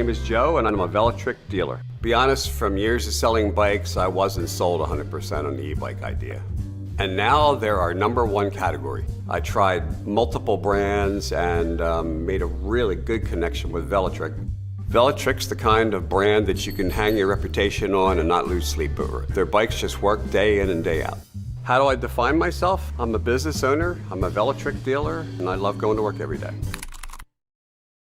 name is Joe, and I'm a Velotric dealer. Be honest, from years of selling bikes, I wasn't sold 100% on the e-bike idea. And now they're our number one category. I tried multiple brands and made a really good connection with Velotric. Velotric's the kind of brand that you can hang your reputation on and not lose sleep over. Their bikes just work day in and day out. How do I define myself? I'm a business owner, I'm a Velotric dealer, and I love going to work every day.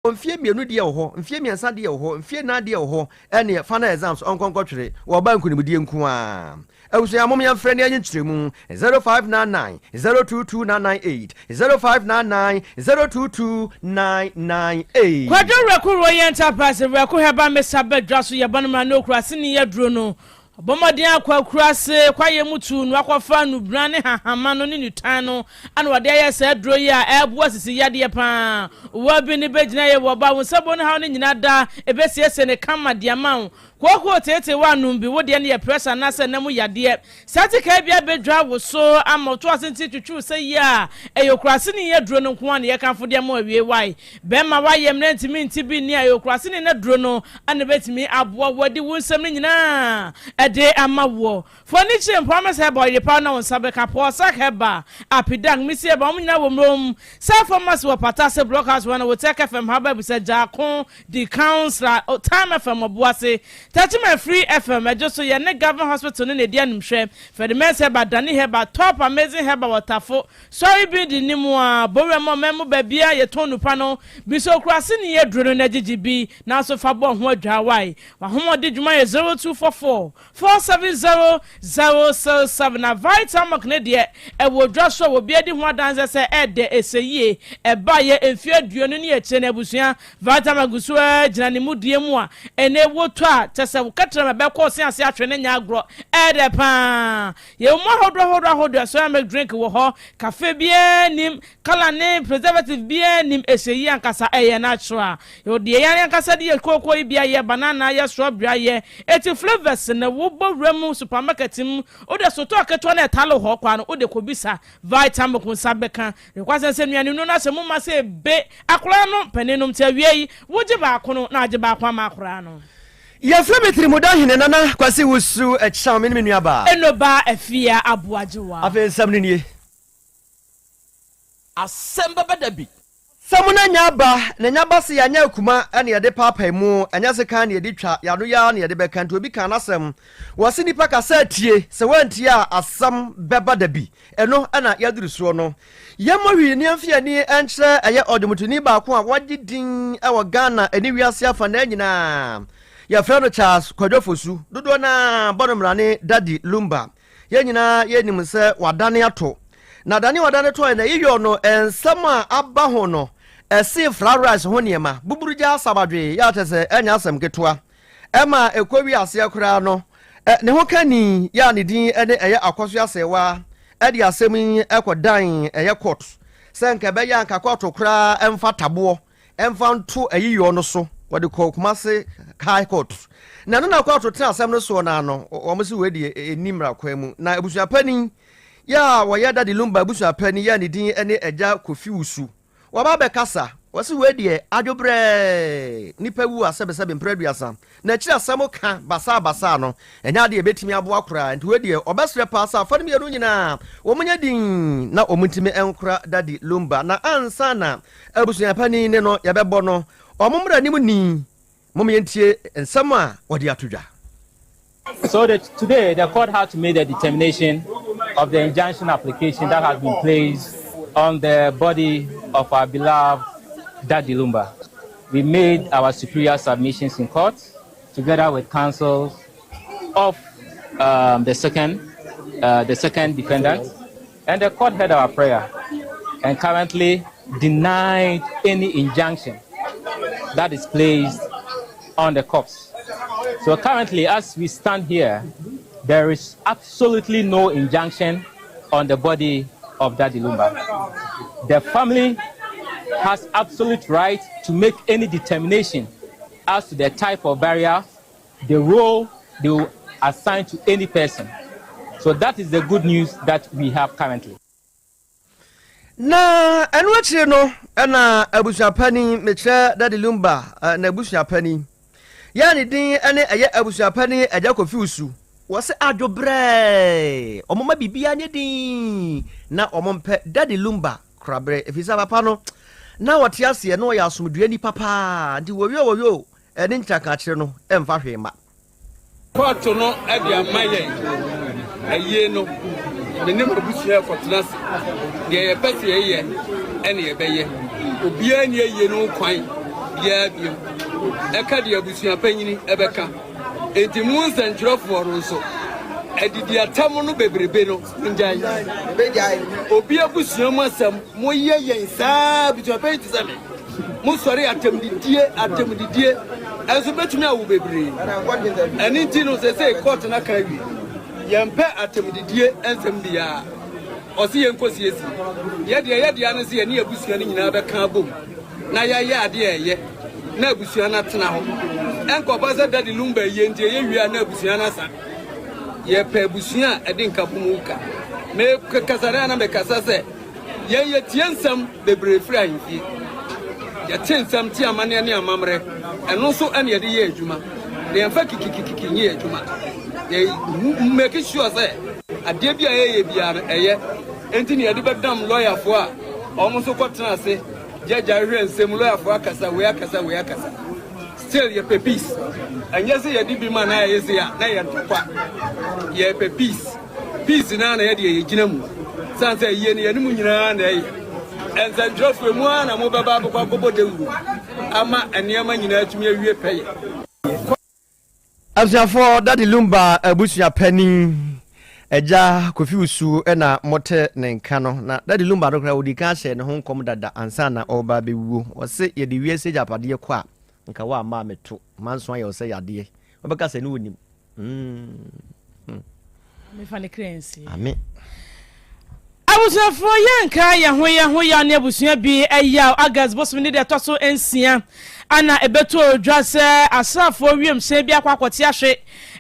Mfie 2 deɛ wɔ hɔ, mfie 3 deɛ wɔ hɔ, mfie 4 deɛ wɔ hɔ, ɛneɛ final exams ɔnkɔnkɔtwere wɔba nkonimdie nko a. Abusua, mom yɛmfrɛ ne ɛnye nkyerɛmu 0599 022998, 0599 022998. Kwadwo Werɛko Royal Enterprise Werɛko Herbal Mixture bɛdwa so yɛbɔ no mmara na okura se ne yɛduro no. Ɔbɔ mmɔden akɔ akuraase kwaeɛ mu tuu no akɔfa nnubena ne hahama no ne nitan no ana wɔde ayɛ saa aduro yi a ɛboa sisi yadeɛ paa. Owura bi ne bɛgyina yɛ wɔ ba wo nsa bɔ no haw no nyina da ɛbɛsiesie ne kama de ama wo. Kookoo teetee woanom bi, wo deɛ no yɛ pressure anaasɛ nna mu yadeɛ. Saa tikaa bi abɛdwa wo so ama wo to ase nti twitwi wo sɛ yie a ɛyɛ okuraseni aduro no nko ara na yɛkamfo de ama wo awie wae. Bɛrima woayɛ mmerɛ ntumi nte bi nni a ɛyɛ okuraseni n'aduro no na ɛbɛtumi aboa wo adi wo nsɛm no nyinaa de ama woɔ. Fa w'ani kyerɛ Promise Herbal, Ɔyerepa na wo nsa bɛka, Pɔɔsak Herbal, Apidank, Misi Herbal, wɔn nyinaa wɔ Mmrom, Sir Pharmacy wɔ Pata ase, Block House wɔ na Wotec FM, Haba Abisa, Gyako, Di Councillor, Time FM, Ɔboase, Techiman Free FM, Ɛdwo so, yɛne Government Hospital no na ɛdi animhwɛ, Ferdimens Herbal, Dani Herbal, Top Amazing Herbal wɔ Tafo, Sɔre bi de ne mu a, bɔ wura mu ɔman mu baabiara yɛtɔn nnupa no bi so okura ne aduro no na gyegye bi nanso fa bɔ ho adwaa wae. W'ahomɔde dwuma yɛ 0244 470 067 na Vitamilk no deɛ ɛwɔ dwa so a obi adi ho adanseɛ sɛ ɛdɛ, ɛsɛ yie. Ɛbaeɛ mfeɛ 20 ne akyire no abusua, Vitamilk gu so ara gyina ne mudie mu a ɛnɛ wotɔ a kyɛ sɛ wo kɛtrɛma bɛkɔ ɔse ase ahwɛ no nyɛ agorɔ. Ɛdɛ paa. Yɛwɔ mu ahodoɔ ahodoɔ ahodoɔ, soya milk drink wɔ hɔ, cafe biara nnim, colour ne preservative biara nnim, ɛhyɛ yie ankasa, ɛyɛ natural. Yɛwɔ deɛ yɛn ankasa de yɛ kooko yi bi ayɛ, banana ayɛ, strawberry ayɛ, eti flavours no wobɔ wura mu supermarket mu, wode sotɔɔ ketewa no a ɛtale hɔ koraa no wode kɔbisa Vitamilk wo nsa bɛka. Nokwasɛm sɛ nnuane nnuro no ahyɛ mu ma sɛ ebe akwadaa no panin nom nti awiei yi wogye baako no na agye baako ama akwadaa no. Yɛfrɛ me Tirimuda Hene Nana Kwasi Wusu Ɛkyɛw, me ne me nuabaa. Enoba Afia Aboagyewa. Afei nsɛm no nie. Asɛm bɛba da bi. Sɛ mo na nya aba, na nya ba se yɛanyɛ akuma na yɛde paapae mu, ɛnyɛ sekan na yɛde twa, yɛn ano yi ara na yɛde bɛka, nti obi kaa n'asɛm. Wɔse nipa kasa a tie, sɛ woantie a asɛm bɛba da bi. Ɛno na yɛaduru soɔ no. Yɛmmɔ hwii na yɛmfa yɛn ani nkyerɛ ɛyɛ ɔdwomtoni baako a wagye din wɔ Ghana ne wiase afanaa nyinaa. Yɛfrɛ no Charles Kwadwo Fosu. Dodoɔ no ara bɔ no mmrane Daddy Lumba. Yɛn nyinaa yɛnim sɛ wadane ato. Na dane a ɔdane tɔe no, ɛyeyɔɔ no nsɛm a aba ho no, ɛsee fried rice ho nneɛma, buburugya asabadwee, yɛ a kyerɛ sɛ ɛnyɛ asɛm ketewa. Ɛma ɛkɔwie aseɛ koraa no, ne ho kani yɛ a ne din ne ɛyɛ Akɔso Asɛɛwa de asɛm yi kɔdan ɛyɛ court sɛ nka ɛbɛyɛ a nka kɔɔto koraa mfa taboɔ mfa nto ayiyɔ no so. Wɔde kɔɔ Kumase High Court. Na ɛno na kɔɔto tena asɛm no soɔ no ano, wɔn se wei deɛ ɛnni mmara kwan mu. Na abusuapanin yɛ a wɔyɛ Daddy Lumba abusuapanin yɛ a ne din ne Agya Kofi Wusu, Wɔaba abɛkasa, wɔse wei deɛ adwo brɛɛ, nnipa wu a sɛbesɛbe mprɛ 30, na akyiri asɛm ka basaa basaa no, ɛnyɛ adeɛ a ɛbɛtumi aboa koraa, nti wei deɛ ɔbɛsrɛ paa sɛ afa no mmienu nyinaa wɔn nyɛ dinn na wɔn ntumi nkora Daddy Lumba, na ansa na abusua panin ne no yɛbɛbɔ no wɔn mmaranim ni. Mom yɛntie nsɛm a wɔde ato dwa. So the, today, the court had to make the determination of the injunction application that has been placed on the body of our beloved Daddy Lumba. We made our superior submissions in court together with counsels of the second defendant, and the court heard our prayer and currently denied any injunction that is placed on the corpse. So currently, as we stand here, there is absolutely no injunction on the body of Daddy Lumba. The family has absolute right to make any determination as to the type of burial, the role they will assign to any person. So that is the good news that we have currently. Na ɛno akyire no, ɛna abusuapanin, mekyerɛ Daddy Lumba, n'abusuapanin. Yɛ a ne din ne ɛyɛ abusuapanin Agya Kofi Osu. Wɔse adwo brɛɛ, wɔmma biribiara nyɛ dinn na wɔmpɛ Daddy Lumba koraberɛ ɛfiri sɛ papa no na ɔte aseɛ na ɔyɛ asomdwoeɛ nipa paa nti wɔyoo wɔyoo ne nkyerɛkakyerɛ no mfa hwee mma. Kɔɔto no de ama yɛn ayie no, me ne m'abusua rekɔtena ase. Deɛ yɛpɛ sɛ yɛyɛ ɛne yɛbɛyɛ. Obiara nni ayie no ho kwan biara biom. Ɛka deɛ abusua panyini ɛbɛka. Enti mo nsɛntwerɛfoɔ no nso, adidi atam no bebrebe no, mongyae. Obi abusua mu asɛm, moyɛ yɛn saa, abusua panyin te sɛ me. Mosɔre atɛmdidie, atɛmdidie, ɛnso bɛtumi awo bebree. Ɛno nti no, seesei kɔɔto no aka awie. Yɛmpɛ atɛmdidie nsɛm biara. Ɔse yɛnkɔsiesie. Yɛ deɛ yɛ dea ne sɛ yɛne abusua no nyinaa bɛka abom na yɛayɛ adeɛ a ɛyɛ na abusua no atena hɔ. Ɛnkɔba sɛ Daddy Lumba yie nti ɛyɛ wie a na abusua no asa. Yɛpɛ abusua a ɛde nkabom ka. Mekasa no a na mekasa sɛ Yɛn yɛtie nsɛm bebree firi ahemfie. Yɛte nsɛm te amanneɛ ne amammerɛ. Ɛno nso ɛna yɛde yɛ adwuma. Na yɛmfa kikikikiki nyɛ adwuma. Yɛ make sure sɛ adeɛ bi a yɛyɛ biara no ɛyɛ. Enti na yɛde bɛdam lɔyafoɔ a wɔn nso kɔtena ase gyagya hwehwɛ nsɛm, lɔyafoɔ akasa, wei akasa, wei akasa. Still yɛpɛ peace. Ɛnyɛ sɛ yɛde bi ma na yɛyɛ sei a na yɛ ntɔkwa. Yɛpɛ peace. Peace no ara na yɛdeɛ yɛgyina mu. Sane sɛ ayie no yɛne mo nyinaa na ɛyɛ. Nsɛntwerɛfoɔ emu ara na mobɛba abɛkɔ akɔbɔ dawuro ama nneɛma nyinaa atumi awie pɛyɛ. Abusuafoɔ, Daddy Lumba abusua panin, Agya Kofi Wusu na mote ne nka no. Na Daddy Lumba no koraa ɔdii kan hyɛɛ ne ho nkɔm dada ansa na ɔreba abɛwuo. Ɔse yɛde wiase agyapadeɛ kɔ a, nka woamma ammɛto. Manso ayɛ wo sɛ yadeɛ. Wobɛka sɛ ne wonim. Mefa ne kra nsie. Ame. Abusuafoɔ yɛnka yɛn ho yɛn ho yaw ne abusua bi yaw. August bosome ne deɛ ɛtɔ so nsia ana ɛbɛtɔ dwa sɛ asraafoɔ wiemhyɛn bi akɔ akɔte ahwe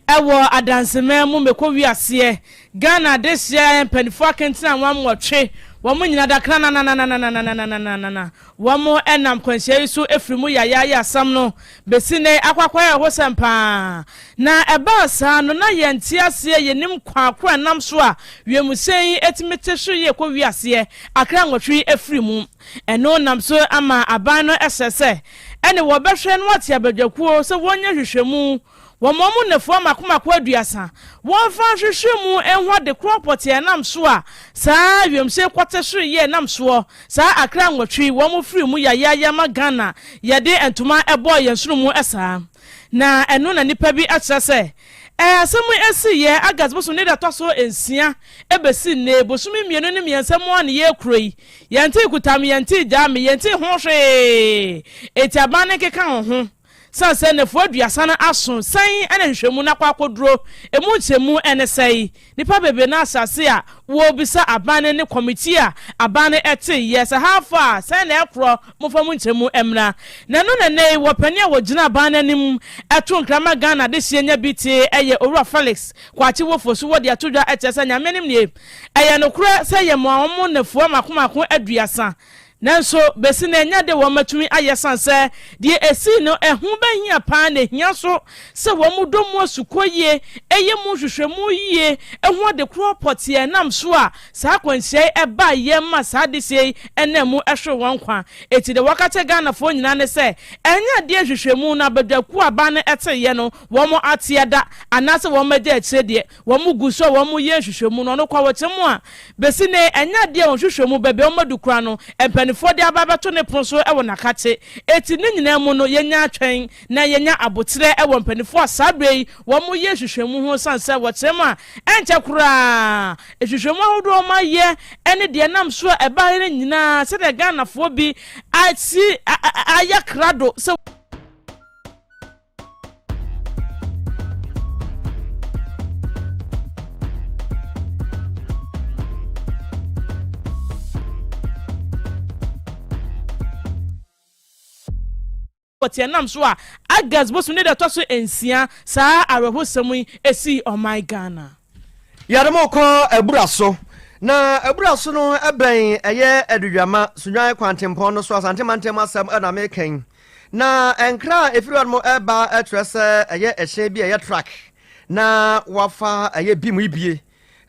ɛwɔ adanseman mu mekɔ wiaseɛ. Ghana adehyeɛ mpanimfoɔ akentena wɔn nwɔtwe wɔn nyina dakra nananananananananana Wɔnam kwanhyia yi so firi mu yayaaya asɛm no bɛsi nnɛ yi akɔ akɔyɛ awerɛhosɛm pa ara. Na ɛbaa saa no, na yɛnte aseɛ, yɛnnim kwan ko a ɛnam so a wiemhyɛn yi tumi te hwe yie kɔ wiaseɛ akra nwɔtwe yi firi mu. Ɛno nam so ama aban no hyɛ sɛ ɛne wɔbɛhwɛ na wɔate abadwakuo sɛ wɔnyɛ nhwehwɛmu Wɔma wɔn nnafua mmaako mmaako aduasa. Wɔmfa nhwehwɛ mu nhu ade korɔ pɔtee a ɛnam so a saa wiemhyɛn kɔte soro yi a ɛnam soɔ saa akra nwɔtwe yi wɔn firi mu yayaaya ma Ghana yɛde ntoma bɔɔ yɛn sono mu saa. Na ɛno na nnipa bi akyerɛ sɛ ɛɛ asɛm yi ɛsiiɛ August bosome ne da ɛtɔ so nsia ɛbɛsi nnɛ bosome mmienu ne mmiɛnsa mu a ne yɛrekuro yi yɛntee kutam yɛntee gyaa me yɛntee ho hwee enti aban no nkeka ho ho Sane sɛ nnafua aduasa no aso, sɛn na nhwehwɛmu no akɔ akɔduro? Emu nkyɛmu ne sɛn? Nnipa bebree no ahyɛ ase a wɔrebisa aban no ne kɔmitii a aban no te yɛ sɛ how far, sɛn na ɛkorɔ, momfa mu nkyɛmu mmra. Na ɛno na nnɛ yi wɔpanin a wɔgyina aban no anim to nkra ma Ghana adehyeɛ nya bi te yɛ Owura Felix Kwakye Wofosu wɔde ato dwa kyerɛ sɛ Nyame anim nie, ɛyɛ nokorɛ sɛ yɛmaa wɔn nnafua mako mako aduasa Nanso, besi nnɛ ɛnyɛ ade a wɔatumi ayɛ esiane sɛ deɛ esii no ɛho bɛhia paa na ehia nso sɛ wɔdɔ mu asukɔ yie, yɛ mu nhwehwɛmu yie, hu ade korɔ pɔtee a ɛnam so a saa akwanhyia yi baeɛ ma saa adehyeɛ yi nam mu hwere wɔn nkwa. Enti deɛ wɔka kyerɛ Ghanafoɔ nyinaa ne sɛ ɛnyɛ adeɛ nhwehwɛmu no abadwakuo a aban no teeɛ no wɔn ate ada anaasɛ wɔn agya akyire deɛ Wɔgu so a wɔyɛ nhwehwɛmu no, ɔno kɔ awɔkyɛ mu a, bɛsi nnɛ yi, ɛnyɛ adeɛ a wɔn nhwehwɛmu baabi a wɔadu koraa no, mpanimfoɔ de aba abɛto ne pono so wɔ n'akakye. Enti ne nyinaa mu no, yɛnya atwɛn na yɛnya aboterɛ wɔ mpanimfoɔ a saa berɛ yi wɔyɛ nhwehwɛmu ho ɛsiane sɛ wɔkyerɛ mu a, ɛnkyɛ koraa nhwehwɛmu ahodoɔ a wɔayɛ ne deɛ ɛnam so a ɛbaeɛ no nyinaa sɛdeɛ Ghanafoɔ bi asi ayɛ krado sɛ Wɔte ɛnam so a August bosom ne da ɛtɔ so nsia saa awerɛhosɛm yi esii ɔman Ghana. Yɛde mo kɔ abura so. Na abura so no bɛn ɛyɛ Aduduama, Sunyani kwantempɔn no so, Asante mantam asɛm na meka yi. Na nkra a ɛfiri hɔnom reba kyerɛ sɛ ɛyɛ ɛhyɛn bi a ɛyɛ truck na wafa ɛyɛ bim yi bie.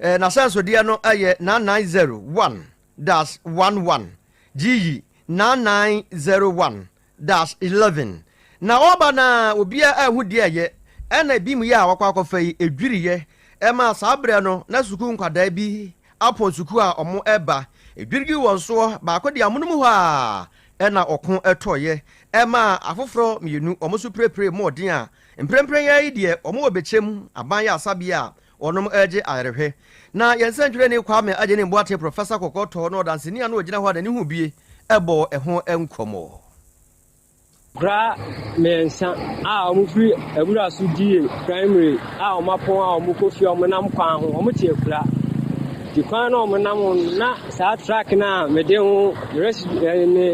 N'ahyɛnsodeɛ no yɛ 9901-11 GE 9901-11. Na ɔreba no a obiara anhu deɛ ɛyɛ ɛna bim yi a wakɔ akɔfa yi ɛdwiriiɛ ɛmaa saa berɛ no na sukuu nkwadaa bi apɔn sukuu a wɔreba ɛdwirigii wɔn soɔ baako deɛ amonom hɔ ara Ɛnna ɔko tɔeɛ maa afoforɔ mmienu, wɔn nso pirepiree mu ɔden a mprempren ara yi deɛ wɔwɔ Bɛkyɛm aban ayaresabea a wɔnom regye ayarehwɛ. Na yɛn sɛntwerɛni Kwame Agyenim Boateng Professor Kɔkɔɔtɔ ne ɔdanseni a na ɔgyina hɔ a n'ani hu bie bɔɔ ɛho nkɔmmɔ. Nkwadaa mmiɛnsa a wɔfiri abura so die primary a wɔapɔn a wɔkɔ fie a wɔnam kwan ho, wɔte akura. Nti kwan no a wɔnam ho no, na saa truck no a mede ho ne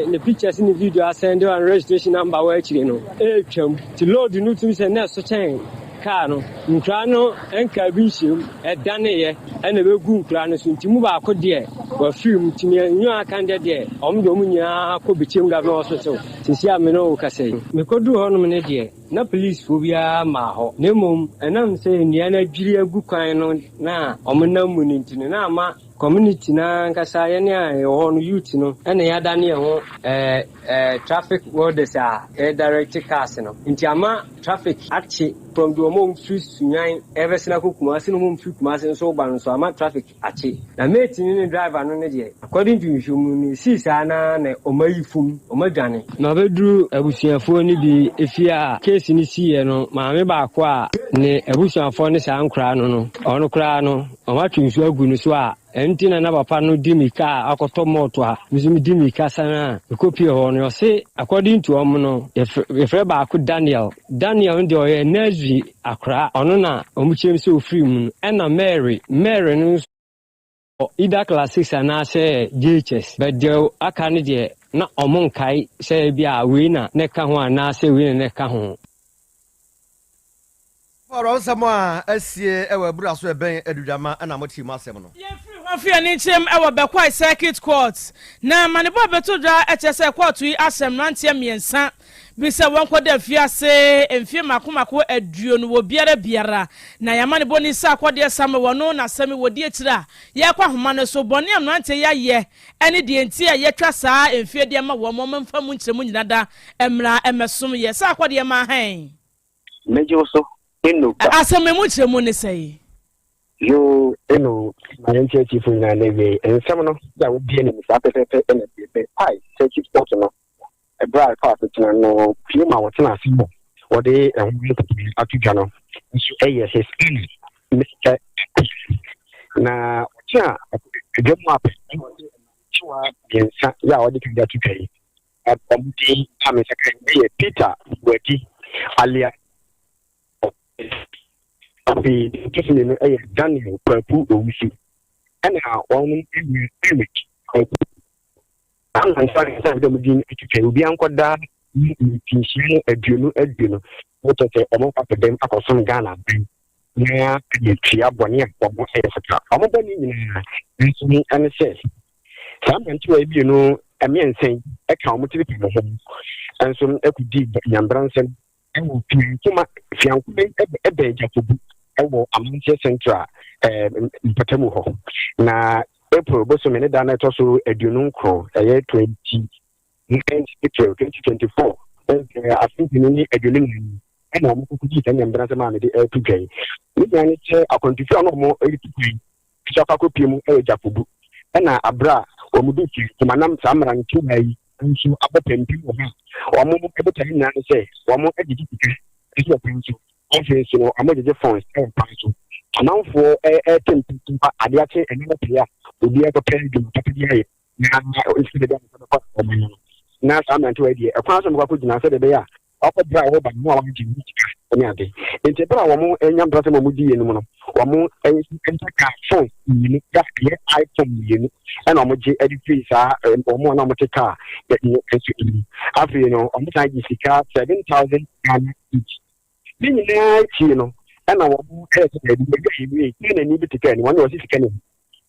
ne pictures ne video asɛn de ne registration number wɔ akyire no ɛretwam. Nti load no tumi sɛ na ɛso kyɛn kaa no. Nkuraa no nkaa bi nhyɛm ɛdaneeɛ ɛna ɛbɛgu nkuraa no so. Nti mu baako deɛ wafiri mu. Nti mmienu a aka no deɛ deɛ wɔn deɛ wɔn nyinaa kɔ Bikyem Government Hospital seesei a me ne wo rekasa yi. Mekɔduu hɔnom no deɛ na polisfoɔ biara mmaa hɔ na mmom ɛnam sɛ nnua no adwiri agu kwan no na wɔnam mu no nti no na ama Community no ara ankasa yɛne a yɛwɔ hɔ no youth no na yɛadane yɛn ho traffic warders a yɛ direct cars no nti ama traffic akye from deɛ wɔn a wɔfiri Sunyani ɛrebɛsene akɔ Kumasi ne wɔn a wɔfiri Kumasi nso reba no nso ama traffic akye. Na mate no ne driver no no deɛ according to nhwehwɛmu no ɛsii saa no ara na wɔayi fam wɔadwane. Mabɛduru abusuafoɔ no bi fie a case no siiɛ no maame baako a ne abusuafoɔ ne saa nkoraa no no ɔno koraa no Wɔatwe nsu agu no so a ɛno nti na na papa no di mirika a akɔtɔ malt a me nso medi mirika san a mekɔpie hɔ no ɔse according to wɔn no yɛfrɛ baako Daniel Daniel no deɛ ɔyɛ nursery akora ɔno na wɔn kyerɛ mu sɛ ɔfiri mu no ɛna Mary Mary no nso either class 6 anaasɛ JHS but deɛ aka no deɛ na wɔn nkae sɛ ebi a wei na na ɛka ho anaasɛ wei na na ɛka ho. Awerɛhosɛm a asie wɔ abura so ɛbɛn Adugyama na motee mu asɛm no. Yɛfiri hɔ fii anikyerem wɔ Bekwai Circuit Court, na amanebɔ a ɛbɛto dwa kyerɛ sɛ kɔɔto yi ahyɛ mmeranteɛ mmiɛnsa bi sɛ wɔnkɔda afiase mfeɛ mmaako mmaako aduonu wɔ biara biara. Na yɛn amanebɔni Sarkodie Samuel wɔ no n'asɛm yi wɔdi akyire a yɛrekɔ ahoma no so. Bɔne a mmeranteɛ yi ayɛ ne deɛ nti a yɛatwa saa mfeɛ de ama wɔn, wɔmfa mu nkyerɛmu nyina da mmra mmɛsom yɛ. Sarkodie maa hɛn. Megye wo so, Eno ba. Asɛm yi mu nkyerɛmu ne sɛn? Yoo, Eno, ma yɛnkyerɛ atiefo nyinaa n'awiei nsɛm no a wobue no mu saa pɛpɛɛpɛ na ɛte sɛ Pai Circuit Court no bere a ɛkɔɔ asetena no pue ma wɔtena ase a wɔde ɛho nhyehyɛe ato dwa no nso yɛ His Honour Mister Appiah. Na ɔtena dwa mu apɛ na ɔde mmerantewa mmiɛnsa yɛ a ɔde kan de ato dwa yi Wɔn din a me nsa ka yi yɛ Peter Boadi alias Afei deɛ ɔtɔ so mmienu yɛ Daniel Kwaku Owusu ɛna wɔn nua Eric Kwaku. Saa mmerantewa no nsa a wɔde wɔn din atwitwa yi obiara nkɔda mfinhyia no aduonu aduonu no kyerɛ sɛ wɔn akɔ dɛm akɔsom Ghana aban na yɛtua bɔne a wɔn ayɛ so ka. Wɔn bɔne nyinaa nso ne sɛ Saa mmerantewa yi mmienu mmiɛnsa yi ka wɔn tiri pam ho nso kɔdii nyamebransɛm wɔ Fiankoma. Fiankoma yi bɛn Gyakobu wɔ Amanseɛ Central mpɔtamu hɔ. Na April bosome ne da no ɛtɔ so 29, ɛyɛ 29 April 2024, afe 2024 ɛna wɔn kɔkɔdii saa nyamebransɛm a mede ɛreto dwa yi. Ne nyinaa ne sɛ akwantufoɔ a na wɔn retu kwan nso akɔ akɔpue mu wɔ Gyakobu. Ɛna aberɛ a wɔn de firi Kuma nam saa mmerantewa yi nso abɔ pampim wɔ hɔ a, wɔn botaeɛ nyinaa ne sɛ wɔn gyegye sika nso wɔ kwan so. Afei nso no, wɔn gyegye phones wɔ kwan so. Amanfoɔ ɛrete mpampa adeɛ akye ɛna anɔpa yi a obiara kɔpɛ adwuma papa bi ayɛ na sɛdeɛ ɛbɛyɛ a ne nsa bɛkɔ wɔn ano no. Na saa mmerantewa yi deɛ ɛkwan so na wɔkɔ akɔgyina sɛdeɛ ɛbɛyɛ a Ɔkɔ bere a wɔba no a wɔagye wɔn sika ne ade. Enti bere a wɔanya mprasɛm a wɔdiiɛ no mu no, wɔn nsa kaa fon mmienu a ɛyɛ iPhone mmienu ɛna wɔgye de firii saa wɔn a na wɔte kaa no nso mu. Afei no, wɔsan gye sika 7,000 Ghana each. Ne nyinaa akyi no, ɛna wɔn ɛyɛ sɛ baabi baabi a yɛwie China ni bi te kaa ni, wɔn de wɔsi sika ni ho.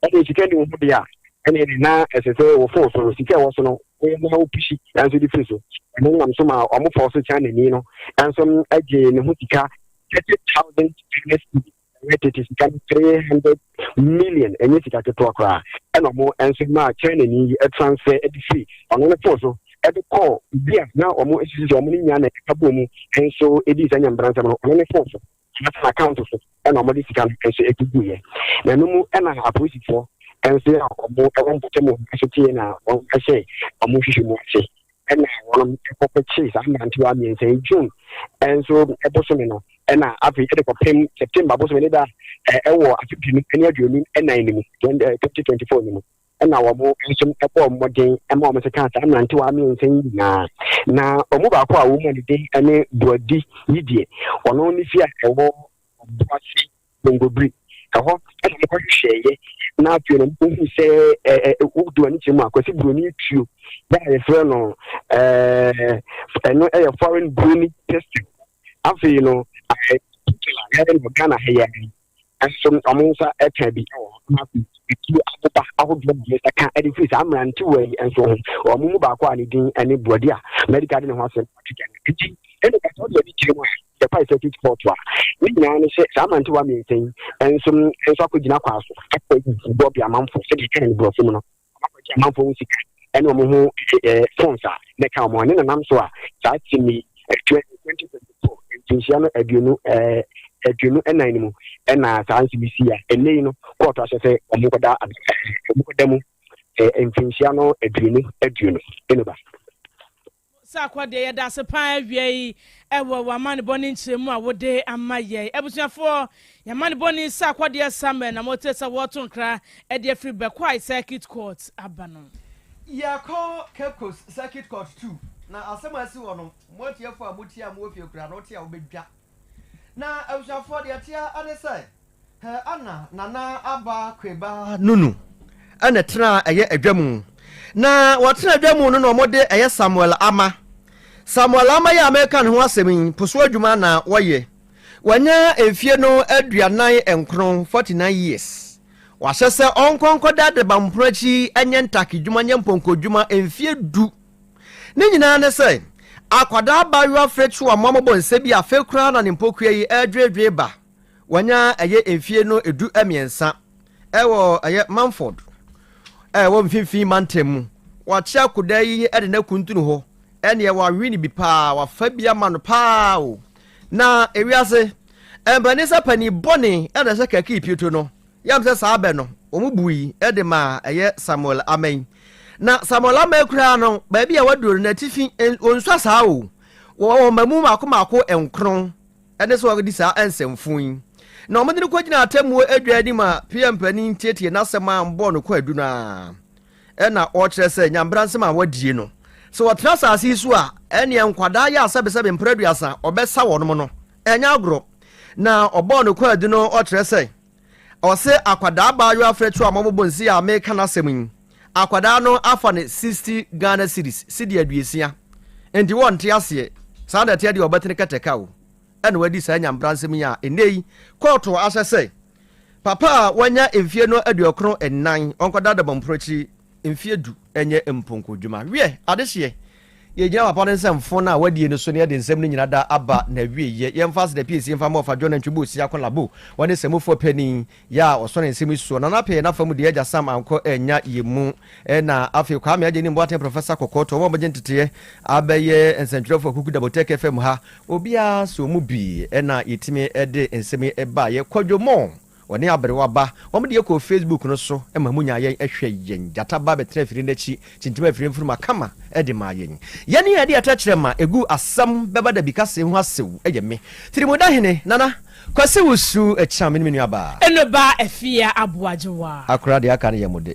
Ɛna sika ni ho deɛ a, ɛna na ɛsɛ sɛ wɔ fon so no, sika ɛwɔ so no. Wɔyɛ na wopushi nso de firi so. Ɛno nam so ma wɔn fɔɔso Chinani no nso gye ne ho sika 30,000 Ghana cedis. Ɛyɛ tete sika no 300 million, ɛnyɛ sika ketewa koraa. Ɛna wɔn nso maa Chinani yi transfer de firi ɔno ne phone so de kɔɔ obi a na wɔn asisi sɛ wɔn ne nyinaa na ɛka bɔ mu nso di saa nyambransɛm no, ɔno ne phone so anaasɛ n'account so ɛna wɔde sika no nso guguiɛ. Na ɛno mu ɛna apolisifoɔ nso a wɔn ɛwɔ mpɔtam hɔ nso teɛ na wɔn hyɛ wɔn nhwehwɛmu ase ɛna wɔn kɔkɔkyee saa mmerantewa mmiɛnsa yi June nso bosome no ɛna afei ɛde kɔpem September bosome ne da ɛwɔ afe 2024 no mu 2024 no mu ɛna wɔn nso bɔɔ mmɔden ma wɔn nsa kaa saa mmerantewa mmiɛnsa yi nyinaa. Na wɔn mu baako a wɔn mu ne din ne Boadi yi deɛ, ɔno ne fie a ɛwɔ Ɔboase Bongobiri ɛhɔ ɛna wɔkɔhwehwɛeɛ na afei no wɔhu sɛ ɛɛ wodi wɔn ani kyerɛ mu a Kwasi Buroni tuo yɛ a yɛfrɛ no ɛɛ ɛno ɛyɛ foreign Buroni pistol afei no ɛɛ yɛyɛ no Ghana ha yɛ nso wɔn nsa ka bi wɔ hɔ na afei etuo aboba ahodoɔ na wɔn nsa ka de firi saa mmerantewa yi nso ho. Wɔn mu baako a ne din ne Buadi a Mɛdika de ne ho asɛm ato dwa no nti ɛna kasa ɔde ani kyerɛ mu a yɛkwae circuit court a ne nyinaa ne sɛ saa mmerantewa mmiɛnsa yi nso nso akɔgyina kwaa so akɔ bɔbi amanfo sɛdeɛ ɛka ne borɔfo mu no. Wɔakɔgye amanfoɔ ho sika ne wɔn ho phones a na ɛka wɔn ho. Ɛno na nam so a saa asɛm yi 2024 mfinhyia no 24 no mu ɛna saa nsɛm yi sii a ɛnnɛ yi no kɔɔto ahyɛ sɛ wɔn nkɔda wɔn nkɔda mu mfinhyia no 20 20 ɛnu ba. Sarkor deɛ yɛda ase paa awia yi wɔ w'amanebɔ ne nkyerɛmu a wode ama yɛn. Abusuafoɔ, yɛn amanebɔni Sarkor deɛ Samuel na mote sɛ wɔreto nkra de afiri Bekwai Circuit Court aba no. Yɛkɔ Cape Coast Circuit Court too, na asɛm a asi hɔ no, mo atiefo a motie a mowɔ fie koraa no, wote a wobɛdwa. Na abusuafoɔ, deɛ ɛteɛ ne sɛ, Hɛ ana Nana Aba Kweba Nunu na ɛtenaa ɛyɛ adwa mu. Na wɔtena adwa mu no na wɔde ɛyɛ Samuel Ama. Samuel Ama yi a mereka ne ho asɛm yi, po so adwuma na wɔyɛ. Wanya mfie no 49, 49 years. Wahyɛ sɛ ɔnkɔ nkɔda adebampono akyi nyɛ ntake dwuma nyɛ mpɔnkɔ dwuma mfie du. Ne nyinaa ne sɛ, akwadaa abaayewa frɛkyew a moamobɔ nsa bi afei koraa na ne mpokua yi ɛredweedwee ba. Wanya ɛyɛ mfie no 13 ɛwɔ ɛyɛ Mumford a ɛwɔ mfimfini mantam mu. Wakye akodaa yi de no akuntunu hɔ. Ɛneɛ wawe no bi paa, wafa bi ama no paa o. Na ewiase, mpanin sɛ panin bɔne ɛna ɛhyɛ kakii pieto no. Yam sɛ saa bɛ no, wɔn bui de maa ɛyɛ Samuel Amai. Na Samuel Amai koraa no, baabi a waduro no, n'atifi, ɔnsua saa o. Wɔwɔ mmamu mmaako mmaako nkron. ne sɛ ɔredi saa nsɛmfo yi. Na wɔde no kɔgyinaa atemmuo adwa anim a PM panin tietie n'asɛm a mbɔɔ no kwaadu no ara. Ɛna ɔkyerɛ sɛ nyambra nsɛm a wadie no, sɛ ɔtena asase yi so a, ɛneɛ nkwadaa yɛ asɛbesɛbe mprɛ aduasa ɔbɛsa wɔnom no, ɛnyɛ agorɔ. Na ɔbɔɔ no kwaadu no ɔkyerɛ sɛ, ɔse akwadaa abaayewa frɛkyew a mɔbobɔ nsi a meka n'asɛm yi, Akwadaa no afa no 60 Ghana cedis, cedi 60, nti wɔnte aseɛ, saa na ɛteɛ deɛ ɔbɛtene kɛtɛka o, ɛna wadi saa nyambra nsɛm yi a ɛnnɛ yi kɔɔto ahyɛ sɛ papa a wanya mfie no 94 ɔnkɔda dabɔmpono akyi mfie du nyɛ mponkodwuma. Wiɛ, adehyeɛ, yɛgyina papa no nsɛmfo no a wadie no so na yɛde nsɛm no nyina da aba n'awieɛ. Yɛmfa aseda piesie mfa ma Ɔfa John Antwi Bosia Kolabo, ɔne Samufoɔ panin. Yɛ a ɔsɔ ne nsɛm yi soɔ. Nana pɛɛ n'afa mu deɛ Agya Sam ankɔ annya yɛ mu. Ɛna afei Kwame Agyenim Boateng Professor Kɔkɔɔto wɔn a wɔgye nteteɛ abɛyɛ nsɛntwerɛfoɔ Akuku Dabotec FM ha obiara sɔ mu bi ɛna yɛtumi de nsɛm yi baeɛ. Kwadwo Moore ɔne aberewa ba wɔn deɛ kɔɔ Facebook no so ma mu nyaa yɛn hwɛ yɛn. Gyata ba bɛtena afiri no akyi kyinkyim afiri mfuruma kama de maa yɛn. Yɛne yɛde ɛtɛkyerɛma ɛgu asɛm bɛba dabi kasee ho asew yɛ me Tirimuda hene Nana Kwasi wusu kyea me ne me nua baa. Eno ba afia aboagyewa. Akora deɛ aka no yɛ mo de.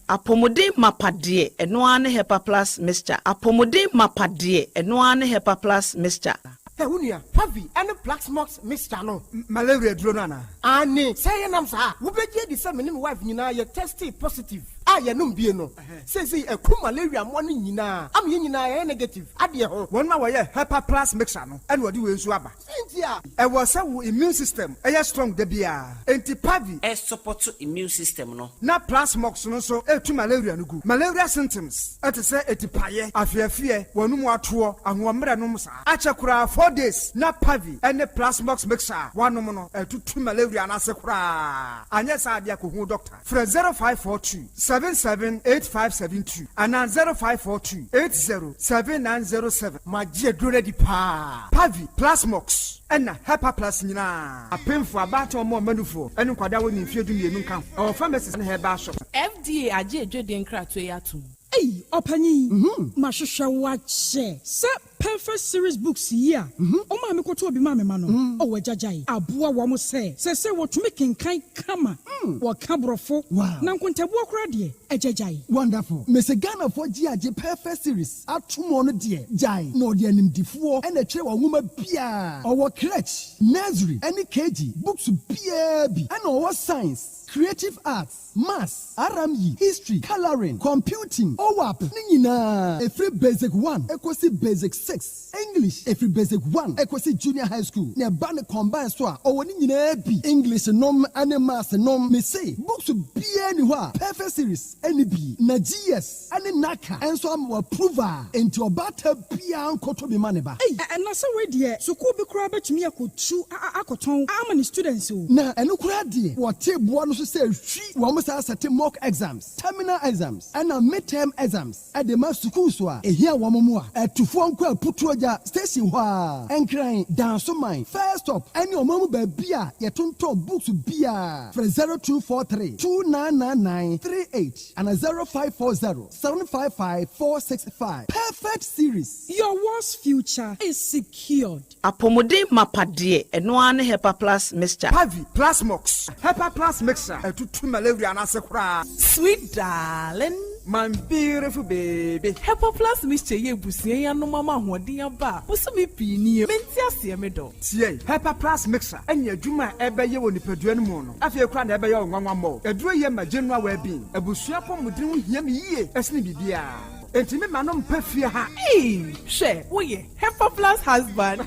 Apɔmuden mapa deɛ, ɛno ara ne Hepa Plus Mixture. Apɔmuden mapa deɛ, ɛno ara ne Hepa Plus Mixture. Hɛ, wo nua, Harvey ne Plaxmox mixture no, malaria aduro no anaa? Aane, sɛ ɛyɛ nam saa a, wobɛgye adi sɛ me ne me wife nyinaa yɛ testee positive. a yɛnom bie no, seesei ɛko malaria mmoa no nyinaa ama yɛn nyinaa yɛyɛ negative adeɛ ho. Wɔn a wɔyɛ Hepa Plus mixture no ɛna wɔde wei nso aba. Sɛnti a. Ɛwɔ sɛ wo immune system ɛyɛ strong da biara. Enti Pavi. Ɛsupport immune system no. Na Plasmox no nso etu malaria no gu. Malaria symptoms ɛte sɛ etipaeɛ, afeafeɛ, wɔn mu atoɔ, ahoɔmmerɛ nom saa. Akyɛ koraa 4 days na Pavi ɛne Plasmox mixture a wanom no ɛtutu malaria n'ase koraa. Anyɛ saa adeɛ akɔhu doctor. Frɛ 0542 778572 anaa 0542 807907. Magye aduro no adi paa. Pavi, Plasmox ɛna Hepa Plus nyinaa. Apemfo, abaatan, ɔmo ɔmanufoɔ ɛne nkwadaa wɔ ne mfeɛ 12 nka ho. Ɛwɔ pharmacies ne herbal shop. FDA agye edwodie nkratoɔ yi atom. Ei, ɔpanyin, mahwehwɛ wo akyɛ sɛ Perfect Series books yi a ɔmaa me kɔtɔ obi maa me ma no. Ɔwɔ agyagyae aboa wɔn sɛ wɔtumi kenkan kama, wɔka borɔfo na nkontabuo koraa deɛ, agyagyae. Wonderful. Mese Ghanafoɔ gye agye Perfect Series atom no deɛ, gyae na ɔde animdifoɔ ɛna ɛtwerɛ wɔn nwoma biara. Ɔwɔ crèche, nursery ɛne KG books biara bi, ɛna ɔwɔ science, creative arts, maths, RME, history, colouring, computing, OWAP ne nyinaa, ɛfiri basic 1 ɛkɔsi basic 6, English ɛfiri basic 1 ɛkɔsi junior high school, na ɛba ne combine so a, ɔwɔ ne nyinaa bi, English nom ne maths nom. Mese books biara ni hɔ a Perfect Series ɛne bi, na GS ɛne NaCCA ɛnso ama wɔ approval, enti ɔbaata biara nkɔtɔ bi ma ne ba. Ei, ɛna sɛ wei deɛ, sukuu bi koraa bɛtumi akɔtu akɔtɔn ama ne students o. Na ɛno koraa deɛ, wɔte boa no so sɛ hwi wɔn saa sɛte mock exams, terminal exams ɛna midterm exams ɛde ma sukuu so a ehia wɔn mu a ɛtufoɔ nkɔ Aputuogya station hɔ a Nkran Dansoman first stop ɛne ɔman mu baabi a yɛtontɔn books biara. Frɛ 0243 299938 ana 0540 755465. Perfect Series. Your world's future is secured. Apɔmuden mapa deɛ, ɛno ara ne Hepa Plus mixture. Pavi, Plasmox, Hepa Plus mixture ɛtutu malaria n'ase koraa. Sweet darling. My beautiful baby. Hepa Plus mixture yɛ ebusua yi anom ama ahoɔden aba a bosome pii nie. Mente aseɛ, me dɔ. Tie, Hepa Plus mixture ɛne adwuma a ɛbɛyɛ wɔ nipadua no mu no, afei koraa na ɛbɛyɛ wo nwanwa mmɔ. Aduro yɛ ma general well-being. Abusua pɔmuden ho hia me yie ɛsene biribiara, enti me ma no mpɛ fie ha. Ee, hwɛ, woyɛ Hepa Plus husband.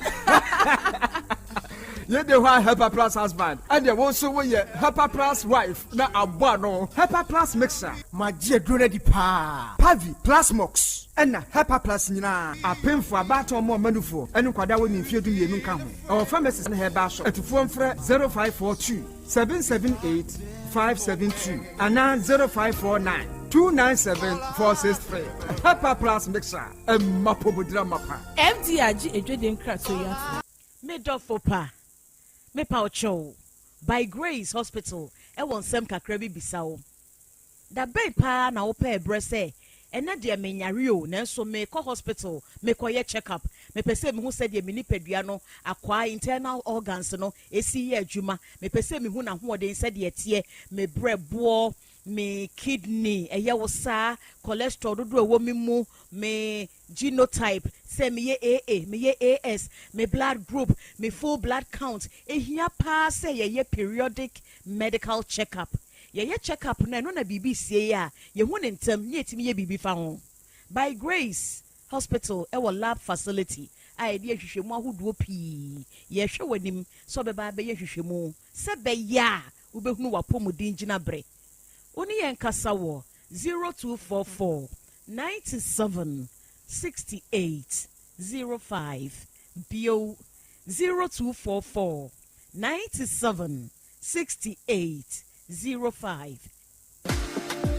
Yɛde hɔ a Hepa Plus husband, ɛdeɛ wo nso woyɛ Hepa Plus wife na abɔ ano. Hepa Plus mixture. Magye aduro no adi paa. Pavi, Plasmox ɛna Hepa Plus nyinaa, apemfo, abaatan, ɔmo ɔmanufoɔ ɛne nkwadaa wɔ ne mfeɛ 12 nka ho. Ɛwɔ pharmacies ne herbal shop. Atufoɔ mfrɛ 0542 778 572 anaa 0549 297 463. Hepa Plus mixture, ɛmma pɔmudira mapa. FDA agye edwodie nkratoɔ yi atom. Me dɔfo pa, mepa wo kyɛw, By Grace Hospital ɛwɔ nsɛm kakra bi bisa wo. Da bɛn paa na wopɛ ɛberɛ sɛ ɛnɛ deɛ menyare o, nanso mekɔ hospital mekɔyɛ check up, mepɛ sɛ mehu sɛdeɛ me nipadua no akwaa, internal organs no ɛsi yɛ adwuma, mepɛ sɛ mehu n'ahoɔden sɛdeɛ ɛteɛ, me brɛboɔ, me kidney ɛyɛ wo saa, cholesterol dodoɔ ɛwɔ me mu, me genotype, sɛ meyɛ AA, meyɛ AS, me blood group, me full blood count? Ehia paa sɛ yɛyɛ periodic medical check up. Yɛyɛ check up no, ɛno na biribi sie a yɛhu ne ntɛm ne yɛtumi yɛ biribi fa ho. By Grace Hospital ɛwɔ lab facility a yɛde ahwehwɛmu ahodoɔ pii. Yɛhwɛ w'anim sɛ ɔbɛba abɛyɛ hwehwɛmu sɛ bɛyɛ a wobɛhunu w'apɔmuden gyina berɛ. Wo ne yɛn kasa wɔ 0244 97 68 05 bio, 0244 97 68 05.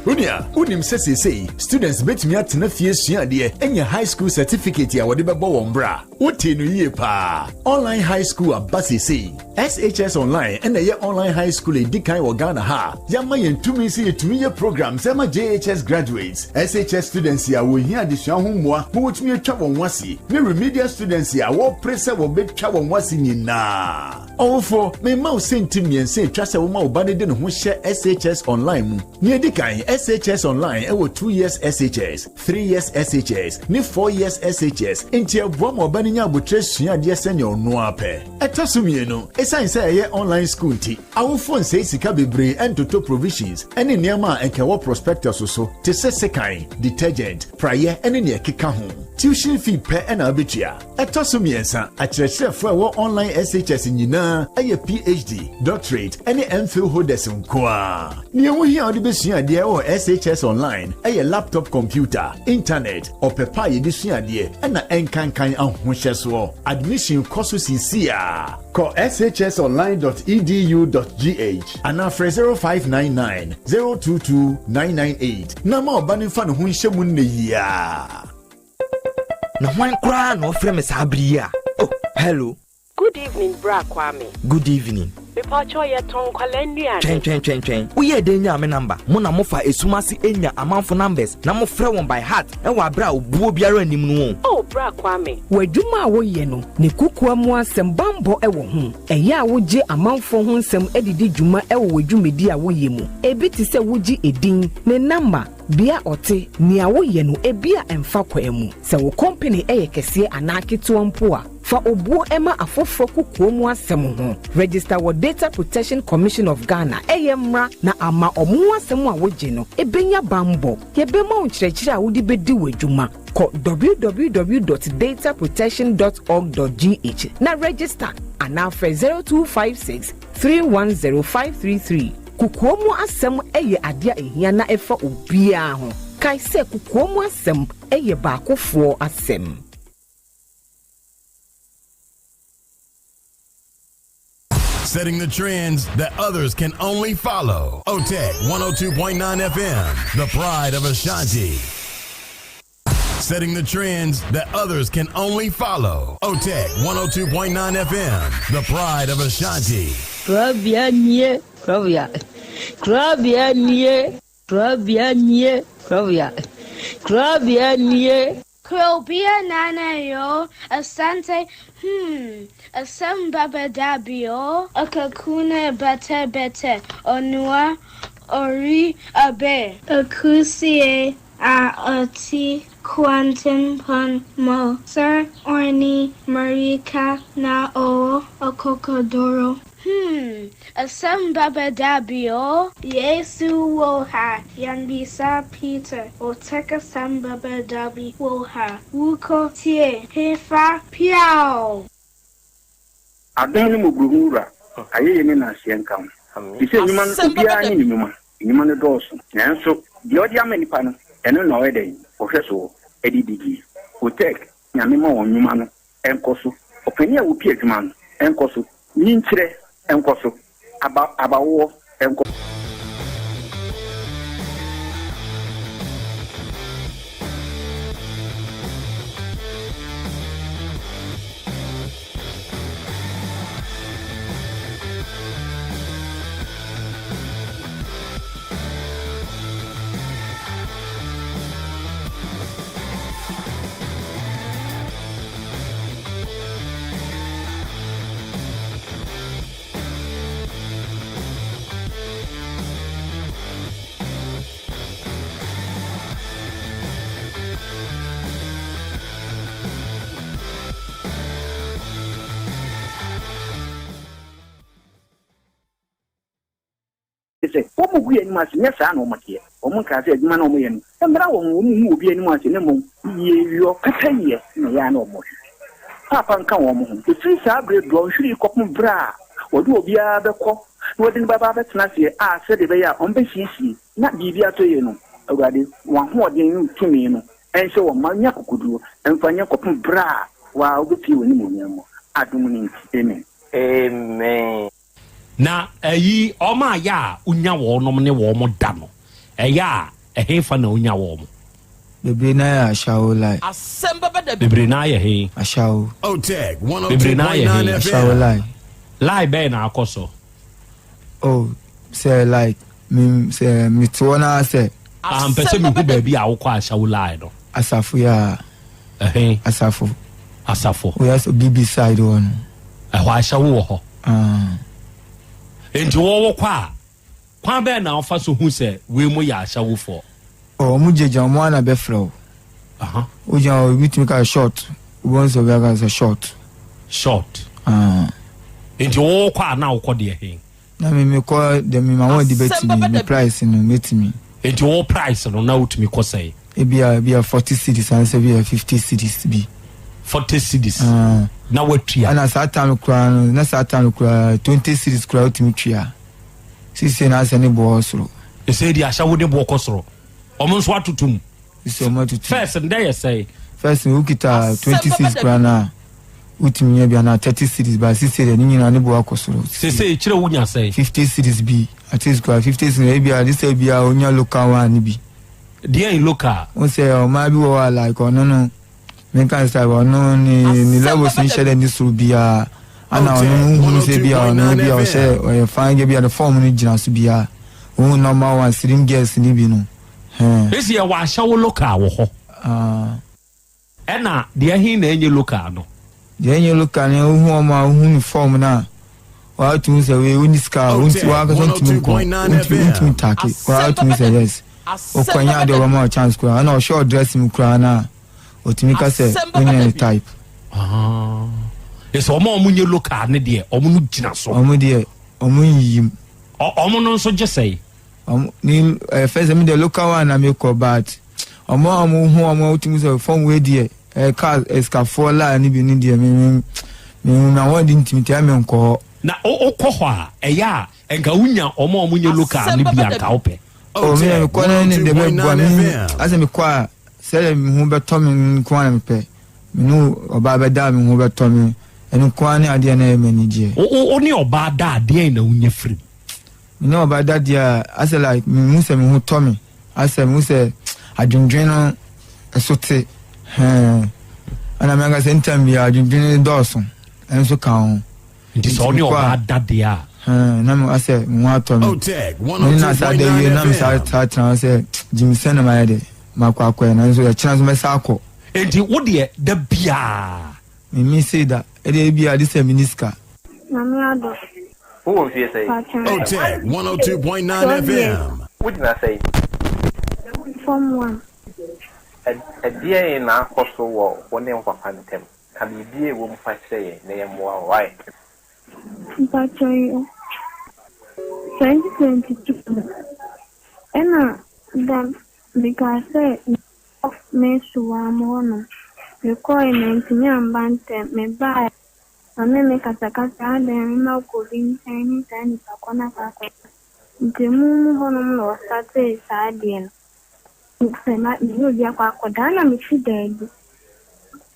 Onua, wonim sɛ seesei students bɛtumi atena fie sua adeɛ anya high school certificate a wɔde bɛbɔ wɔn bra? Wote no yie paa. Online high school aba seesei. SHS Online ɛna ɛyɛ online high school a ɛdi kan wɔ Ghana ha. Yɛama yɛn tumi sɛ yɛtumi yɛ programs ɛma JHS graduates, SHS students a wɔhia adesua ho mmoa ma wɔtumi atwa wɔn ho ase, ne remedial students a wɔpere sɛ wɔbɛtwa wɔn ho ase nyinaa. Ɔwofo, mema wo sɛnti mmiɛnsa atwa sɛ woma wo ba no de ne ho hyɛ SHS Online mu. Nea ɛdi kan, SHS Online ɛwɔ 2 years SHS, 3 years SHS ne 4 years SHS, nti ɛboa ma ɔba no no nya abotrɛ sua adeɛ sɛnea ɔno ara pɛ. Ɛtɔ so mmienu, esiane sɛ ɛyɛ online school nti, awofoɔ nsɛe sika bebree ntotɔ provisions ne nneɛma a anka ɛwɔ prospectus so te sɛ sekan, detergent, praeɛ ne nea ɛkeka ho. Tuition fee pɛ na wobɛtua. Ɛtɔ so mmiɛnsa, akyerɛkyerɛfoɔ a ɛwɔ online SHS nyinaa yɛ PhD, Doctorate ne MPhil holders nko ara. Nea ɛho hia a wode bɛsua adeɛ wɔ SHS Online yɛ laptop computer, internet, ɔpɛ pa a yɛde sua adeɛ ɛna ɛnkankan ahohyɛsoɔ. Admission kɔ so seesei ara. Kɔ shsonline dot edu dot gh anaa frɛ 0599 022 998 na ma ɔba no mfa ne ho nhyɛ mu nnɛ yi ara. Na hwan koraa na ɔfrɛ me saa bere yi a? Oh, hello. Good evening bra Kwame. Good evening. Mepakyɛw yɛtɔn nkwadaa nnuane. Twɛn twɛn twɛn twɛn. Woyɛɛ dɛn nyaa me number? Mo na mofa esum ase nya amanfo numbers na mofrɛ wɔn by heart wɔ abere a obuo biara nnim no o. Oh bra Kwame. W'adwuma a woyɛ no, ne kokoa mu asɛm bammɔ wɔ ho. Ɛyɛ a wogye amanfoɔ ho nsɛm de di dwuma wɔ w'adwumadi a woyɛ mu. Ebi te sɛ wogye edin, ne namba, bea a ɔte, nea woyɛ no, ebia ɛmfa kwan mu. Sɛ wo kɔmpene yɛ kɛseɛ anaa ketewa mpo a, fa obuo ma afoforɔ kokoa mu asɛm ho. Register wɔ Data Protection Commission of Ghana, ɛyɛ mmra na ama wɔn ho asɛm a wogye no bɛnya bammɔ. Yɛbɛma wo nkyerɛkyerɛ a wode bɛdi w'adwuma. Kɔ www dot dataprotection dot org dot gh na register anaa frɛ 0256 310 533. Kokoa mu asɛm yɛ adeɛ a ɛhia na ɛfa obiara ho. Kae sɛ kokoa mu asɛm yɛ baakofoɔ asɛm. Setting the trends that others can only follow. OTEC 102.9 FM, the pride of Ashanti. Setting the trends that others can only follow. OTEC 102.9 FM, the pride of Ashanti. Krabea nie, krabea, krabea nie, krabea nie, krabea, krabea nie. Krobea Nana yo, Asante hmm, Asem Baba Dabio, Akakuna Bete Bete, Onua Ori Abe. Akusie a ɔte kwantempɔn mu sɛ ɔne mmirika na ɔwɔ akokoduru. Hmm, asɛm bɛba da bi o. Yesu wɔ ha, yɛmmisa Peter, ɔtɛk asɛm bɛba da bi wɔ ha, wokɔ tie hefa piaw! Adom ne mmɔborɔhunu Wura, ayɛyie ne nnanseɛ nka wo. Te sɛ nnwuma no, obiara ne ne nnwuma. Nnwuma no dɔɔso, nanso deɛ ɔde ama nnipa no, ɛno na ɔyɛ dɛn? Ɔhwɛ soɔ de didie. Otec, Nyame ma wɔn nnwuma no nkɔ so. Ɔpanin a ɔpi adwuma no nkɔ so. Nyinkyerɛ nkɔ so. Aba abawoɔ nkɔ. Sɛ wɔgu yɛn anim ase, nyɛ saa na wɔteɛ. Wɔnkaa sɛ adwuma no a wɔyɛ no mmra wɔn ho, wɔngu obi anim ase, na mmom yieyɔ, pɛpɛyɛ na ɛyɛ a na wɔhwehwɛ. Paapa nka wɔn ho. Ɛfiri saa berɛ dɔnhwere yi kɔpem berɛ a wɔde obiara bɛkɔ na wɔde no bɛba abɛtena aseɛ a sɛdeɛ ɛbɛyɛ a wɔbɛsiesie na biribi atɔ yie no, Awurade, wɔn ahoɔden ne wo tumi no nhyɛ wɔn ma nya akokoduo mfa nyɛ kɔpem berɛ a wo ara wobɛpue w'animuonyam mu. Adom no nti, amen. Amen. Na ɛyi wɔn a yɛ a wonya wɔnom ne wɔn da no, ɛyɛ a ɛhefa na wonya wɔn? Bebree naa yɛ ashawo lie. Asɛm bɛba da bi. Bebree naa yɛ he? Ashawo. Otec Bebree naa yɛ 102.9 he? Ashawo FM. lie. Lie bɛn na akɔ so? Oh sɛ like me sɛ me te hɔ naa sɛ. Ah mpɛ sɛ mehu baabi a wokɔ ashawo lie no. Asafo yi a. Ɛhe? Asafo. Asafo. Oyɛ sɛ BB side hɔ no. Ɛhɔ ahyɛ wo wɔ hɔ. Ah. Enti wo wokɔ a, kwan bɛn na wofa so hu sɛ wei mo yɛ ahyɛwofoɔ? Oh, wɔn gyinagyina wɔn ara na bɛfrɛ wo. Aha. Wogyina hɔ, ebi tumi ka short. Wobɛhu sɛ obi aka sɛ short. Short. Ah. Nti wokɔ a na wokɔ deɛ he? Na me mekɔ deɛ me ma wɔn de bɛtumi me price no mɛtumi. Nti wo price no na wotumi kɔ sɛn? Ebia ebia 40 cedis ansa bi a 50 cedis bi. 40 cedis. Ah. Na watua. Ɛna saa time koraa no na saa time koraa 20 cedis koraa wotumi tua. Sisi na asɛ ne boɔ soro. Ɛsɛ di ahyɛ wo de boɔ kɔ soro. Ɔmo nso atoto mu. Sisi ɔmo atoto. First ndɛ yɛ sɛn? First no wokita 20 cedis koraa na wotumi nya bi anaa 30 cedis ba sisi deɛ ne nyinaa ne boɔ akɔ soro. Sese kyerɛ wonya sɛn? 50 cedis bi at least koraa 50 cedis ebi a de sɛ bi a onya local one ne bi. Deɛ local? Wo sɛ ɔmaa bi wɔ hɔ a like ɔno no menka sɛ ɔno ne ne levels nhyɛ dɛ ne soro biara ana ɔno no nhunu sɛ bi a ɔno bi a ɔhyɛ ɔyɛ fine girl bi a ne form no gyina so biara ohun normal one slim girls ne bi no. Esi yɛ wɔ ahyɛwo local wɔ hɔ. Ɛna deɛ he na ɛnyɛ local no? Deɛ ɛnyɛ local no wohu ɔmo a wohu ne form no a wɔatumi sɛ wei wonni sika a wonti wankasa ntumi nkɔ wontumi wontumi take wɔatumi sɛ yes wokɔ nyɛ adeɛ ɔbɛma wo chance koraa ɛna ɔhwɛ ɔdress mu koraa no a ɔtumi ka sɛ wonyɛ ne type. Ɛsɛ ɔmo a ɔmo nyɛ local ne deɛ ɔmo no gyina so. Ɔmo deɛ ɔmo nyiyim. Ɔmo no nso gye sɛe. Ɔmo ne ɛɛ fɛsɛ mi deɛ local one na mi kɔ but ɔmo a ɔmo hu ɔmo a wotumi sɛ fɔm wei deɛ ɛɛ car ɛsikafoɔ laa ne bi ne deɛ mi mi mi hu na wɔn de ntumi tia mi nkɔ hɔ. Na o kɔ hɔ a ɛyɛ a nka wonya ɔmo a ɔmo nyɛ local ne bi a nka wopɛ. O mi deɛ mi kɔ ne ne deɛ bɛ bua mi asɛ mi kɔ a sɛdeɛ mi ho bɛtɔ mi nko ara na mi pɛ mi ne ɔbaa bɛda a mi ho bɛtɔ mi ɛno nko ara ne adeɛ na ɛyɛ mi anigyeɛ. O o ne ɔbaa da a deɛn na wonya firi mu? Me ne ɔbaa da deɛ a, asɛ like mehu sɛ me ho tɔ me, asɛ mehu sɛ adwendwen no ɛso te, hɛn. Ɛna me ankasa ntam biara adwendwen no dɔɔso, ɛnso ka ho. Nti sɛ ɔne ɔbaa da deɛ a. Hɛn, na me asɛ me ho atɔ me. Me ne no asa da wie na me saa saa tena hɔ sɛ gyimi sɛ na mayɛ dɛ, makɔ akɔyɛ nanso ɛkyena nso mɛsa akɔ. Nti wo deɛ da biara. Me me sei da, ɛdeɛ ebi a de sɛ me ni sika. Nyame adom. Wowɔ mfeɛ sɛn? Otec 102.9 FM. Wogyina sɛn? Form one. Ɛdeɛn na akɔ so wɔ wo ne wo papa ntam? Ka biribi a ɛwɔ mu fa kyerɛ yɛn na yɛmmoa wo. Wai? Mpakyɛ yi, 2022 no, ɛna da mekaa sɛ mekɔ Mesuwaa mu hɔnom. Mekɔe mantumi amba ntɛm, mebae Ɔne me kasakasa adɛn mema wokɔ obi nkyɛn ne saa nipa kɔ no akɔ akɔka. Nti emu mu hɔnom na ɔstartee saa adeɛ no. Sɛ ma me ne obi akɔ akɔda na mesi daabi.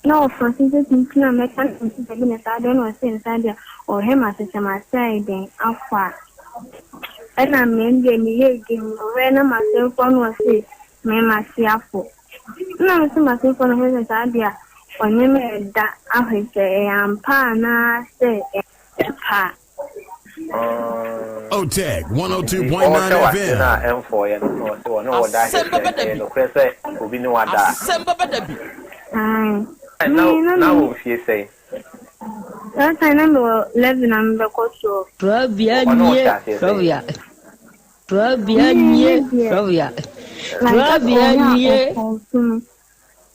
Na ɔfɔse sɛ tenten a mɛka na mesi daabi na saa adeɛ na ɔsee no saa deɛ ɔhwɛ m'ase sɛ m'ase ayɛ dɛn afɔ a. Ɛna me deɛ meyɛɛ dinn ɔhwɛ na m'asemfoɔ na ɔse me m'ase afɔ. Nna mese m'asomfo no ho sɛ saa de a ɔnye me reda ahwɛ sɛ ɛyɛ ampa anaasɛ ɛnyɛ ampa a. Otec 102.9 Ɔhwɛ w'ase no a FM. ɛmfɔeɛ no na ɔse ɔne wo da ahwɛ sɛ ɛyɛ nokorɛ sɛ obi ne wo ada a. Ae. Na Me na na me wɔ mfie sɛn? That time na mewɔ 11 a mebɛkɔ 12. Korabea Ɔne wo nie hyɛ aseɛ sɛn? korabea Korabea nie korabea Korabea nie.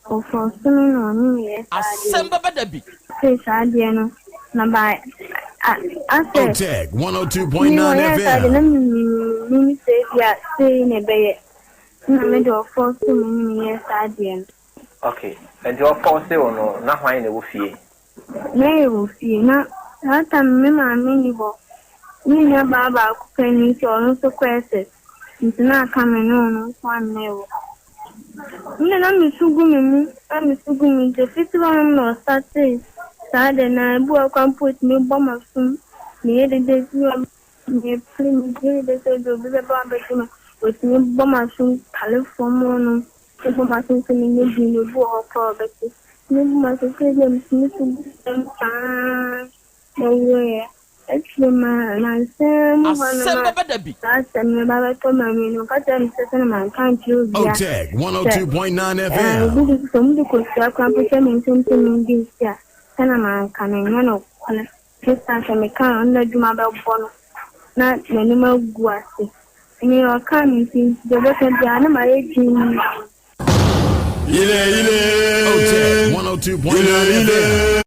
Ɔfɔɔso me na ɔne me yɛ saa adeɛ Asɛm bɛba da bi. Sei saa adeɛ no na ba a asɛ Otec me 102.9 ɔyɛɛ saa adeɛ na FM. me menim sɛ ebi a sei na ɛbɛyɛ na me de ɔfɔɔso me ne me yɛ saa adeɛ no. Ok, nti ɔfɔɔse wo no na hwan na ɛwɔ fie? Na yɛwɔ fie na saa time no me maame nni hɔ. Me nua baa baako pɛ ni nti ɔno nso kɔ SS nti na aka me ne ɔno nko ara na ɛwɔ hɔ. Me deɛ na me su gu me mu na me su gu me nti ofiti hɔ nom na ɔstartee saa deɛ na ebi wɔ hɔ koraa mpo otumi bɔ m'asom meyɛ dede bi wɔ mepere meyɛ dede sɛ ebi obi bɛba abɛgye me otumi bɔ m'asom tale fam hɔ nom bɔ m'asom sɛ menyɛ bi na obi wɔ hɔ koraa ɔbɛte. Mebu m'asese dɛ mitumi tu gu famu paa na ɔwuiɛ. Akyire ma nansa mu hɔ no Asɛm ma bɛba da bi. saa asɛm no ba bɛtɔ maame no, ɔka kyerɛɛ me sɛ sɛdeɛ manka ankyerɛ obiara Otec sɛ 102.9 ɛɛ FM. obi de sɛ wɔde kosua koraa mpo hyɛ me nsam sɛ mendi nsi a, sɛdeɛ manka no ɛnyɛ nokorɛ. Esiane sɛ meka a ɔno n'adwuma bɛbɔ no na n'anim agu ase. Nea ɔkaa no nti, deɛ ɔbɛka biara na mayɛ dinn. OTEC 102.9 FM.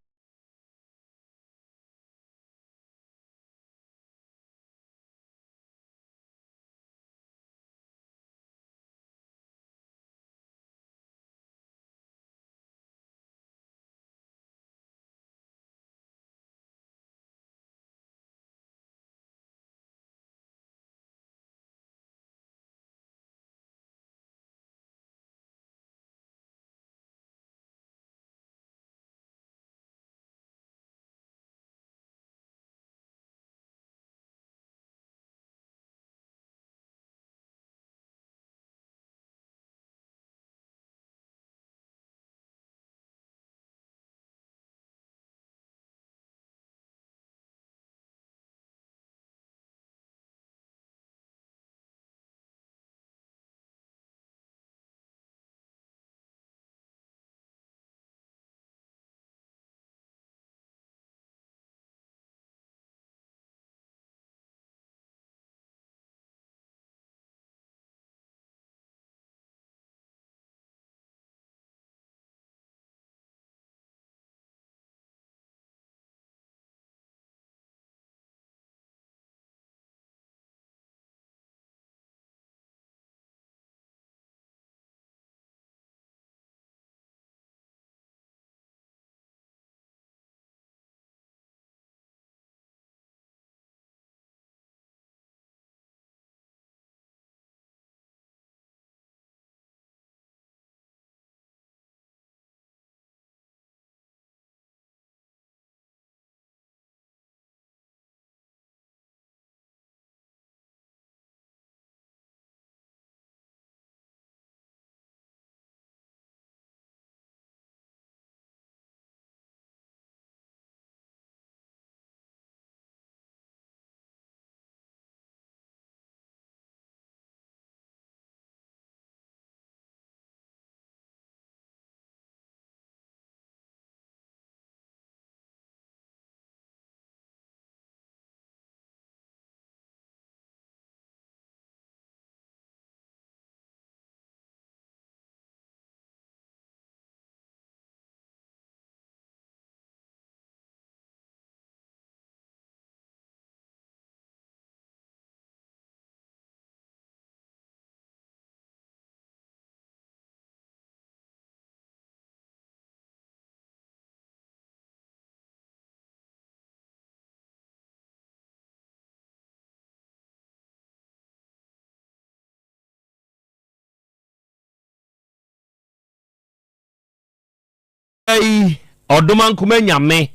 Yi Ɔdomankoma Nyame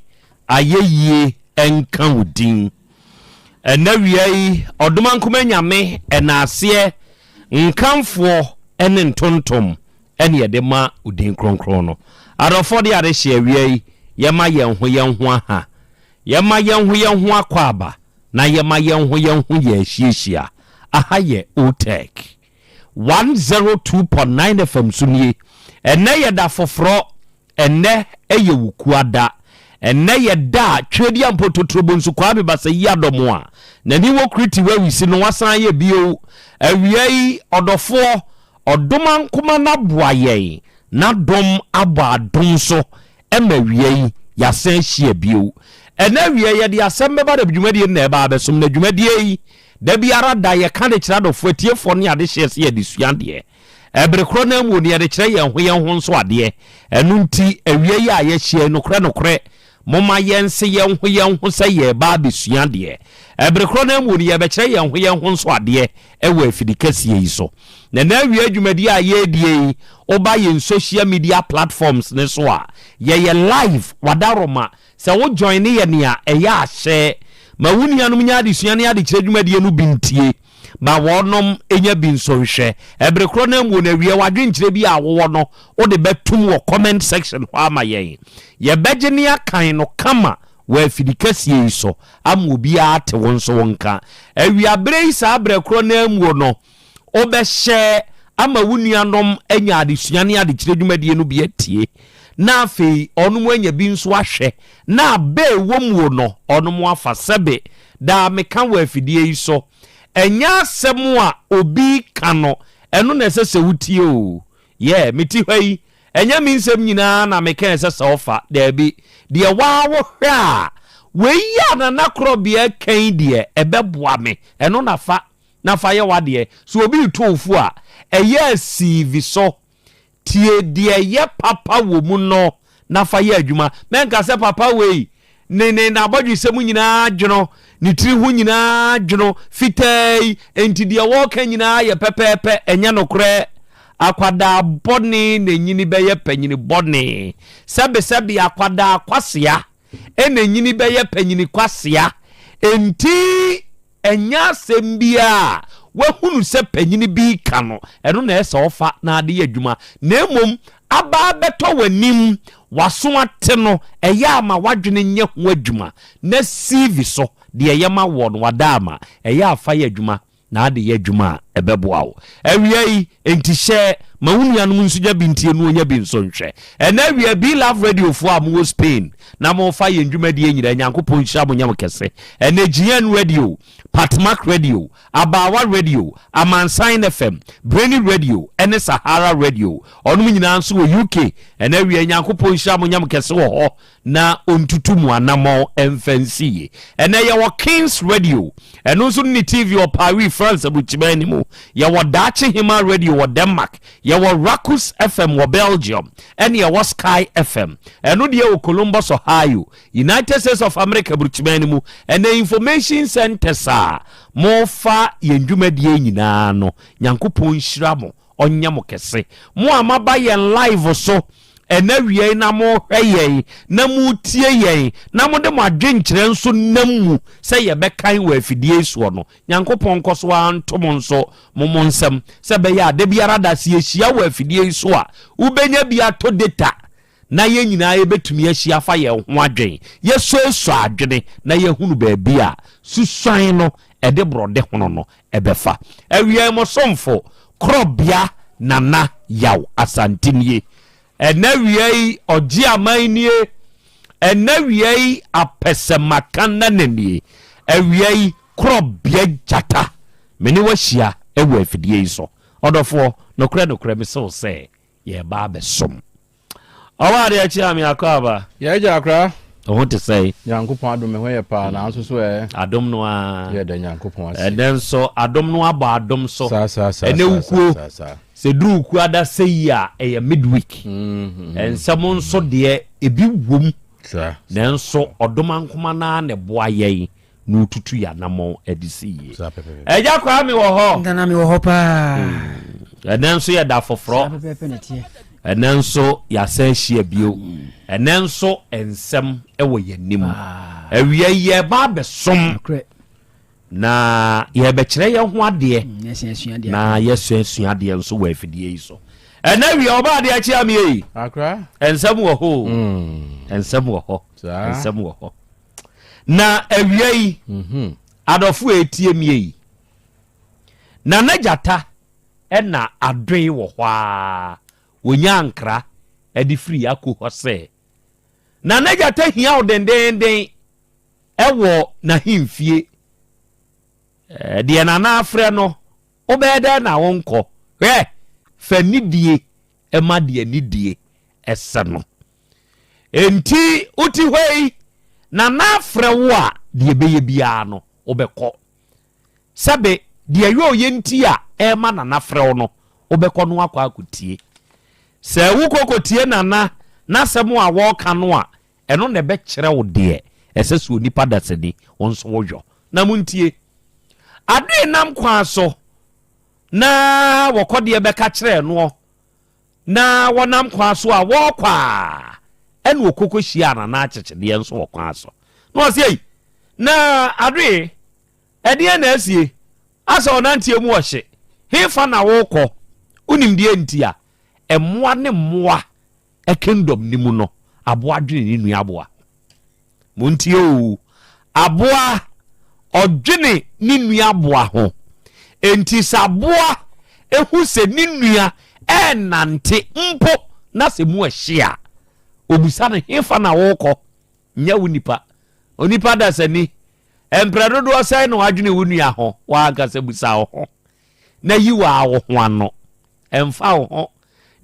ayɛyie nka wo din. Ɛnɛ wia yi Ɔdomankoma Nyame ɛnaaseɛ nkamfoɔ ne ntontom ɛne yɛde ma wo din kronkron no. Adɔfoɔ de adehyeɛ awia yi yɛma yɛn ho yɛn ho aha, yɛma yɛn ho yɛn ho akwaaba na yɛma yɛn ho yɛn ho yɛ ahyiahyia. Aha yɛ OTEC. 102.9 FM so nie. Ɛnnɛ yɛ da foforɔ, ɛnnɛ yɛ Wukuada. Ɛnnɛ yɛ da a Tweaduampɔ Totorobonsu Kwame Basayi Adɔm a n'ani wɔ Kriti Wawisi no wasan ayɛ bio. Awia yi, ɔdɔfoɔ, Ɔdomankoma no aboa yɛn, n'adom abɔ adom so Ɛma awia yi, yɛasan ahyia bio. Ɛnnɛ awia yi, yɛde asɛm bɛba na dwumadie no na ɛba abɛsom. Na dwumadie yi, da biara da, yɛka de kyerɛ adɔfoɔ, atiefoɔ ne adehyeɛ sɛ yɛde sua adeɛ. Ɛbere korɔ no ara mu no, yɛde kyerɛ yɛn ho yɛn ho nso adeɛ. Ɛno nti, awia yi a yɛahyia yi, nokorɛ nokorɛ, momma yɛnse yɛn ho yɛn ho sɛ yɛreba abɛsua adeɛ. Ɛbere korɔ no ara mu no, yɛrebɛkyerɛ yɛn ho yɛn ho nso adeɛ wɔ afidi kɛseɛ yi so. Na ɛnnɛ awia dwumadie a yɛredie yi, woba yɛn social media platforms no so a, yɛyɛ live, wadaroma. Sɛ wo joine yɛn a, ɛyɛ a hyɛ ma wo nuanom nya adesua ne adekyerɛ dwumadie no bi ntie. Ma wɔnom nya bi nso nhwɛ. Ɛbere korɔ no ara mu no, awia w'adwenkyerɛ bi a wowɔ no, wode bɛtom wɔ comment section hɔ ama yɛn. Yɛbɛgye ne akan no kama wɔ afidi kɛseɛ yi so ama obiara ate wo nso wo nka. Awiaberɛ yi saa berɛ korɔ no ara muo no, wobɛhyɛ ama wo nuanom anya adesua ne adekyerɛ dwumadie no bi atie, na afei ɔnom anya bi nso ahwɛ, na aba a ɛwɔ muo no ɔnom afa. Sɛbe daa meka wɔ afidie yi so, ɛnyɛ asɛm a obi reka no, ɛno na ɛsɛ sɛ wotie o. Yeah, mete hɔ yi, Ɛnyɛ me nsɛm nyinaa na meka ɛsɛ sɛ wofa, daabi. Deɛ waa wohwɛ a, wei a Nana Korɔbea ka yi deɛ, ɛbɛboa me, ɛno na fa na fa yɛ w'adeɛ. Sɛ obi reto wo fo a, ɛyɛ a siivi so. Tie deɛ ɛyɛ papa wɔ mu no na fa yɛ adwuma. Mɛnka sɛ papa wei ne ne n'abɔdwesɛm nyinaa dwono, ne tiri ho nyinaa dwono, fitaa yi, enti deɛ wɔreka nyinaa yɛ pɛpɛɛpɛ. Ɛnyɛ nokorɛ. Akwadaa bɔne na ɛnyini bɛyɛ panyini bɔne. Sɛbesɛbe akwadaa kwasea na ɛnyini bɛyɛ panyini kwasea. Enti ɛnyɛ asɛm biara a woahunu sɛ panyini bi reka no, ɛno na ɛsɛ sɛ wofa na ade yɛ adwuma, na mmom aba abɛtɔ w'anim, w'aso ate no, ɛyɛ a ma w'adwene nyɛ ho adwuma na sieve so deɛ ɛyɛ ma woɔ no, wada ama, ɛyɛ a fa yɛ adwuma na ade yɛ adwuma a ɛbɛboa wo. Awia yi, enti hyɛ ma wo nuanom nso nya bi ntie na wɔnya bi nso nhwɛ. Ɛnnɛ awia, Be Love Radio foɔ a mowɔ Spain na mofa yɛn dwumadie nyinaa, Nyankopɔn nhyira mo nyɛ mo kɛse. Ɛnnɛ GN Radio, Patmak Radio, Abaawa Radio, Amansan FM, Brainy Radio ne Sahara Radio, ɔnom nyinaa nso wɔ UK. Ɛnnɛ awia, Nyankopɔn nhyira mo nyɛ mo kɛse wɔ hɔ. na ɔntutu mo anammɔn mfa nsi yie. Ɛnnɛ yɛwɔ Kings Radio, ɛno nso ne TV wɔ Paris, France aburukyiman no mu. Yɛwɔ Daakye Hema Radio wɔ Denmark, yɛwɔ Rakus FM wɔ Belgium, ɛne yɛwɔ Sky FM, ɛno deɛ wɔ Columbus, Ohio, United States of America aburukyiman no mu. Ɛnnɛ information centers a mofa yɛn dwumadie nyinaa no, Nyankopɔn nhyira mo. Ɔnyɛ mo kɛse. Mo a moaba yɛn live so ɛnɛ awia yi na mohwɛ yɛn na motie yɛn na mode mo adwenkyerɛ nso nam mu sɛ yɛbɛkan wɔ afidie yi soɔ no, Nyankopɔn nkɔ so ara nto mo nso mo mo nsam sɛ ɛbɛyɛ a da biara da sɛ yɛhyia wɔ afidie yi so a wobɛnya bi atɔ data na yɛn nyinaa yɛbɛtumi ahyia afa yɛn ho adwen, yɛsuasua adwene na yɛahunu baabi a susuan no ɛde borɔde hono no ɛbɛfa. Awiei mo somfo, Korɔbea Nana Yaw Asante nie. Ɛnɛ awia yi ɔgye aman nie. Ɛnɛ awia yi apɛsɛmaka nana nie. Awia yi Korɔbea Gyata me ne wo ahyia wɔ afidie yi so. Ɔdɔfoɔ, nokorɛ nokorɛ mese wo sɛ Yɛreba abɛsom. Ɔwɔ adeɛ akyi a me akɔ aba. Yɛ agya akora. Wo ho te sɛn? Nyankopɔn adom me ho yɛ paa nanso so ɛ. Adom no ara. Yɛ da Nyankopɔn ase. Ɛnɛ nso adom no abɔ adom so. Saa saa saa Ɛnɛ saa wukuo saa saa. sɛ duru wukuo ada sɛ yi a ɛyɛ midweek. Nsɛm nso deɛ ebi wom. Saa. Nanso ɔdom ankoma no ara na ɛboa yɛn na ɔtutu yɛn anammɔn de si yie. Agya Kwame wɔ hɔ. Nana mewɔ hɔ paa. Ɛnɛ nso yɛ da foforɔ. Saa pɛpɛɛpɛ na ɛteɛ. Ɛnɛ nso yɛasan ahyia bio. Ɛnɛ nso nsɛm wɔ yɛn anim. Awia yi yɛreba abɛsom. Na yɛrebɛkyerɛ yɛn ho adeɛ. Mm, na yɛsuasua adeɛ nso wɔ afidie yi so. Ɛnɛ awia ɔba adeɛ akyi amie yi. Nsɛm wɔ hɔ o. Mm. Nsɛm wɔ hɔ. Nsɛm wɔ hɔ. Na awia yi, mhm. adɔfo a etie mie yi, Nana Gyata na adoe wɔ hɔ ara, wɔnyaa nkra de firi ako hɔ sɛ, Nana Gyata hia wo dendeenden wɔ n'ahemfie. Deɛ Nana afrɛ no, wobɛyɛ dɛn na wonkɔ? Hwɛ, fa nidie ma deɛ nidie ɛsɛ no. Enti wote hɔ yi, Nana afrɛ wo a, deɛ ɛbɛyɛ biara no, wobɛkɔ. Sɛbe, deɛ ɛyɛ ɔyɛ nti a ɛrema Nana frɛ wo no, wobɛkɔ no akɔ akɔtie. Sɛ wokɔ kɔtie Nana n'asɛm a wɔreka no a, ɛno na ɛbɛkyerɛ wo deɛ ɛsɛ sɛ onipa dasani wo nso woyɔ. Na montie. Adoe nam kwan so na wɔkɔ deɛ bɛka kyerɛɛ noɔ Na wɔnam kwan so a wɔrekɔ a, ɛna ɔkɔkɔ hyiaa Nana Akyekyedeɛ nso wɔ kwan so. Na ɔse, Ei, na Adoe, ɛdeɛn na asie? Asɛ ɔnanteɛ mu ɔhye. Hefa na worekɔ? Wonim deɛ nti a? Mmoa ne mmoa kingdom no mu no, aboa dwene ne nua aboa. Montie oo, aboa ɔdwene ne nua aboa ho. Enti sɛ aboa hu sɛ ne nua ɛrenante mpo na sɛ mu ɛhye a, obisa no hefa na wokɔ? Nyɛ wo nipa. Onipa dasani, mprɛ dodoɔ sɛn na wadwene wo nua ho? W'ankasa bisa wo ho na yi wo ara wo ho ano. Ɛmfa wo ho.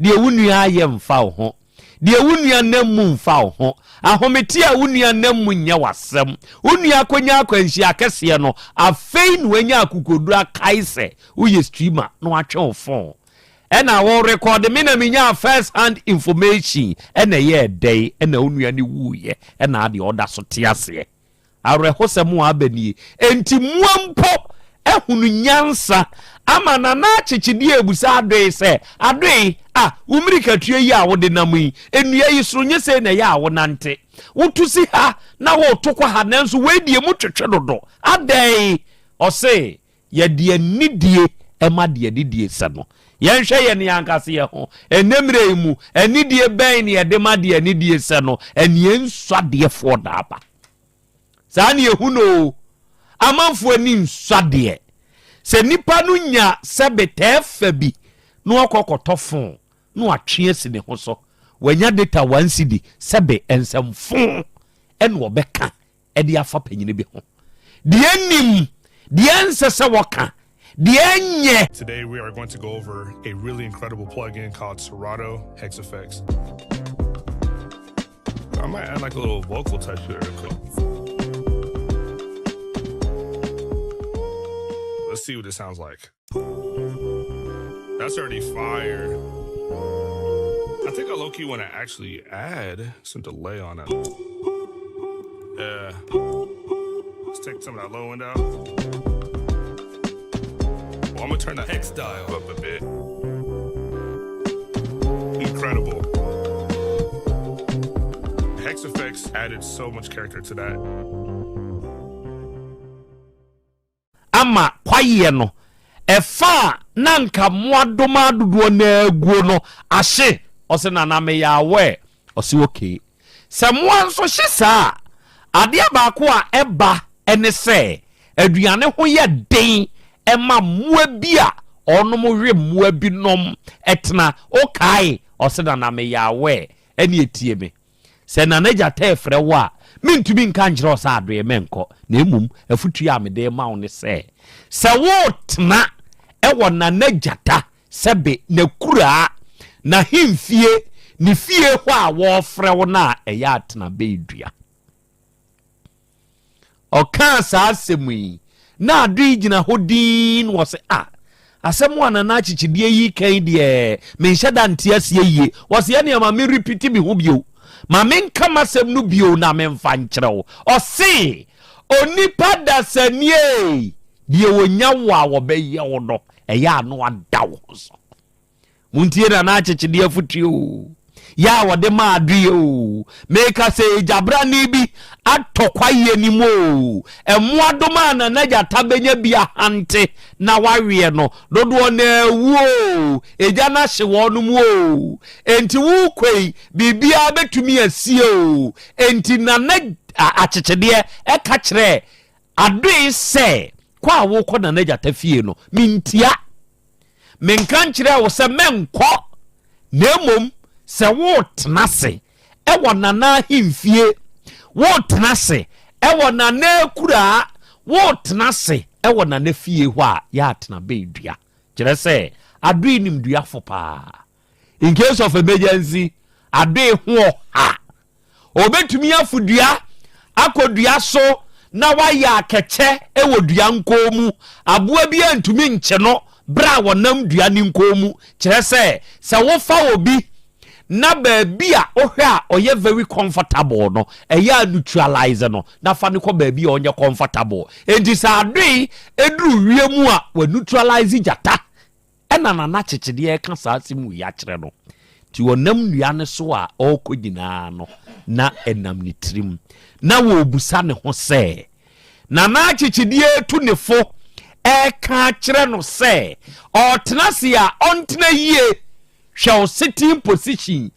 Deɛ wo nua ayɛ mfa wo ho. Deɛ wo nua nam mu mfa wo ho. Ahomete a wo nua nam mu nyɛ w'asɛm. Wo nua akɔnya akwanhyia akɛseɛ no, afei na wanya akokoduro akae sɛ woyɛ streamer na watwe wo phone. Ɛna wo rekɔde me na menyaa first hand information ɛna ɛyɛɛ dɛn ɛna wo nua no wuiɛ ɛna adeɛ ɔda so te aseɛ. Awerɛhosɛm a aba nie. Enti mmoa mpo ahunu nyansa ama Nana Akyekyedeɛ rebisa Adoe sɛ, Adoe, ah, wo mmirikatuo yi a wode nam yi, nnua yi soro nyɛ sei na ɛyɛ a wonante. Woto si ha na woreto kɔ ha nanso wei deɛ mu twetwe dodo. Adɛn? Ɔse, Yɛde anidie ma deɛ anidie sɛ no. Yɛnhwɛ yɛn ankasa yɛn ho. Ɛnnɛ mmerɛ yi mu, anidie bɛn na yɛde ma deɛ anidie sɛ no? Ɛneɛ nsɔ adeɛfoɔ na aba. Saa ne yɛhu no o. Amanfoɔ ani nsɔ adeɛ. Sɛ nipa no nya sɛbe tɛɛfa bi na ɔkɔ kɔtɔ fon na watwe asi ne ho so, wanya data one cedi, sɛbe nsɛmfo ɛna ɔbɛka de afa panyini bi ho. Deɛ nim, deɛ ɛnsɛ sɛ wɔka, deɛ ɛnyɛ. Today we are going to go over a really incredible plugin called Serato Hex Effects. I might add like a little vocal touch to it real quick. Let's see what it sounds like. That's already fire. I think I low-key want to actually add some delay on it. Yeah. Let's take some of that low end out. Well, I'm gonna turn the hex dial up a bit. Incredible. Hex effects added so much character to that. Ama kwaeɛ no, ɛfa a na anka mmoadoma dodoɔ no ara guo no ahye. Ɔse, Nana meyɛ aware. Ɔse, Okay. Sɛ mmoa nso hye saa a, adeɛ baako a ɛba ne sɛ, aduane ho yɛ den ma mmoa bi a wɔnom we mmoa bi nom tena. Wokae? Ɔse, Nana meyɛ aware. Ɛneɛ tie me. Sɛ Nana Gyata refrɛ wo a, mentumi nka nkyerɛ wo sɛ adoe menkɔ, na mmom afotuo a mede rema wo ne sɛ, sɛ woretena wɔ Nana Gyata sɛbe n'akuraa, n'ahemfie, ne fie hɔ a wɔrefrɛ wo no a, ɛyɛ a tena bɛn dua. Ɔkaa saa asɛm yi, na Adoe gyina hɔ dinn na ɔse, Ah, asɛm a Nana Akyekyedeɛ yi ka yi deɛ, menhyɛ da nte aseɛ yie. Ɔse, ɛneɛ ma me repeat me ho bio. Ma menka m'asɛm no bio na memfa nkyerɛ wo. Ɔse, Onipa dasani ei, deɛ ɔnya wo a ɔbɛyɛ wo no, ɛyɛ a na wada wo ho so. Montie Nana Akyekyedeɛ afotuo o, yɛ a wɔde ma adoeɛ o. Meka sɛ egyabrane bi atɔ kwaeɛ no mu o. Mmoadoma a Nana Gyata bɛnya bi ahante na waweɛ no, dodoɔ no ara awu o. Egya no ahye wɔnom o. Enti worekɔ yi, biribiara bɛtumi asie o. Enti Nana Akyekyedeɛ ka kyerɛɛ Adoe sɛ, Kɔ a worekɔ Nana Gyata fie no, mentia. Menka nkyerɛɛ wo sɛ mɛnkɔ, na mmom sɛ woretena ase wɔ Nana ahemfie, woretena ase wɔ Nana akuraa, woretena ase wɔ Nana fie hɔ a, yɛ atena bɛn dua. Kyerɛ sɛ, Adoe nim duafo paa. In case of emergency, Adoe ho ɔha. Obetumi afu dua akɔ dua so na wayɛ akɛkyɛ wɔ dua nkɔn mu. Aboa biara ntumi nkye no bere a ɔnam dua no nkɔn mu. Kyerɛ sɛ, sɛ wofa obi na baabi a wohwɛ a ɔyɛ very comfortable no, ɛyɛ a neutralize no na fa no kɔ baabi a ɔnyɛ comfortable. Enti sɛ adoe duru wiem a, waneutralize gyata. Ɛna Nana Kyekyedeɛ reka saa asɛm wei akyerɛ no. Nti ɔnam nnua no so a ɔrekɔ nyinaa no, na ɛnam ne tirim. Na wɔrebisa ne ho sɛ, Nana Akyekyedeɛ retu ne fo reka akyerɛ no sɛ ɔretena ase a ɔntena yie. Hwɛ wo sitting position,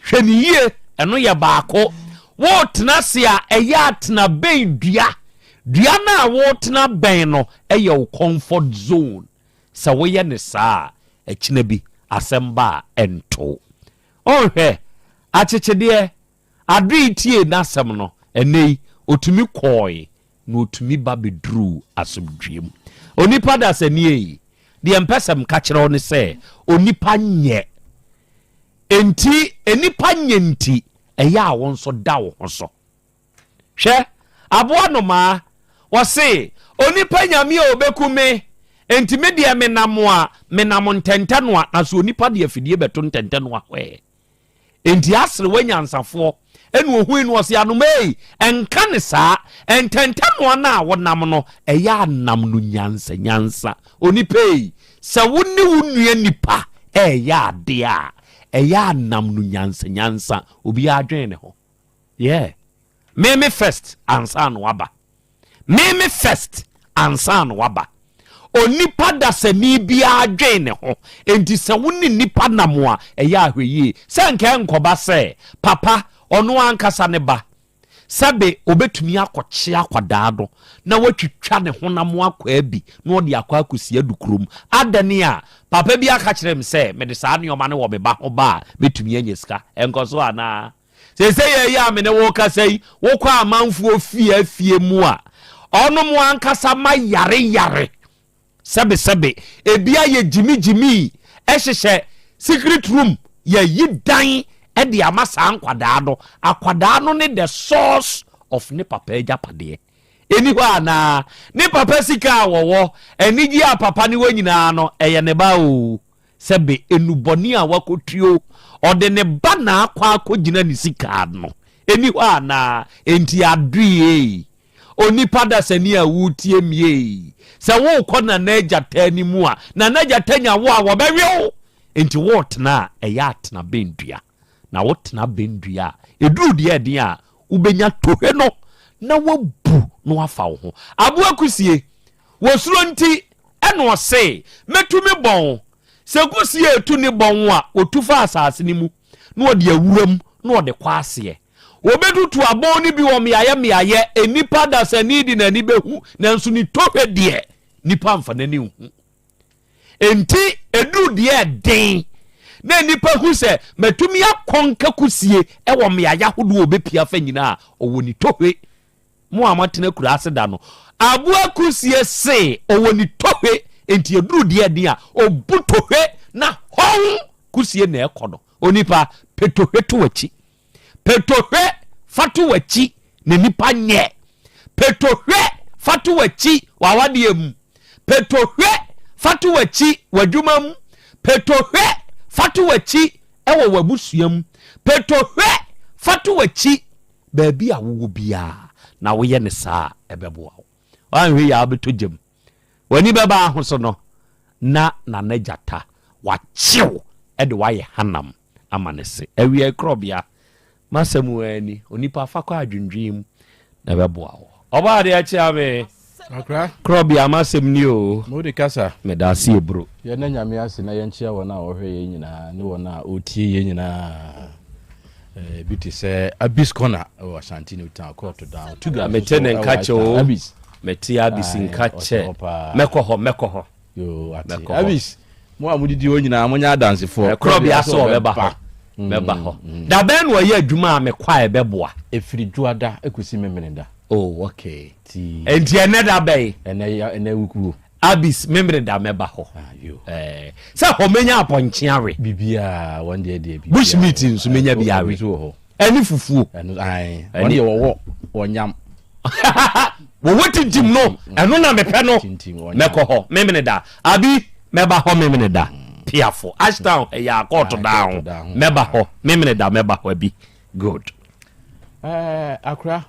hwɛ no yie, ɛno yɛ baako. Woretena ase a, ɛyɛ a tena bɛn dua. Dua no a woretena bɛn no yɛ wo comfort zone. Sɛ woyɛ no saa a, akyina bi, asɛm ba a, ɛnto wo. Ɔnhwɛ, akyekyedeɛ, Adoe tiee n'asɛm no, ɛnnɛ yi, ɔtumi kɔɔe, na ɔtumi ba bɛduruu asomdwoeɛ mu. Onipa dasani ei, deɛ mpɛ sɛ meka kyerɛ wo ne sɛ, onipa nyɛ. Enti nnipa nyɛ nti, ɛyɛ a wo nso da wo ho so. Hwɛ, aboa nomaa, wɔse, Onipa nyame a ɔbɛku me, enti me deɛ menam a, menam ntɛntɛnoa, na so onipa de afidie bɛto ntɛntɛnoa hɔ ɛ? Enti aserewa nyansafoɔ ɛna ohui no ɔse, Anoma ei, ɛnka ne saa, ntɛntɛnoa no a wonam no, ɛyɛ a nam no nyansa nyansa. Onipa ei, sɛ wo ne wo nua nipa ɛɛyɛ adeɛ a, ɛyɛ a nam no nyansa nyansa, obiara dwen ne ho. Yeah. Me me first ansa na waba. Me me first ansa na waba. Onipa dasani biara dwen ne ho. Enti sɛ wo ne nipa nam a, ɛyɛ ahwɛyie. Sɛ nka ɛnkɔba sɛ papa ɔno ankasa ne ba sɛbe obetumi akɔkye akwadaa no na watwitwa ne honam akwaa bi na ɔde akɔ akɔsi adu kurom. Adɛn a papa bi aka kyerɛ me sɛ mede saa nneɛma no wɔ me ba ho ba a mɛtumi anya sika. Ɛnkɔ so anaa? Seesei yɛ yi a me ne wo rekasa yi, wokɔ amanfoɔ fie afie mu a, ɔnom ankasa ma yare yare sɛbesɛbe, ebi ayɛ gyimi gyimi, ɛhyehyɛ secret room, yɛyi dan de ama saa nkwadaa no. Akwadaa no ne the source of ne papa agyapadeɛ. Ɛni hɔ anaa? Ne papa sika a wɔwɔ, anigye a papa ne wɔ nyinaa no, ɛyɛ ne ba o. Sɛbe nnubɔne a wakotuo, ɔde ne ba na akɔ akɔgyina ne sika ano. Ɛni hɔ anaa? Enti adoe ei, onipa dasani a woretie me ei, sɛ worekɔ Nana Agyata anim a, Nana Agyata nya wo a, wɔbɛwe wo. Enti woretena a, ɛyɛ a tena bɛn dua. Na wotena bɛn dua a, ɛduru deɛ ɛden a, wobɛnya tohwe no na woabu na wafa wo ho. Aboa kusie, Wɔsuro nti ɛna ɔse, Mɛtu me bɔn. Sɛ kusie retu ne bɔn a, ɔtu fa asase no mu, na ɔde awura mu, na ɔde kɔ aseɛ. Wɔbɛtutu abɔn no bi wɔ mmeaeɛ mmeaeɛ, nnipa dasani de n'ani bɛhu, nanso ne tohwɛ deɛ, nnipa mfa n'ani nhu. Enti ɛduru deɛ ɛden na nnipa hu sɛ matumi akɔnka kusie wɔ mmeaeɛ ahodoɔ a ɔbɛpia fa nyinaa a, ɔwɔ ne tohwe. Mo a moatena akuraase da no, aboa kusie se ɔwɔ ne tohwe, enti ɛduru deɛ ɛden a, ɔbu tohwe na hɔn kusie na ɛkɔ no. Onipa, pɛ tohwe to w'akyi. Pɛ tohwe fa to w'akyi na nipa nyɛ. Pɛ tohwe fa to w'akyi w'awadeɛ mu. Pɛ tohwe fa to w'akyi w'adwuma mu. Pɛ tohwe fa to w'akyi ɛwɔ w'abusua mu. Pɛ tohwe fa to w'akyi Baabi a wowɔ biara na woyɛ no saa a, ɛbɛboa wo. Woanhwɛ yie a wobɛtɔ gya mu. W'ani bɛba ahoso no, na Nana Gyata wakye wo de wo ayɛ hanam ama ne se. Awiei korɔbea, m'asɛm ara ni, onipa fa kɔ adwendwen mu na ɛbɛboa wo. Ɔbɔadeɛ kyea me. Akra. Korɔbea, m'asɛm ni o. Mode kasa. Meda ase eburo. Yɛnna Nyame ase na yɛnkyea wɔn a wɔhwɛ yɛn nyinaa ne wɔn a wɔtie yɛn nyinaa. Ebi te sɛ Abis Corner wɔ Ashanti New Town, Kɔɔto Down, Tuga nso Mete ne so nka wɔ kyɛ o. Abis. Mete Abis nka Ɔhyɛ kyɛ. hɔ paa. Mɛkɔ hɔ, mɛkɔ hɔ. Yoo, ate. Mɛkɔ hɔ. Abis, mo a modidi hɔ nyinaa monyɛ adansefoɔ. Korɔbea sɛ ɔbɛba hɔ. Mɛba hɔ. Da bɛn na ɔyɛ adwuma a mekɔ a ɛbɛboa? Ɛfiri Dwoada kɔsi Memeneda. Oh, okay. Enti ɛnɛ da bɛn? Ɛnɛ ɛnɛ wukuo. Abis Memeneda mɛba hɔ. Ah, Sɛ hɔ menya apɔnkye awe. Biribiara wɔn deɛ deɛ biribiara. Bush meat nso menya bi awe. Ɛne fufuo. Ɛno ae. Wɔn deɛ wɔwɔ wɔnyam. Wɔwɔ tintim no ɛno na mepɛ no. Mɛkɔ hɔ Memeneda. Abi mɛba hɔ Memeneda. Piafo Ashtown ɛyɛ akɔɔto daa ho. Mɛba hɔ Memeneda mɛba hɔ abi. Good. Ɛɛ akora.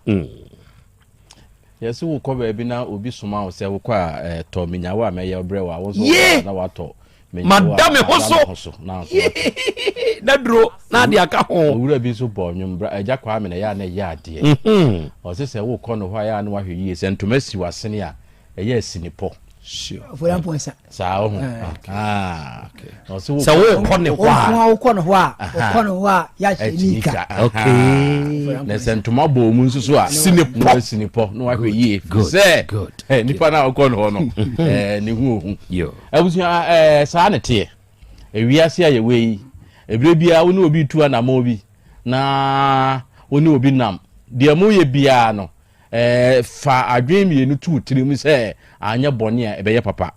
Yɛse wokɔ baabi na obi soma wo sɛ wokɔ a eh, tɔ menyawo a mɛyɛ brɛ wo a wo nso wokɔ a na watɔ menyawo a Mada me ho ada so. me ho so na nso watɔ. Na duro na ade aka ho. Owura bi nso bɔɔ nnwom bra agya Kwame na ɛyɛ a na ɛyɛ adeɛ. Ɔse sɛ wokɔ no hɔ a ɛyɛ a na wahwɛ yie sɛ ntoma si w'asene a ɛyɛ asinipɔ. Ofori Amponsah. Saa ɔho. Sɛ wokɔ ne hɔ a. Wokɔ ne hɔ a. Wokɔ ne hɔ a yɛahyɛ nika. Okay. Na sɛ ntoma bɔ mu nso so a. Sinipɔ. Sinipɔ na wahwɛ yie. Sɛ nipa na wokɔ ne hɔ no ne ho ohu. Abusua saa ne teɛ. Ewiase a yɛwɔ yi ebire biara wo ne obi tu anamɔ bi na wo ne obi nam deɛ moyɛ biara no Fa adwene mmienu to wo tirim sɛ anyɛ bɔne a ɛbɛyɛ papa.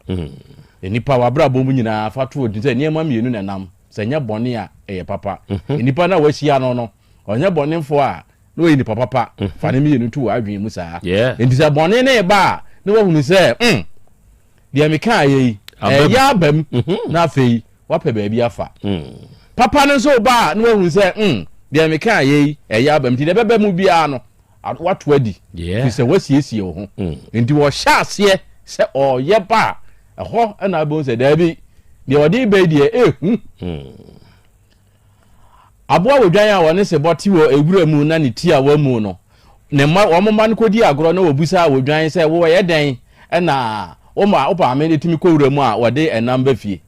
Nnipa w'abrabɔ mu nyinaa fa to wo tirim sɛ nneɛma mmienu na ɛnam. Sɛ ɛnyɛ bɔne a, ɛyɛ papa. Nnipa no a wahyia no no, ɔnyɛ bɔnefoɔ a, na ɔyɛ nipa papa. Fa ne mmienu to w'adwene mu saa. Enti sɛ bɔne no reba a, na wahunu sɛ, mm, deɛ mekaeɛ yi, ɛyɛ aba mu, na afei wapɛ baabi afa. Papa no nso reba a, na wahunu sɛ, mm, deɛ mekaeɛ yi, ɛyɛ aba mu. Nti deɛ ɛbɛba mu biara no, wato adi, firi sɛ wasiesie wo ho. Nti wɔhyɛ aseɛ sɛ ɔreyɛ ba a, ɛhɔ na wobɛhu sɛ daabi, deɛ ɔde reba yi deɛ, ɛhu. Aboa odwan a wɔne sebɔ te wɔ ewura mu na ne ti a wɔamu no, ne mma, wɔn mma no kɔdi agorɔ na wɔbisa odwan sɛ, Wo ɛyɛ dɛn na wo ma wo maame no tumi kɔ wura mu a wɔde ɛnam ba fie?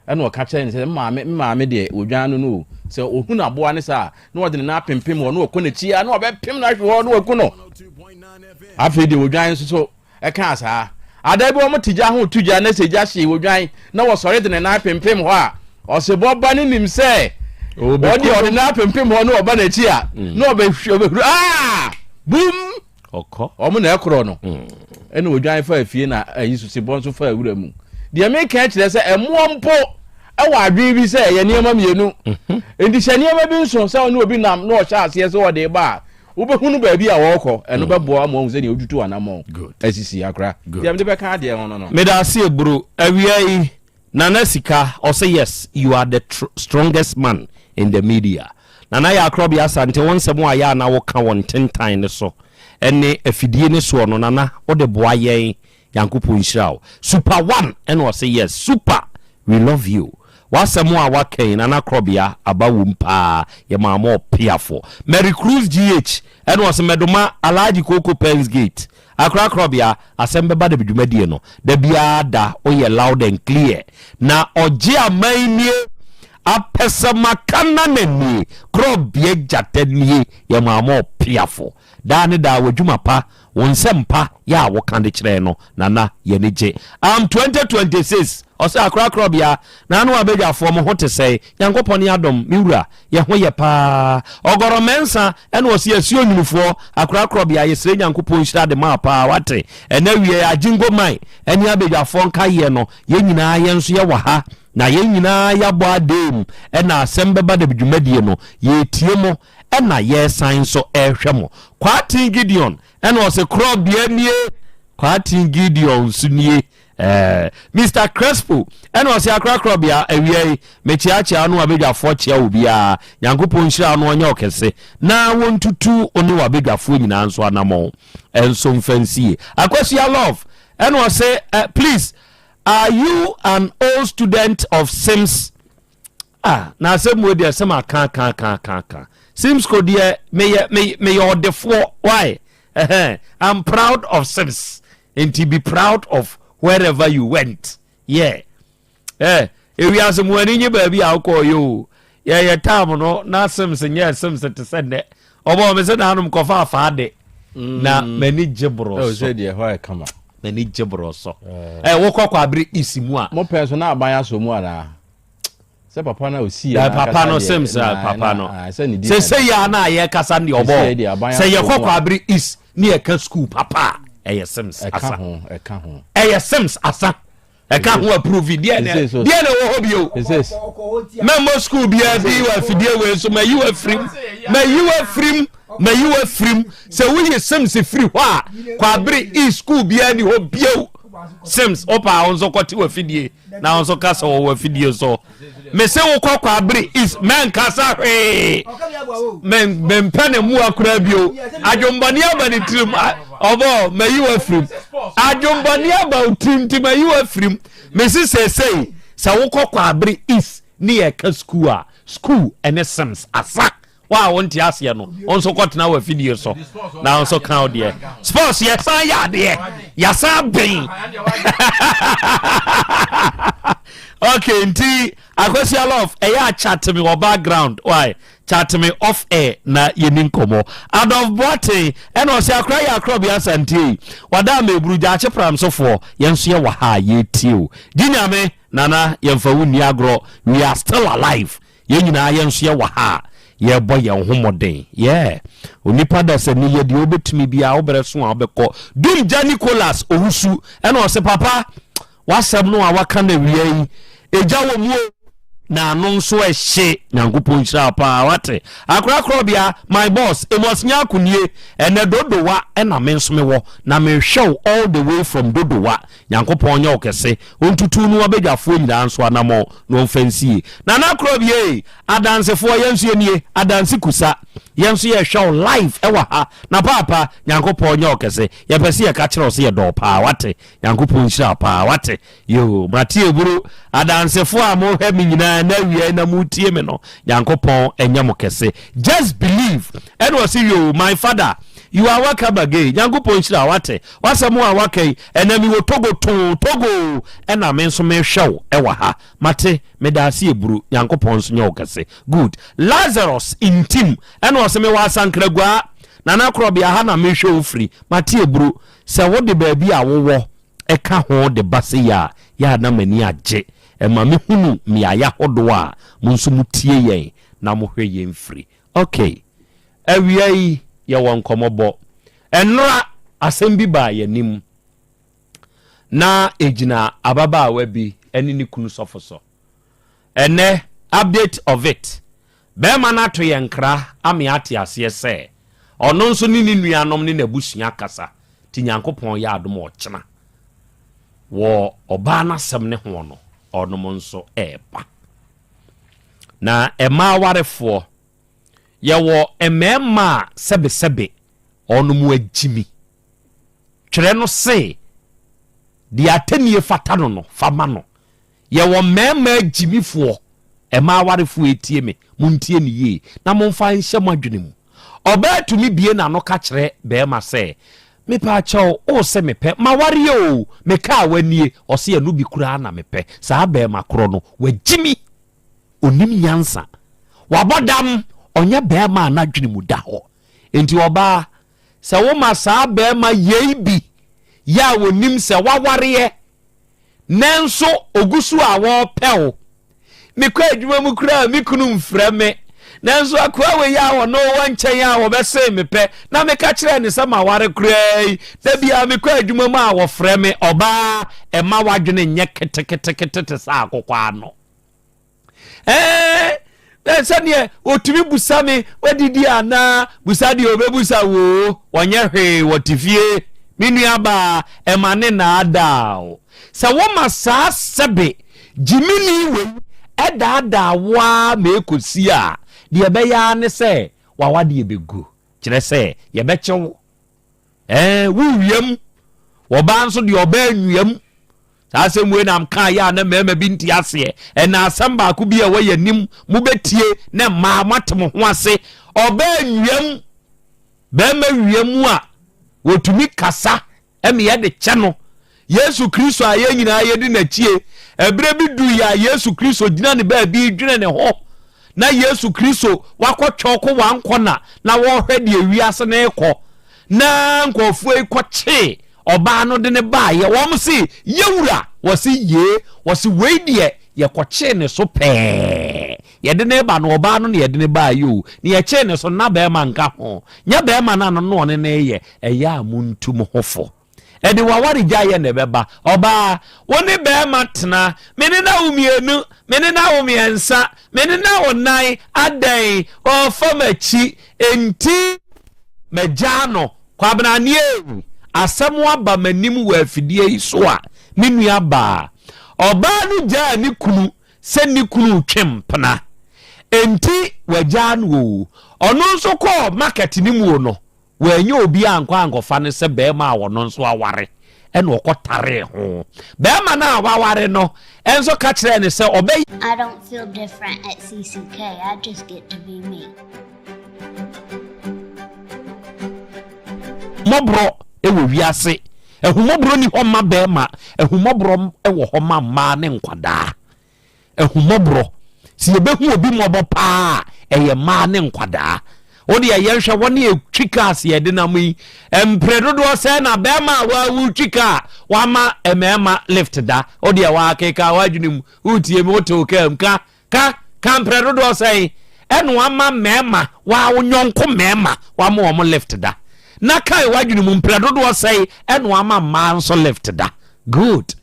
Ɛna ɔka kyerɛ no sɛ, Me maame, me maame deɛ odwan no no o. Sɛ ɔhunu aboa no saa a, na ɔde ne nan apempem hɔ, na ɔkɔ n'akyi a, na ɔbɛpem no ahwe hɔ, na waku no. Afei deɛ odwan nso so ɛkaa saa. Ada bi wɔte gya ho reto gya na sɛ gya hye odwan na wɔsɔre de ne nan pempem hɔ a, ɔsebɔ ba no nim sɛ ɔde ɔde nan pempem hɔ na ɔba n'akyi a, mm. na ɔbɛhuru aa bum ɔkɔ wɔn na ɛkorɔ no mm. ɛna odwan fa afie na ayi so sebɔ nso fa awura mu. Deɛ meka kyerɛ sɛ ɛmoɔ mpo ɛwɔ adwene bi sɛ ɛyɛ nneɛma mmienu mhm. nti hyɛ nneɛma bi nso sɛ ɔne obi nam na ɔhyɛ aseɛ sɛ ɔde ba a Wobɛhunu baabi a wɔrekɔ, ɛno bɛboa ama woahu sɛdeɛ wotutu anammɔn asisi akora. Deɛ mede bɛka adeɛ ho no no. Meda ase Eburu, awia yi Nana Sika ɔse yes you are the strongest man in the media. Nana Yaakrɔbea Asante wo nsɛm a yɛ a na woka wɔ ntentan no so ne afidie no soɔ no Nana wode boa yɛn Nyankopɔn nhyira wo. Super one ɛna ɔse yes super we love you w'asɛm a waka yi Nana Krɔbea aba wom paa yɛ maa mo ɔpeafo. Mary Cruz GH ɛna ɔse Mɛdoma Alhaji Koko Pens Gate Akra Krɔbea asɛm bɛba da dwumadie no da biara da woyɛ loud and clear na ɔgye aman nie apɛsɛmaka nana nie Krɔbea gyata nie yɛ maa mo ɔpeafo daa ne daa w'adwuma pa Wo nsɛm pa yɛ a woka de kyerɛɛ no Nana yɛni gye. Am 2026 ɔsɛ akorakorɔbea Naano abadwafoɔ mo ho te sɛn Nyankopɔn ne adom me wura yɛ ho yɛ paa Ɔgɔrɔ Mɛnsa ɛna ɔse asuo nwunufoɔ akorakorɔbea yɛsrɛ Nyankopɔn nhyira de maa paa wate ɛnɛ wiɛ Agyingo man ɛne abadwafoɔ nkayeɛ no yɛn nyinaa yɛn nso yɛwɔ ha na yɛn nyinaa yɛabɔ adeem ɛna asɛm bɛba da dwumadie no yɛretie mo ɛna yɛresan nso rehwɛ mo. Kwaaten Gideon ɛna ɔse korɔbea nie, Kwaaten Gideon nso nie. Eh, Mr. Crespo ɛna ɔse akora korɔbea awia yi mekyeakyea no abadwafoɔ kyea obiara Nyankopɔn nhyira no ɔnyɛ ɔkɛse na wɔntutu wo ne wabadwafoɔ nyinaa nso anamɔn ɛnso mfa nsie. Akwasia Love ɛna ɔse eh, please are you an old student of Sims Ah, na asɛm wei deɛ sɛ maka aka aka aka aka. Simsco deɛ meyɛ meyɛ ɔdefoɔ why? Ɛhɛn, I'm proud of Sims. Nti be proud of wherever you went. Yeah. Eh, ewiase mu ani nye baabi a wokɔɔ yɛ o. Yɛyɛ tam no na Sims nyɛ Sims te sɛ nnɛ. Ɔbɔ me sɛ nanom kɔfa afaa de. Na mm. m'ani gye borɔ oh, so. Sɛ deɛ hɔ ayɛ kama. M'ani gye borɔ so. Eh, eh wokɔ kɔ abere isi mu a. Mo pɛn so na aban asɔ mu anaa? Sɛ papa no a ɔsii yɛ papa no sɛm sɛ papa no sɛ sɛ yɛ a na yɛkasa ne ɔbɔ sɛ yɛkɔ kwabere east ne yɛka school papa a ɛyɛ sims asa ɛyɛ sims asa ɛka ho approve deɛ na deɛ na ɛwɔ hɔ bio mɛmmɔ school biara bi wɔ afidie wei so mayi wɔ afirim mayi wɔ afirim mayi wɔ afirim sɛ woyi sims firi hɔ a kwabere east school biara ni hɔ bio sims wopa wo nso kɔte wɔ afidie na wo nso ka sɛ wɔwɔ afidie so mese wokɔ kwabere is mɛnkasa hwee mempɛ ne mmoa koraa bio adwombɔne aba ne tirim ɔbɔ mayi wafirim adwombɔne aba wo tirim nti mayi wafirim mese seesei sɛ wokɔ kwabere is ne yɛka sukuu a sukuu ɛne sims asa Wo a wonte aseɛ no, wo nso kɔtena w'afidie so na wo nso ka wo deɛ. Sports yɛsan yɛ adeɛ, yɛsan ben. Okay, nti Akosua Love, ɛyɛ a chat me wɔ background, why? Chat me off air na yɛni nkɔmmɔ. Adolf Boateng, ɛna ɔsɛ akora yɛ akorɔ bi asantie yi. Wada ama eburu gyaakye pramsofoɔ, yɛn nso yɛwɔ ha a yɛtie o. Gye nyame, Nana, yɛmfa wo nni agorɔ, we are still alive. Yɛn nyinaa yɛn nso yɛwɔ ha a yɛrebɔ yɛn ho mmɔden. Yeah. Onipa dasani yɛ deɛ wobɛtumi biara, wo berɛ so a wobɛkɔ. Dumgya Nicholas Owusu ɛna ɔse papa w'asɛm no a waka no awia yi, egya wɔ mu o. Na ano nso ɛhye. Nyankopɔn nhyira wo paa wate. Akora korɔbea my boss Amos Nyarko nie ɛnɛ Dodowa ɛna me nso mewɔ na mehwɛ wo all the way from Dodowa. Nyankopɔn nyɛ wo kɛse ɔntutu no abadwafoɔ nyinaa nso anamɔn na ɔmfa nsie. Nana korɔbea ei adansefoɔ yɛn nso yɛnie adanse kusa yɛn nso yɛhwɛ wo live ɛwɔ ha na paapa Nyankopɔn nyɛ wo kɛse yɛpɛ sɛ yɛka kyerɛ wo sɛ yɛdɔ wo paa wate. Nyankopɔn nhyira wo paa wate. Yoo, mate aburo. Adansefo a mohwɛ me nyinaa na awia yi na motie me no, Nyankopɔn ɛnyɛ mo kɛse. Just believe. Ɛna ɔse yoo, my father, you are welcome again. Nyankopɔn nhyira wate. Wasɛm a waka yi, ɛnɛ mewɔ Togo too, Togo, ɛna me nso mehwɛ wo ɛwɔ ha. Mate, meda ase aburo. Nyankopɔn nso nyɛ wo kɛse. Good. Lazarus Ntim, ɛna ɔse mewɔ Asankraguaa, Nana Korɔbea ha na mehwɛ wo firi. Mate aburo. Sɛ wode baabi a wowɔ ka ho de ba sei a, yɛ a na m'ani agye. Ɛma mehunu mmeaeɛ ahodoɔ a mo nso motie yɛn na mohwɛ yɛn firi. Ok, awia yi yɛwɔ nkɔmmɔbɔ. Ɛnnora asɛm bi baa yɛn anim. Na ɛgyina ababaawa bi ne ne kunu sɔfo so. Ɛnnɛ, update of it, Barima no ato yɛn nkra ama yɛate aseɛ sɛ ɔno nso ne ne nuanom ne n'abusua kasa nti Nyankopɔn yɛ adom a ɔkyena wɔ ɔbaa no asɛm ne hoɔ no ɔnom nso ɛɛba. Na ɛmaa awarefoɔ yɛwɔ mmarima a sɛbesɛbe ɔnom agyimi. Twerɛ no se deɛ atɛnie fata no no fa ma no. Yɛwɔ mmarima agyimifoɔ, mmaa awarefoɔ ɛtie me, montie no yie na momfa nhyɛ mo adwene mu. Ɔbaa tumi bue n'ano ka kyerɛ barima sɛ, Mepaakyɛw, wo se mepɛ, mawareɛ oo, me kaa wanie, ɔse ɛno bi koraa na mepɛ. Saa barima korɔ no, wagyimi, ɔnim nyansa, wabɔ dam, ɔnyɛ barima a n'adwene mu da hɔ. Enti ɔbaa, sɛ woma saa barima yei bi yɛ a ɔnim sɛ wawareɛ, Nanso ogu so a wɔrepɛ wo. Mekɔ adwuma mu koraa a, me kunu mfrɛ me. Nanso akoa wei a ɔno wɔ nkyɛn a wɔbɛsee me pɛ na meka kyerɛɛ no sɛ maware koraa yi, da biara mekɔ adwuma mu a wɔfrɛ me. Ɔbaa, mma w'adwene nyɛ keteketekete te sɛ akokɔ ano. Ɛɛ sɛdeɛ ɔtumi busa me wadidi anaa busa deɛ ɔbɛbusa woo ɔnyɛ hwee wɔte fie me nuabaa ɛma ne naadaa o sɛ woma saa sɛbe gyimini wei ɛdaadaa wo ara ma ɛkɔsi a deɛ ɛbɛyɛ ara ne sɛ wawadeɛ bɛgu kyerɛ sɛ yɛbɛkye wo Ɛɛ, wo wiam. Ɔbaa nso deɛ ɔbaa nwiam. Saa asɛm wei na mkaa yɛ a na mmarima bi nte aseɛ. Ɛna asɛm baako bi a ɛwɔ yɛn anim, mobɛtie na mmaa moate mo ho ase. Ɔbaa nwiam, barima wiam a, wɔtumi kasa ɛma yɛde kyɛ no. Yesu Kristo a yɛn nyinaa yɛdi n'akyie, ɛberɛ bi duiɛ a Yesu Kristo gyina ne baabi redwene ne ho. Na Yesu Kristo wakɔ twɔko wankɔ na na wɔrehwɛ deɛ wiase no rekɔ. Na nkurɔfoɔ yi kɔkyee ɔbaa no de ne baeɛ. Wɔn se, Yɛwura! Wɔse, Yee! Wɔse, Wei deɛ yɛkɔkyee ne so pɛɛ. Yɛde no reba no, ɔbaa no na yɛde no baeɛ o. Na yɛkyee ne so no, na barima nka ho. Nyɛ barima no a no na ɔne no reyɛ. Ɛyɛ a montu mo ho fo. Ɛde w'awaregyaeɛ na ɛbɛba. Ɔbaa, wo ne barima tena. Me ne no awo mmienu, me ne no awo mmiɛnsa, me ne no awo nnan, adɛn, ɔrefa m'akyi, enti magyaa no. Kwabena nie, asɛm aba m'anim wɔ afidie yi so a, me nua baa. Ɔbaa no gyaa ne kunu sɛ ne kunu retwe mpena, enti wagyaa no o. Ɔno nso kɔɔ market no mu o no, Wannya obi ankɔ ankɔfa no sɛ barima a ɔno nso aware ɛna ɔkɔtaree ho. Barima no a waware no nso ka kyerɛɛ no sɛ ɔbɛ. I don't feel different at CCK, I just get to be me. Mmɔborɔ wɔ wiase. Ahummɔborɔ nni hɔ mma barima, ahummɔborɔ wɔ hɔ ma mmaa ne nkwadaa. Ahummɔborɔ. Sɛ yɛbɛhu obi mmɔbɔ paa a, ɛyɛ mmaa ne nkwadaa. Wo deɛ yɛnhwɛ wɔn a ɛtwi cars yɛde nam yi, mpere dodoɔ sɛ na bɛrima a wɔretwi kaa wama mmarima lift da. Wo deɛ wɔakeka w'adwene mu, wotie mi, wote wo kaa mu, ka, ka, ka mpere dodoɔ sɛn ɛna wama mmarima, waa wo nyɔnko mmarima, wama wɔn lift da. Na kae w'adwene mu mpere dodoɔ sɛn ɛna wama mmaa nso lift da. Good.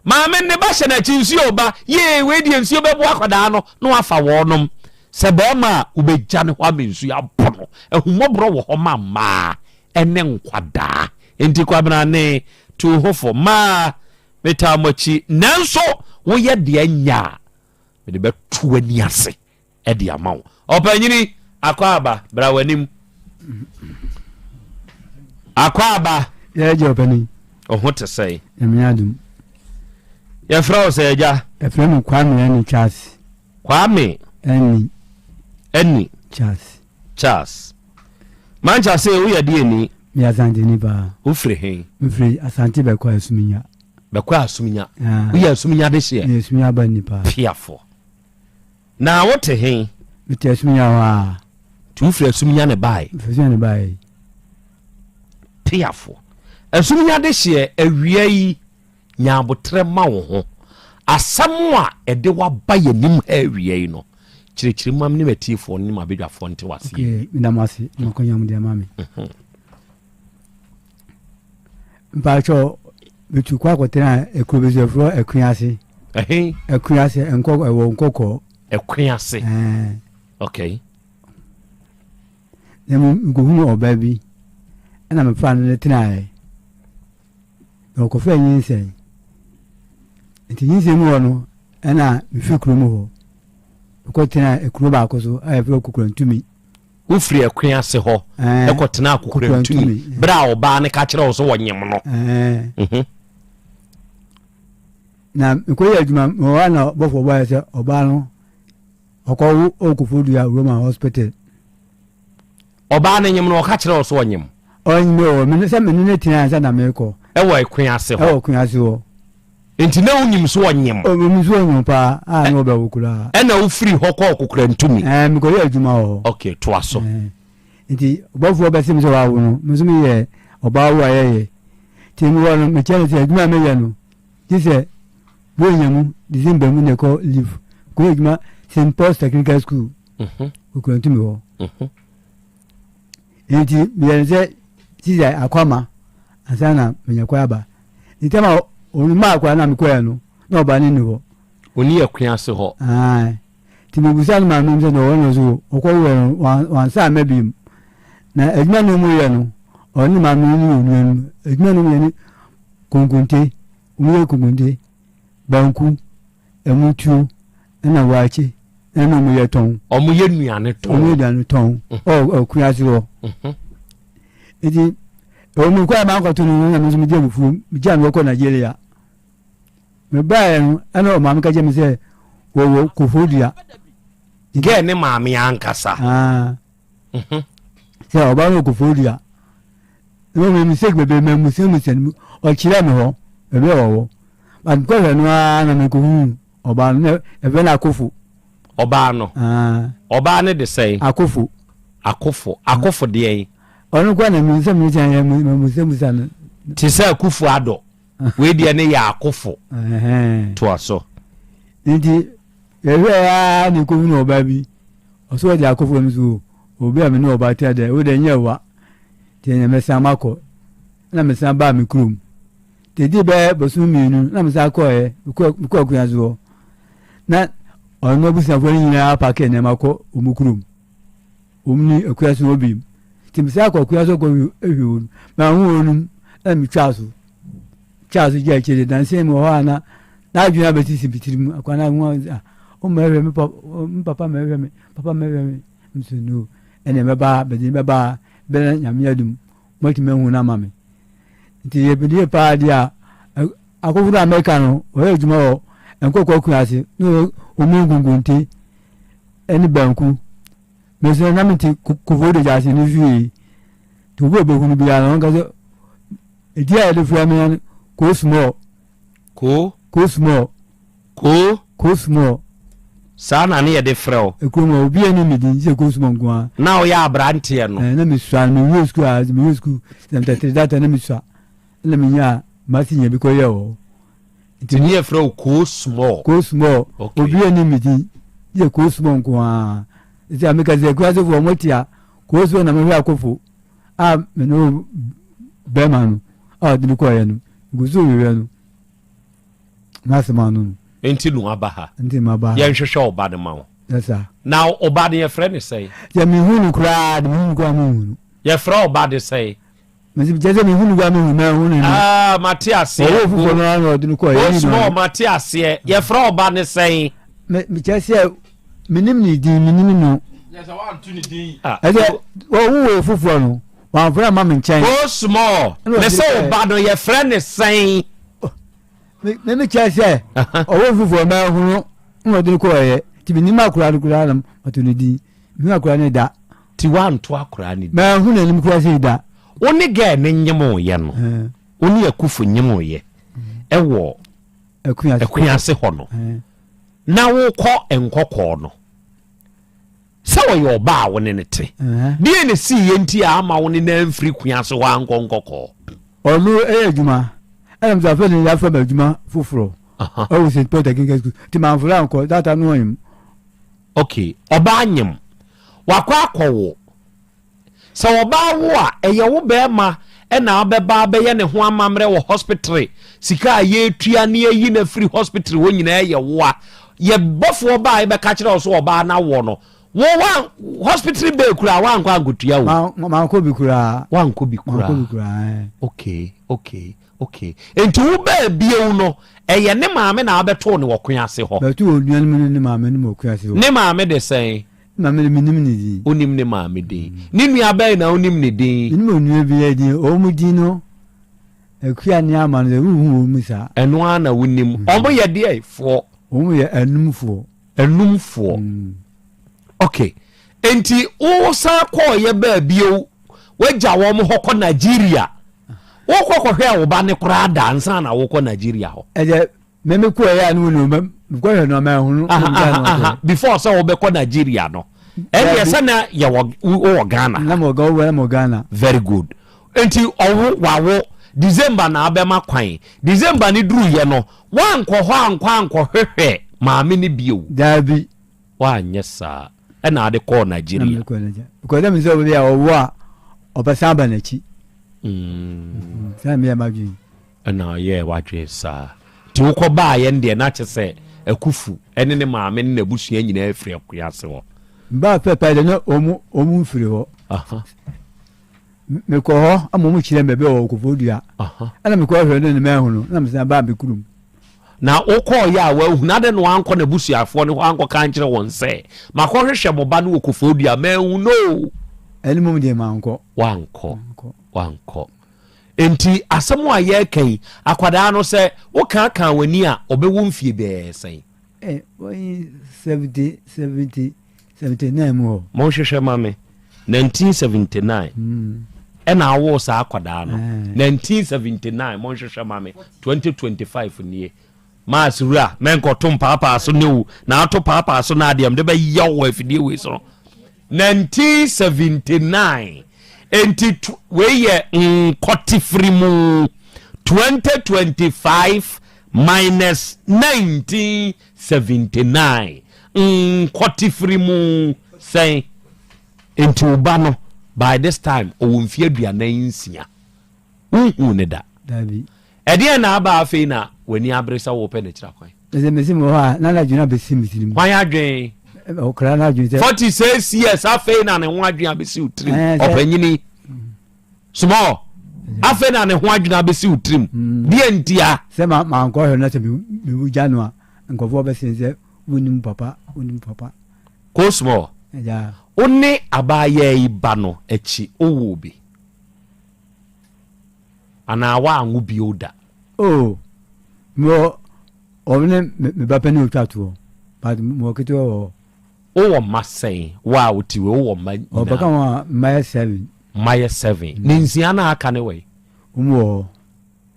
Maame ne ba hyɛ n'akyi nsuo ba yee wei deɛ nsuo bɛbo akwadaa no na wafa wɔnom. Sɛ bɛrima a wobɛgya ne hɔ ama nsuo abɔ no. Ahummɔborɔ wɔ hɔ ma mmaa ne nkwadaa. Enti Kwabena ne tu wo ho fo. Mmaa, metaa mo akyi nanso woyɛ deɛ nyɛ a mede bɛto w'ani ase. de ama wo. Ɔpanyini, akwaaba, bra w'anim. Akwaaba. Yɛ agya ɔpanin. Wo ho te sɛn? Nyame adom. Yɛfrɛ wo sɛ agya? Yɛfrɛ me Kwame Ani Charles. Kwame. Ani. Ani. Charles. Charles. Mancha sɛ woyɛ deɛ ni? Meyɛ Asanteni paa. Wofiri he? Mefiri Asante Bɛkɔ Asuminya. Bɛkɔ Asuminya. Ah. Woyɛ Asuminya de hyeɛ? Meyɛ Asuminya ba ni paa. Piafo. Na wote he? Mete Asuminya hɔ a. Nti wofiri Asuminya ne bae? Mefiri Asuminya ne bae. Piafo. Asuminya de hyeɛ awia yi nya aboterɛ ma wo ho. Asɛm a ɛde waba yɛnim ha awia yi no, kyerɛkyerɛ mu ne m'atiefoɔ ne m'abadwafoɔ nte w'aseɛ. Okay, meda mo ase na makɔnya mo de ama me. Mhm. Mpakyɛ metu kɔ akɔtena ekuro bi so ɛfrɛ Akuase. Ɛhe? Akuase nkɔ ɛwɔ nkɔkɔɔ. Akuase. Okay. Na mu nkohunu ɔbaa bi ɛna mefa no ne tenaeɛ. Na ɔkɔfaa nyinsɛn. Nti nyinsɛn mu hɔ no ɛna mefiri kuro mu hɔ. Mekɔtena ekuro baako so a yɛfrɛ Kokurantumi. Wofiri ɛkwe ase hɔ kɔtenaa Kokurantumi berɛ a ɔbaa no ka kyerɛ wo sɛ wɔnyem no. Mhm. Na mekɔyɛ adwuma mewɔ hɔ na bɔfoɔ bɔeɛ sɛ ɔbaa no ɔkɔwo ɔwɔ Koforidua Roman Hospital. Ɔbaa no nyem no ɔka kyerɛ wo sɛ ɔnyem? Ɔnyem o, mene sɛ mene ne tena ansa na mekɔ. Ɛwɔ ɛkwe ase hɔ? Ɛwɔ ɛkwe ase hɔ. Nti na wonim so ɔnyem? O, menim so ɔnyem paa, a na ɔbɛwo koraa. Ɛna wofiri hɔ kɔɔ Kokorantumi? Ɛɛ, mekɔyɛ adwuma wɔ hɔ. Ok, toa so. Ɛɛ, nti ɔbɔfoɔ bɛse me sɛ wawo no, me nso meyɛ ɔbaa wo a yɛyɛ. Nti mewɔ no, mekyerɛ no sɛ adwuma a meyɛ no, gye sɛ Buronya mu, December mu na ɛkɔ leave. Mekɔyɛ adwuma St. Paul's Technical School, mhm. Kokorantumi hɔ. Mhm. Nti meyɛ no sɛ sisi akwama ansa na manya kwan aba. Nti ama ɔno maa kwan na mekɔɛ no na ɔba no nni hɔ. Ɔni akua ase hɔ. Ae. Nti mebusa no maame sɛ na ɔwɔ no so ɔkɔ wɔ no wansa ama bi mu. Na adwuma no mu yɛ no ɔne maame no ne onua no adwuma no mu yɛ ne konkonte wɔn yɛ konkonte banku ɛmutuo ɛna waakye ɛna wɔn yɛ tɔn. Wɔn yɛ nnuane tɔn. Wɔn yɛ nnuane tɔn ɔ ɔkua ase hɔ. Nti ɛwɔ mu kɔ a maa nkɔto no na mi nso mi gye abufuo mi gye ano kɔ Nigeria. Mi baeɛ no ɛna ɔmaame ka kyerɛ mi sɛ wɔwɔ Koforidua. Gɛɛ ne maame ankasa. Sɛ ɔbaa no wɔ Koforidua. Ɛna ɔyɛ mistake bebree ma musamusa no mu ɔkyerɛ me hɔ baabi a wɔwɔ but mekɔhwɛ no ara na mekɔhu ɔbaa no na ɛfrɛ no akofo. Ɔbaa no? Ɔbaa no de sɛn? Akofo. Akofo. Akofo deɛn? Ɔno koraa na menim sɛ mekyɛn yɛ musamusa no. Te sɛ Akufo Addo. Wei deɛ ne yɛ akofo. Toa so. Nti yɛhwɛɛ ara na ɛkɔhunu ɔbaa bi ɔsɛ ɔde akofo no so obi a me ne ɔbaa tea dɛ wo deɛ nyɛ wa. Nti ɛnna mɛsan makɔ. Ɛnna mesan baa me kurom. Nti ɛdii bɛyɛ bosome mmienu na mesan kɔeɛ, mekɔɔ akonnwa so hɔ. Na ɔno abusuafoɔ no nyinaa apake nneɛma kɔ wɔn kurom. Wɔn ni akua so hɔ bio. Nti mesan kɔ akua so kɔ hwɛ wɔn. Manhu wɔn ɛna metwaa so. Twaa so gyaa akyire. Nansa mu wɔ hɔ a na n'adwene abɛsisi me tirim. Akwa no ho a, ɔmmɛhwɛ me papa mmɛhwɛ me, papa mmɛhwɛ me. Nso no, ɛnna mɛba, mede no bɛba bɛrɛ nyame adum, moatumi ahu no ama me. Nti yɛbɛdie paa deɛ a, akɔfo no a mɛka no, ɔyɛ adwuma wɔ nkɔkɔ akua ase, na ɔmu nkonkonte ne banku. Mesɛ na mete kofo de gya ase ne fie. Nti obi a ɔbɛhunu biara no, ɔnka sɛ, ɛdi a yɛde frɛ me no, koo small. Koo? Koo small. Koo. Koo small. Saa na ne yɛde frɛ wo. Ekurom hɔ obiara nim me din sɛ Koo small nko ara. Na woyɛ aberanteɛ no. Ɛɛ na mesua no mewie sukuu a mewie sukuu sɛmtɛtiri data na mesua ɛna menyaa masi nya bi kɔyɛ wɔ hɔ. Nti ne yɛfrɛ wo Koo small. Koo small. Okay. Obiara nim me din sɛ Koo small nko ara. Nti a meka sɛ akurasefoɔ wɔn te a Koo small na mehwɛ akofo a me ne wo bɛrima no a ɔde me kɔeɛ no ngu so hwehwɛ no. N'asɛm ano no. Nti na waba ha. Nti na maba ha. Yɛnhwehwɛ wo ba no ma wo. Yes sir. Na wo ba no yɛfrɛ no sɛn? Sɛ mehu no koraa de mehu no koraa mehu no. Yɛfrɛ wo ba de sɛn? Mesi kyɛ sɛ mehu no koraa mehu mehu no. Ah, mate aseɛ. Ɔwɔ foforɔ no ara na ɔde no kɔɔ. O small mate aseɛ. Yɛfrɛ wo ba ne sɛn? Me kyɛ sɛ menim ne din menim no. Ɛsɛ ɔwo wɔ foforɔ no wamfrɛ ma me nkyɛn. O small me sɛ wo ba no yɛfrɛ ne sɛn? Me me kyɛ sɛ ɔwɔ foforɔ mɛhunu na ɔde no kɔɔyɛ nti menim akora no koraa na mato ne din mehu akora no da. Ti wanto akora no din. Mɛhu n'anim koraa sɛ da. Wo ne gɛɛ no nyemoyɛ no wo ne akufo nyemoyɛ ɛwɔ Akuase hɔ no na wokɔ nkɔkɔɔ no sɛ ɔyɛ ɔbaa a wo ne no te. Deɛ na ɛsiiɛ nti a ama wo ne no amfiri Kuase hɔ ankɔ nkɔkɔɔ? Ɔno ɛyɛ adwuma ɛna mesɛ afei ne yɛafa me adwuma foforɔ ɛwɔ St. Paul Technical School nti mamforo ankɔ that time no ɔnyem. Ok, ɔbaa nyem wakɔ akɔwo Sɛ ɔbaa wo a, ɛyɛ wo bɛɛma na abɛba abɛyɛ ne ho amammerɛ wɔ hospitre, sika a yɛtua ne ayi no afiri hospitre hɔ nyinaa yɛ wo a. Yɛ bɔfoɔ baa yɛbɛka kyerɛ wo sɛ ɔbaa no awoɔ no, wo wa hospitre bɛɛ koraa woankɔ ankɔtua o. Mankɔ bi koraa. Woankɔ bi koraa. Mankɔ bi koraa. Okay, okay, okay. Nti wo baa bio no, ɛyɛ ne maame na abɛtoo no wɔ Koase hɔ? Bɛtoo onua no ne ne maame no wɔ Koase hɔ. Ne maame de sɛn? Na me de, mennim ne din. Wonim ne maame din. Ne nua bɛn na wonim ne din? Mennim onua biara din. Wɔn mu din no, Akua ne Ama no deɛ, wonhu wɔn mu saa. Ɛno ara na wonim. Wɔn yɛ deɛ foɔ? Wɔn yɛ anumfoɔ. Anumfoɔ. Ok. Enti wosan kɔɔyɛ baa bio, woagya wɔn hɔ kɔ Nigeria. Wokɔ kɔhwɛɛ wo ba no koraa da ansa na wokɔ Nigeria hɔ? Ɛdeɛ Me me kɔ ɛyɛ a ne wone me kɔ hwɛ no ama ɛhono. Aha before sɛ wobɛkɔ Nigeria no ɛdeɛ sɛ na yɛwɔ wɔ Ghana. Na mo wɔ na mo Ghana. Very good. Nti ɔwo wawo December na abɛma kwan December ne duru yɛ no wankɔ hɔ ankɔ ankɔ hwehwɛ maame ne bio. Daabi. Wanyɛ saa ɛna ade kɔɔ Nigeria. Because na mi sɛ ɔbɛbi a ɔwo a ɔbɛsan aba n'akyi. Mm. Sɛ mi yɛ ma dwen. Ɛna ɔyɛɛ w'adwene saa. Nti wokɔ baayɛ no deɛ na kyɛ sɛ Akufu ne ne maame ne n'abusua nyinaa firi Akuase hɔ. Mebaa pɛpɛ deɛ na wɔn wɔn mfiri hɔ. Mekɔ hɔ ama wɔn kyerɛ me baabi a wɔwɔ Koforidua. Ɛna mekɔ hwɛ no na mahu no na mesan baa me kurom. Na wokɔɔyɛ a woahu no adɛn na wankɔ n'abusuafoɔ no hɔ ankɔka ankyerɛ wɔn sɛ makɔhwehwɛ mo ba no wɔ Koforidua manhu no o. Ɛno mmom deɛ mankɔ. Wankɔ. Wankɔ. Enti asɛm a yɛreka yi, akwadaa no sɛ wokaakaa w'ani a, ɔbɛwɔ mfie bɛɛ sɛn? Eh, wɔyi 70, 70, 79 mu hɔ. Monhwehwɛ ma me. 1979 ɛna awoo saa akwadaa no. 1979 monhwehwɛ ma me. 2025 nie. Maas wura, mɛnkɔto mpaapaa so ne o, na ato paapaa so na adeɛ mede bɛyɛ wɔ afidie wei so no. 1979 enti wei yɛ nkɔtefiri mu 2025 minus 1979 nkɔtefiri mu sɛn enti wo ba no by this time ɔwɔ mfeɛ 46 wonhuu ne da Dabi. Ɛdeɛn na aba afei na w'ani abere sɛ worepɛ n'akyiri akwan? Ɛsɛ mesi me hɔ a na n'adwene abɛsi me tirim. Hwan adwene? Ɔkra n'adwene sɛ. 46 years afei na ne ho adwene abɛsi wo tirim. Ɔpanyini. Small. Afei na ne ho adwene abɛsi wo tirim. Mm. Deɛ ntia? Sɛ ma mankɔ hwɛ no sɛ mewu gya no a nkurɔfoɔ bɛsen sɛ wonim papa wonim papa. Ko small. Wo ne abaayaa yi ba no akyi wowoo bi? Anaa woanwo bio da? Oh, mewɔ ɔno ne me ba panin a ɔtwa toɔ, but mewɔ ketewa wɔ hɔ. Wowɔ mma sɛn? Wo a wote wei, wowɔ mma nyinaa? Ɔbɛka ho a, mma yɛ seven. Mma yɛ seven. Ne nsia no a aka ne wɔ he? Wɔn wɔ hɔ.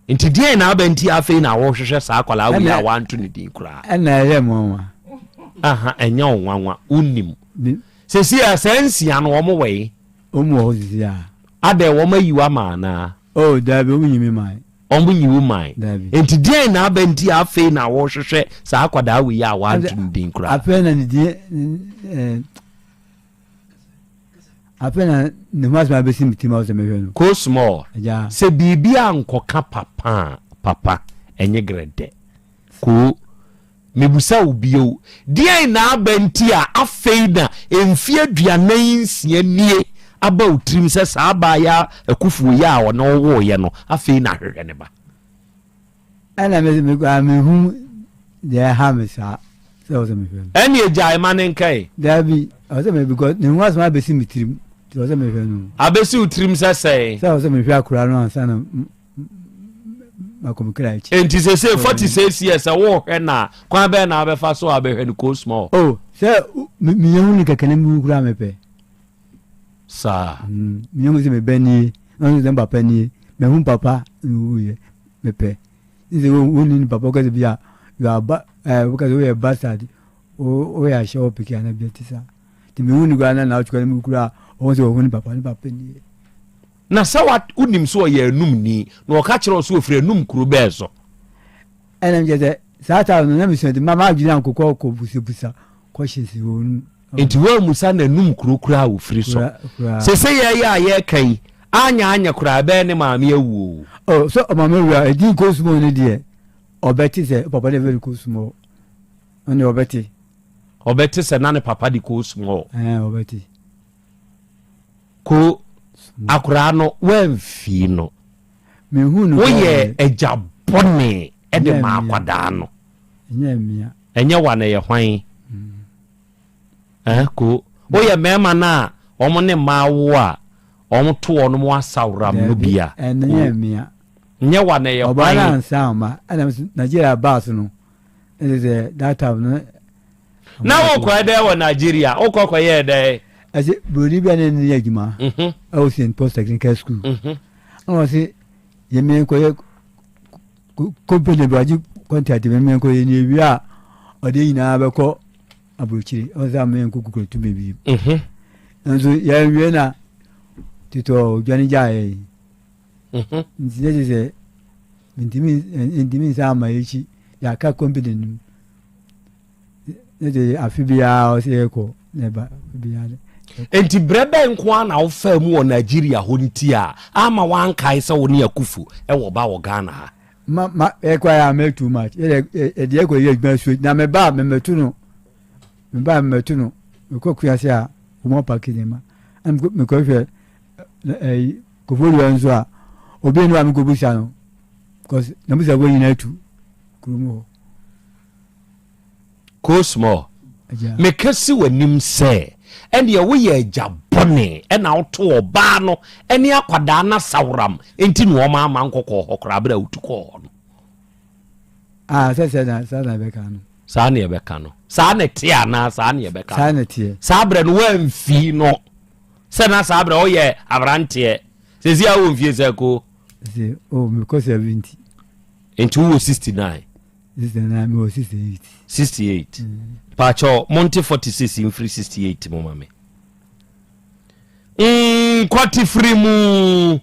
Nti deɛn na aba nti afei na wohwehwɛ saa akwadaa wei a woanto ne din koraa? Ɛna ɛyɛ me nwanwa. Aha, ɛnyɛ wo nwanwa, wonim. Seesei a saa nsia no wɔn wɔ he? Wɔn wɔ hɔ sisi a. Adɛn, wɔn ayi wo ama anaa? Oh, daabi, wɔn nyi me mae. Wɔn nyi wo mae. Daabi. Enti deɛn na aba nti a afei na wɔrehwehwɛ saa akwadaa wei a wɔanto ne din koraa? Afei na ne din eh, afei na ne ho asɛm abɛsi me tirim a wɔsɛ mehwɛ no. Ko small, sɛ biribi ankɔka papa a, papa, ɛnyɛ grɛdɛ. Koo, mebusa wo bio, deɛn na aba nti a afei na mfeɛ 46 nie aba wo tirim sɛ saa abaayaa Akufuo yi a ɔne wo woeɛ no, afei na ahwehwɛ ne ba? Ɛna me me koraa mehu deɛ ɛha me saa sɛ ɔsɛ mehwɛ no. Ɛnneɛ gyae ma ne nka ɛ. Daabi, ɔsɛ me because ne ho asɛm abɛsi me tirim nti ɔsɛ mehwɛ no. Abɛsi wo tirim sɛ sɛn? Sɛ ɔsɛ mehwɛ akora no ansa na makɔ me kra akyi. Enti sese 46 years sɛ wohwɛ no a, kwan bɛn na wobɛfa so a wobɛhwɛ no koo small? Oh, sɛ meyɛ hu no kɛkɛ na mehu koraa mepɛ. Saa. Meyɛ hu sɛ me ba nie, na ɔno sɛ me papa nie, mahu papa na ɔwuiɛ, mepɛ. Ne sɛ wonni ne papa, wokasɛ bi a, you are ba, eh, wokasɛ woyɛ bastard, woyɛ ahyɛ wɔ peke anaa bi te saa. Nti mehu no koraa na na ɔtwe koraa na mehu koraa, ɔhu sɛ ɔhu ne papa, ne papa nie. Na sɛ wa wonim sɛ ɔyɛ anum ni na ɔka kyerɛ wo sɛ ɔfiri anum kuro bɛɛ so. Ɛna mekyerɛ sɛ saa time no na mesua nti ma m'adwene ankokɔ kɔ busabusa questions wɔ no mu. Nti woammusa n'anum kuro koraa a ɔfiri so. Sese yɛyɛ a yɛreka yi anyɛ anyɛ koraa ɛbɛyɛ ne maame awu o. Oh sɛ ɔmaame awu a ɛdin Kosmo no deɛ ɔbɛte sɛ papa no yɛfrɛ no Kosmo ɔno deɛ ɔbɛte. Ɔbɛte sɛ na ne papa de Kosmo. Ɛɛ ɔbɛte. Ko akoraa no woamfii no. Woyɛ agya bɔne de ma akwadaa no. Ɛnyɛ wa na ɛyɛ hwan? Eh, ko woyɛ mmarima no a wɔn ne mmaa wo a wɔn to wɔn mo asaworam no bi a. Nyɛ wa na ɛyɛ hwan? Ɔbaa no ansa ama ɛna Nigeria baa so no ɛsɛ sɛ that time no Na wokɔɛ dɛn wɔ Nigeria? Wokɔ kɔyɛɛ dɛn? Ɛsɛ buroni bi a ne ne yɛ adwuma mhm. ɛwɔ St. Paul's Technical School. Mhm. Ɛna ɔse yɛmɛ nkɔyɛ company bi wagye contract yɛmɛ nkɔyɛ ne ewie a ɔde nyinaa bɛkɔ aburokyire ɔsɛ amɛ nkɔ kukuru tumi bi. Mhm. Nso yɛnwie na titɔ odwane gyaeɛ yi. Nti ne sɛ ntumi ntumi nsa ama akyi yɛaka company no mu. Ne de afe biara ɔsɛ yɛkɔ na ɛba afe biara. Enti berɛ bɛn nko ara na wofaa mu wɔ Nigeria hɔ nti a ama woankae sɛ wo ne Akuffo wɔ ba wɔ Ghana ha? Ma ma ɛkɔ ayɛ amɛ too much yɛ yɛde ɛkɔ yɛ adwuma suo na meba a mɛmɛto no meba a mɛmɛto no mekɔ kuase a wɔn apaki nneɛma ɛna mekɔ hwɛ ɛyi koforidua nso a obi enu a mekɔ busa no because na busa bɔ nyinaa tu kurom hɔ. Ko small. Meka si w'anim sɛ ɛneɛ woyɛ agya bɔne ɛna woto ɔbaa no ɛne akwadaa no asaworam nti na wɔn ama nkɔkɔɔ hɔ koraa berɛ a wotu kɔɔ hɔ no. Ah, sɛ sɛ na saa na ɛbɛka no. Saa na ɛbɛka no. Saa na ɛteɛ anaa saa na ɛbɛka no. Saa na ɛteɛ. Saa berɛ no woamfii no sɛ na saa berɛ woyɛ aberanteɛ. Sɛsi a wɔ mfie sɛ ko. Sɛ oh mekɔ 70. Nti wowɔ 69. 69 mewɔ 68. 68 paakyɛw monte 46 mfiri 68 mu ma me nkwate firi mu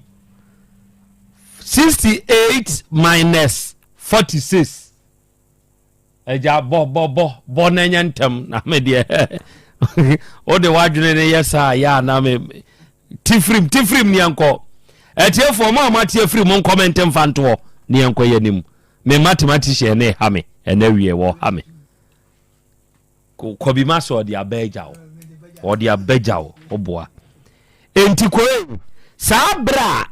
68 minus 46 agya bɔ bɔ bɔ bɔ na ɛnyɛ ntɛm na me deɛ wode w'adwene no yɛ saa yɛ a na me tifirim tifirim ne yɛnkɔ atiefoɔ mo a moate afiri mo nkɔmɛnte mfa ntoɔ ne yɛnkɔ yɛ anim Me mathematician no reha me ɛnɛ wie wɔha me kɔbi ma sɛ ɔde aba agya wo ɔde aba agya wo ɔboa enti koe saa berɛ a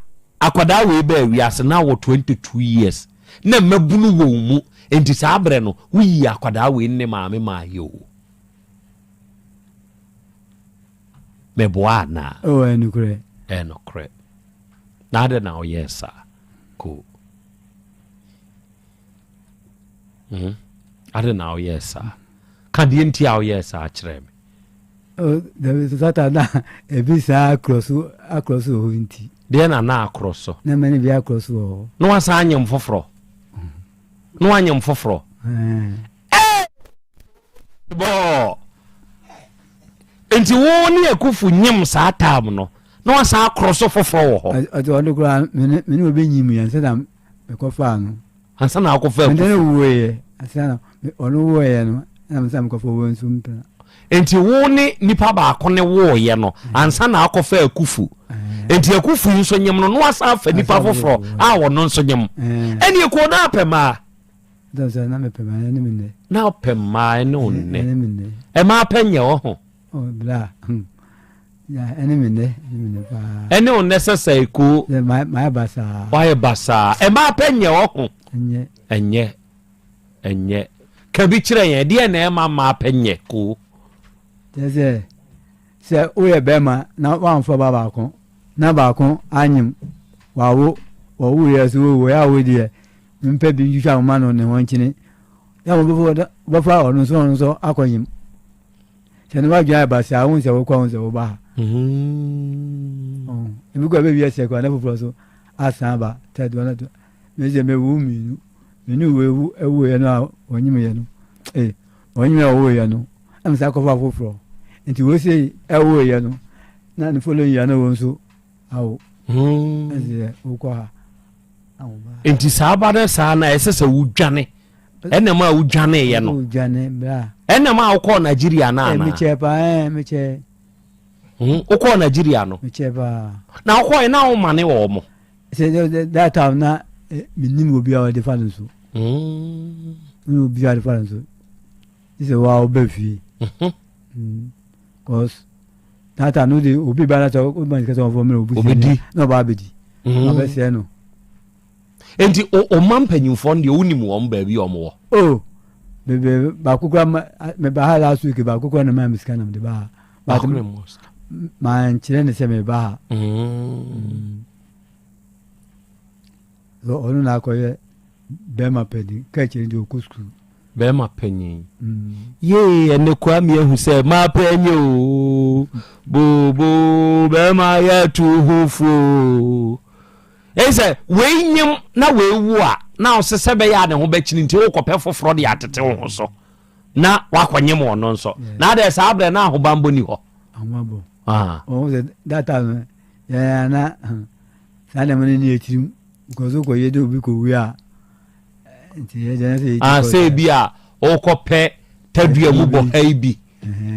akwadaa wei bɛɛ wiase na wɔ 22 years na mmabunu wɔ wo mu enti saa berɛ no woyi akwadaa wei ne maame maa yɛ o meboa anaa oh, ɛnokorɛ ɛnokorɛ na adɛn na woyɛɛ saa ko Hmm? Ade na woyɛɛ saa. Ka deɛ nti a woyɛɛ saa kyerɛ me. Oh, sata na ebi saa akorɔ so akorɔ so wɔ hɔ nti. Deɛ na na akorɔ so. Na mɛ ne bi akorɔ so wɔ hɔ. Na wasan anyem foforɔ. Na wanyem foforɔ. Bɔɔ. Nti wo ne Akufu nyem saa time no na wasan akorɔ so foforɔ wɔ hɔ. Ɔte ɔno koraa me ne obi nyim yɛn sɛ na mekɔfaa no. Ansa na akɔfa Akufu. Mene no wuiɛ ansa na ɔno wuiɛ no na me sɛ mekɔfa wɔn nso mpena. Nti wo ne nipa baako ne woeɛ no ansa na akɔfa Akufu. Nti Akufu yi nso nyem no na wasan afa nipa foforɔ a ɔno nso nyem. Ɛne ekuo no apɛ maa. Dɔn na mepɛ mmaa ɛne me nnɛ. Na ɔpɛ mmaa ɛne wo nnɛ. Ɛne me nnɛ. Ɛmaa pɛ nyɛ wɔ ho. Oh, bla. Hmm. Ya, ɛne me nnɛ, ɛne me nnɛ paa. Ɛne wo nnɛ sɛ sɛ eko. Mayɛ basaa. Wayɛ basaa. Ɛmaa pɛ nyɛ wɔ ho. Ɛnyɛ. Ɛnyɛ. Ɛnyɛ. Ka bi kyerɛ yɛn, ɛdeɛ na ɛma mmaa pɛ nyɛ koo. Kyerɛ sɛ, sɛ woyɛ bɛrima na woamfa ba baako na baako anyem wawo wɔwoyɛ so wɔyɛ awo deɛ Mempɛ bi ntwitwa nwoma no ne ho nkyene. Na wɔbɛfa ɔno nso ɔno nso akɔnyem. Sɛ ne wadwene ayɛ basaa, wohu sɛ wokɔ wohu sɛ woba ha. Mm-hmm. Ebi kɔ ɛbɛwi aseɛ kɔ na foforɔ so asan aba third one to me sɛ mewu mmienu mmienu wo ewu ewuiɛ no a wɔnyemyɛ no ee wɔnyemyɛ a wɔwuiɛ no ɛna sɛ akɔfa foforɔ nti wɔsei ɛwuiɛ no na ne following year na wɔn nso awo hmm. ɛsɛ wokɔ ha. Nti saa ba no saa na ɛsɛ sɛ wodwane ɛnam a wodwaneeɛ no ɛnam a wokɔɔ Nigeria no anaa hmm, wokɔɔ Nigeria no na wokɔɛ na womane wɔ mo that time na eh, menim obi a ɔde fa no so hmm. obi a ɔde fa no so sɛ wa wobɛ fie mhm. hmm. cause that time no de obi ba na sɛ ɔba sika sɛ ɔfɔ mmerɛ obi si na ɔba abɛdi na ɔbɛsɛɛ no. Nti ɔma mpanyinfoɔ no deɛ wonim wɔn baabi a wɔn wɔ. O oh, bebe baako kura ma meba ha last week baako kura na maa mi sika na mede ba ha. Baako na mu sika. Maa nkyerɛ ne sɛ meba ha. Mm. Ɔno na akɔyɛ bɛrima panyin kaa kyerɛ deɛ ɔkɔ sukuu. Bɛrima panyin. Yee ɛnɛ Kwame ahu sɛ mapɛ nye o booboo bɛrima yɛ tu ho fo. Ɛyi sɛ wei nyem na wei wo a na ɔsɛ sɛ bɛyɛ a ne ho bɛkyini nti wokɔpɛ foforɔ de atete wo ho so na wakɔnyem ɔno nso na adɛ saa berɛ na ahobanbɔ ni hɔ. Ahobanbɔ. Ah. Ɔho sɛ data no yɛn ana saa nneɛma no ni atirim nkɔso kɔyɛ de obi kɔwie a Ah, sɛ ebi a wokɔpɛ tadua mu bɔ ha yi bi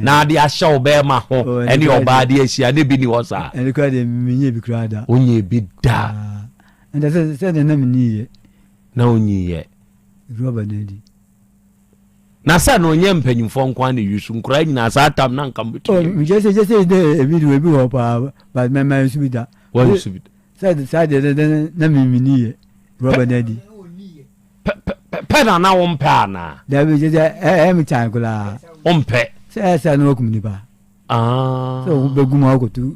na ade ahyɛ wo bɛrima ho oh, ɛne ɔbaa de ahyia ne bi ni hɔ saa. ɛne kura deɛ menyɛ bi kura da. wonyɛ bi da. Ah, ɛnta sɛ sɛ deɛ na menyi yɛ. na wonyi yɛ. rɔba na adi. na sɛ na ɔnyɛ mpanyinfoɔ nko ara na eyi so nkoraa nyinaa saa tam na nka mbɛtumi. Oh, mekyɛ sɛ kyɛ sɛ dɛ ebi de ebi wɔ paa but mɛma nsu bi da. wɔn nsu bi da. Sɛ saa deɛ dɛ na menni yɛ rɔba no adi. Pɛ na na wompɛ anaa? Dabi kyɛ sɛ ɛyɛ me kyan koraa. Wompɛ? Sɛ ɛyɛ sɛ na wakum nipa. Ah. Sɛ wobɛgu mu akɔto.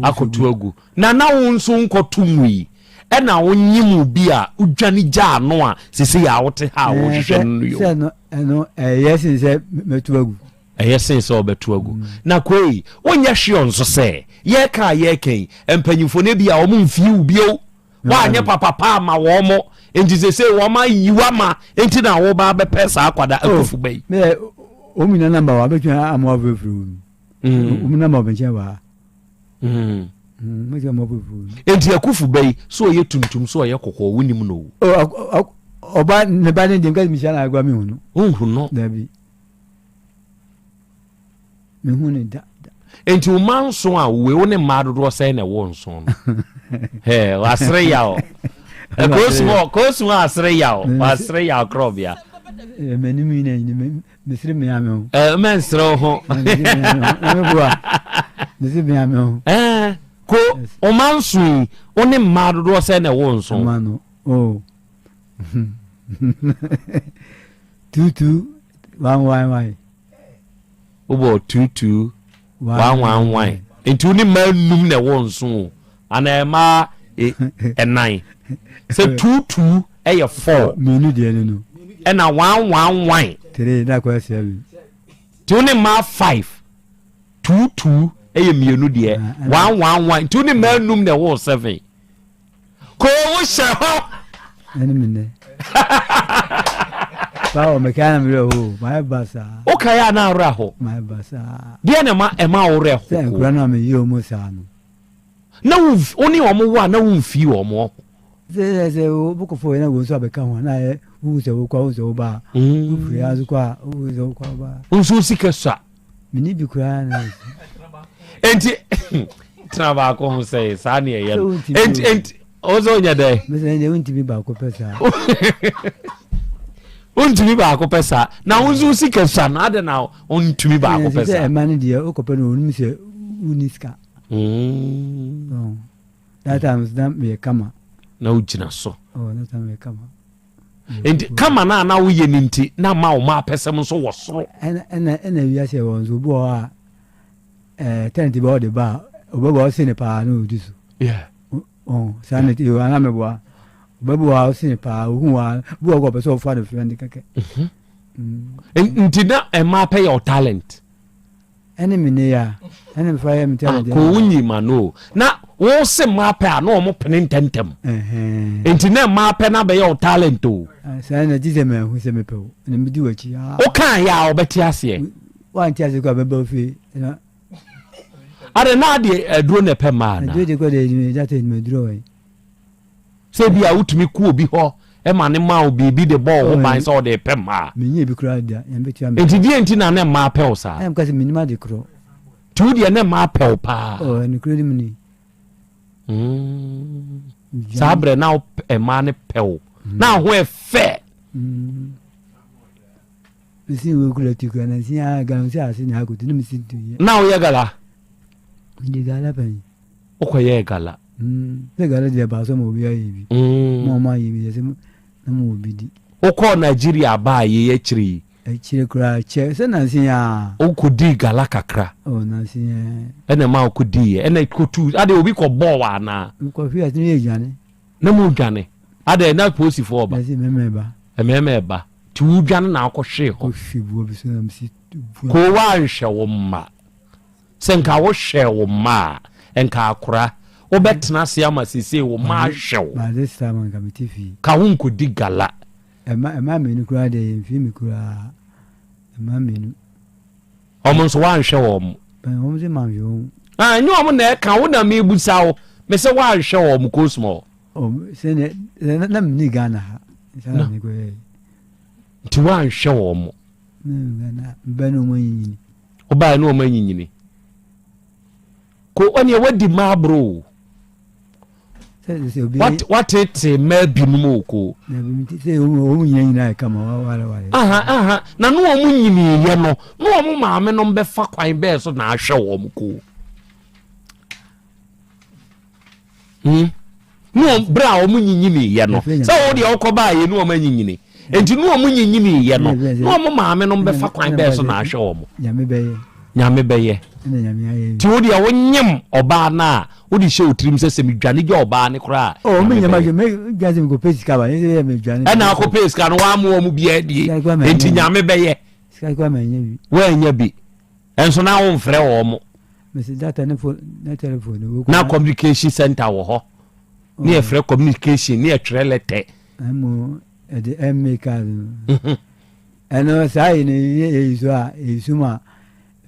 Akɔto agu. Na na wo nso nkɔto mu yi ɛna wonye mu bi a wodwane gyaa no a sese yɛ a wote ha a wohwehwɛ no no yɛ. Sɛ no ɛno ɛyɛ sen sɛ mɛto agu. Ɛyɛ sen sɛ ɔbɛto agu. Na Kwei, wonyɛ sure nso sɛ yɛreka a yɛreka yi, mpanyimfoɔ no ebia wɔn mfii wo bio. Woanyɛ papa pa ama wɔn, enti seesei wɔn ayi wo ama, enti na woba abɛpɛ saa akwadaa oh, akufo ba yi. Mɛ wɔn nyinaa namba wa bɛtumi ama wafurafura wɔn. Mm. Wɔn namba wɔn nkyɛn wɔ ha. Mm. Mm, enti akufo ba yi, sɛ ɔyɛ tuntum sɛ ɔyɛ kɔkɔɔ, wonim no o. Oh, ɔba ne ba ne deɛ nka mehyia no agua mehu no. Wonhu no. Dabi. Mehu no da da. Enti wo mma nson a wowei wo ne mmaa dodoɔ sɛn na ɛwɔ nson no? Hɛ wasere yaw. Koosu koosu asere yaw wasere yaw korɔbea. M'anim yi na nyini mesere mmea me ho. Ɛ mɛnsere wo ho. Meboa mesere mmea me ho. Ɛɛ ko wo mma nson yi wo ne mmaa dodoɔ sɛn na ɛwɔ nson? Mma no oh. 22 111. Wobɔ 22 111. Nti wo ne mmaa num na ɛwɔ nso o anaa mmaa e, ɛnan. Sɛ 22 ɛyɛ 4. Mmienu deɛ no no. Ɛna 111. 3 na akɔyɛ 7. Nti wo ne mmaa 5. 22 ɛyɛ mmienu deɛ. 111 nti wo ne mmaa num na ɛwɔ 7. Koo wo hyɛ hɔ. Ɛne me nɛ. Báwo mekae na merɛ ho mayɛ basaa. Wokae a na awerɛ ho. Mayɛ basaa. Deɛ na ɛma ɛma wo werɛ ho. Sɛ nkura no a meyɛ wɔn saa no. Na wo wo ne wɔn wɔ a na womfii wɔn ho. Sɛ sɛ sɛ wokɔfo yɛ na wɔn nso abɛka ho a na ayɛ wohu sɛ wokɔ a wohu sɛ woba a. Wofiri ha nso kɔ a wohu sɛ wokɔ a woba a. Wo nso sika sua. Menni bi koraa na. Enti tena baako ho sɛ saa ne ɛyɛ no. Enti enti wo sɛ wonya dɛ. Mesɛ deɛ wontumi baako pɛ saa. Wontumi baako pɛ saa. Na wo nso wo sika sua no, adɛn na wontumi baako pɛ saa? Sɛ ɛma no deɛ wokɔpɛ no ɔnim sɛ wonni sika. Mm. That time na meyɛ kama. Na wogyina so. Oh, that time meyɛ kama. Nti kama no a na woyɛ no nti na ma wo ma apɛsɛm nso wɔ soro. Ɛna ɛna ɛna wiase wɔ nso obi wɔ hɔ a ɛɛ tɛnti bɛ ɔde ba a ɔbɛbɔ ɔse ne paa na ɔdi so. Yeah. Ɔn saa na ɛte ana meboa ɔbɛbi wɔ ha ɔse ne paa ohun wɔ ha bi wɔ hɔ ɔpɛ sɛ ɔfa no friend kɛkɛ. Mhm. Mm. Nti na ɛma pɛ yɛ talent. Ɛne me ne ya ɛne me fa yɛ me talent. Ah, ko wonyi ma no na wo se mmaa pɛ a na wɔn pene ntɛntɛm. Nti na mmaa pɛ na bɛyɛ wo talent o. Ah, saa na gye sɛ mahu sɛ mepɛ wo na medi w'akyi. Ah. Wokaa yɛ a wɔbɛte aseɛ. Wante ase kɔ a bɛba ofie na. Ade na adeɛ aduro na ɛpɛ mmaa na. Aduro de kɔ de edwuma gya te edwuma aduro wɔ yi. Sɛ bi a wotumi kɔ obi hɔ ɛma ne ma wo biribi de bɔ wo ho ban sɛ ɔde pɛ mmaa. Menye bi koraa da yɛn bɛtua me. Nti deɛ nti na ne mmaa pɛ wo saa. Ɛna mka sɛ menim ade korɔ. Nti wo deɛ ne mmaa pɛ wo paa. Ɔ ɛnokora nim ni. Mm. Saa berɛ na mmaa ne pɛ wo. Mm. Na ho ɛfɛ. Mm. Mesi wo kura ti kura na si a ga si ase na akoto na mesi tu yɛ. Na woyɛ gala? Mede gala pɛn. Wokɔyɛɛ gala? Mm, sɛ gala deɛ baasɔ ma obi ayɛ bi. Mm. Ma ɔma ayɛ bi yɛ sɛ na ma obi di. Wokɔɔ Nigeria baa yei akyire yi? Akyire koraa kyɛ sɛ nanse yi aa. Wokɔdii gala kakra? Oh, nanse yi aa. Ɛna ɛma wokɔdiiɛ? Ɛna kɔtu, adeɛ obi kɔbɔɔ wo anaa? Mekɔhwee ase na yɛdwane. Na modwane? Adɛn, na apolisifoɔ reba? Yɛse mmarima reba. Mmarima reba. Nti wodwane na wokɔhwee hɔ? Kɔhwee boɔ bi so na mesi bua. Koo woanhwɛ wo mma. Sɛ nka wohwɛɛ wo mma a, nka akora wobɛtena ase ama seesei wo mma ahwɛ wo. By this time anka mete fie. Ka wonkɔdi gala. Ɛma ɛma mmienu koraa deɛ yɛmfie me koraa. Ɛma mmienu. Wɔn nso woanhwɛ wɔn. Wɔn nso manhwɛ wɔn. Ah, ɛnyɛ wɔn na ɛka wo na mebusa wo. Me sɛ woanhwɛ wɔn Cosmo. Oh, sɛ ne na menni Ghana ha. Nsa na mekɔyɛ. Nti woanhwɛ wɔn. Ghana mbɛ na wɔn anyinyini. Wobaeɛ na wɔn anyinyini. Ko ɔneɛ wadi mmaa aboro o. Watetee mmaa binom o ko. Aha aha na ne wɔn nyiniiɛ no na wɔn maame nom bɛfa kwan bɛɛ so na ahwɛ wɔn ko. Hmm? Ne wɔn berɛ a wɔn nyinyiniiɛ no sɛ wɔn deɛ wɔkɔ baayɛ ne wɔn anyinyini nti ne wɔn nyinyiniiɛ no ne wɔn maame nom bɛfa kwan bɛɛ so na ahwɛ wɔn. Nyame bɛyɛ. Nyame bɛyɛ. Nti wo deɛ wonyem ɔbaa no a wode hyɛ wo tirim sɛ sɛ medwane gya ɔbaa no koraa a Oh, Nyame menyɛ bɛyɛ. madwene medwane sɛ mekɔpɛ sika ba ɛsɛ sɛ medwane Ɛna akɔpɛ sika no woamoa mu biaa die nti Nyame bɛyɛ. Sika koraa manya bi. Woanya bi nso na womfrɛ wɔ mo. Mese data ne phone na telephone no Na communication center wɔ hɔ ne yɛfrɛ communication ne yɛtwerɛ lɛtɛ. Ɛmo ɛde ɛmme card no. Ɛno saa yi no yɛ yɛyi so a yɛyi so ma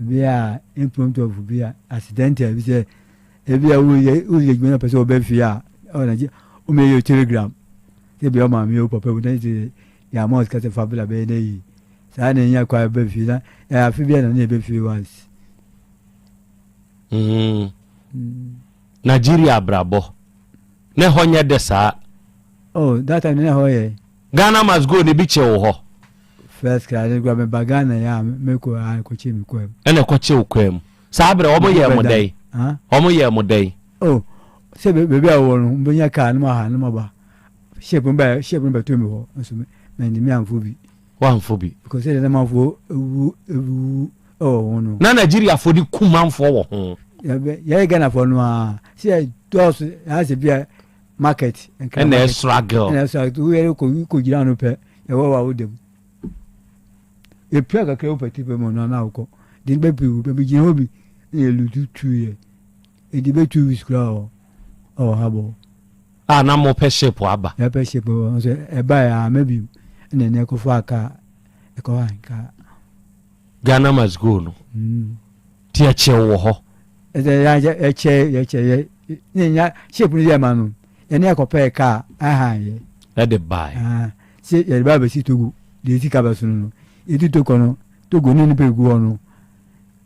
bi a impromptu of bi a accidental bi sɛ ebi a woyɛ woyɛ adwuma na pɛ sɛ ɔbɛ fie a ɔna gye ɔmo yɛ telegram sɛ bi ɔmaame o papa bu na sɛ yɛ ama ɔsika sɛ fa bla bɛyɛ na yi saa na enya kwan bɛ fie na ɛyɛ afe bi a na ne yɛ bɛ fie once. Mm. Nigeria abrabɔ ne hɔ nyɛ dɛ saa. Oh, that time ne hɔ yɛ. Ghana must go ne bi kye wo hɔ. First class ne kura me ba Ghana ya me kɔ a kɔ kye me kɔ mu. Ɛna ɛkɔ kye wo kɔ mu. Saa berɛ wɔn yɛ mo dɛn? Wɔn yɛ mo dɛn? Oh, sɛ baabi a wɔwɔ no, mbɛnya kaa no ma ha no ma ba. Ship no ba ship no bɛto mi hɔ nso mɛ ntumi anfo bi. Wanfo bi. Because sɛ ɛdɛ manfo ewu ewu ɛwɔ ho no. Na Nigeriafoɔ de ku manfoɔ wɔ ho. Yɛyɛ Ghanafoɔ no ara sɛ yɛ dɔɔso yɛ asɛ bi a market. Ɛna ɛstruggle. Ɛna ɛstruggle woyɛ kɔ kɔ gyina ano pɛ yɛwɔ wa wo dɛm. Epia kakra wo pɛti pɛ mu ɔno ana wokɔ. De bɛ pii wo bɛ gyina hɔ bi ɛna elutu tu yɛ. Edi bɛ 2 weeks kura wɔ ɛwɔ ha bɔ. A na mo pɛ ship aba. Yɛ pɛ ship wɔ nso ɛba yɛ ama bi ɛna ɛna ɛkɔ fa kaa ɛkɔ ha kaa. Ghana must go no. Mm. Ti ɛkyɛ wɔ hɔ. Ɛsɛ yɛ ɛkyɛ yɛkyɛ yɛ ne nya ship no yɛ ma no yɛne ɛkɔpɛɛ kaa ahan yɛ. Ɛde bae. Sɛ yɛde ba bɛsi Togo deɛ esi ka bɛso no no yɛtu Togo no Togo ne nipa egu hɔ no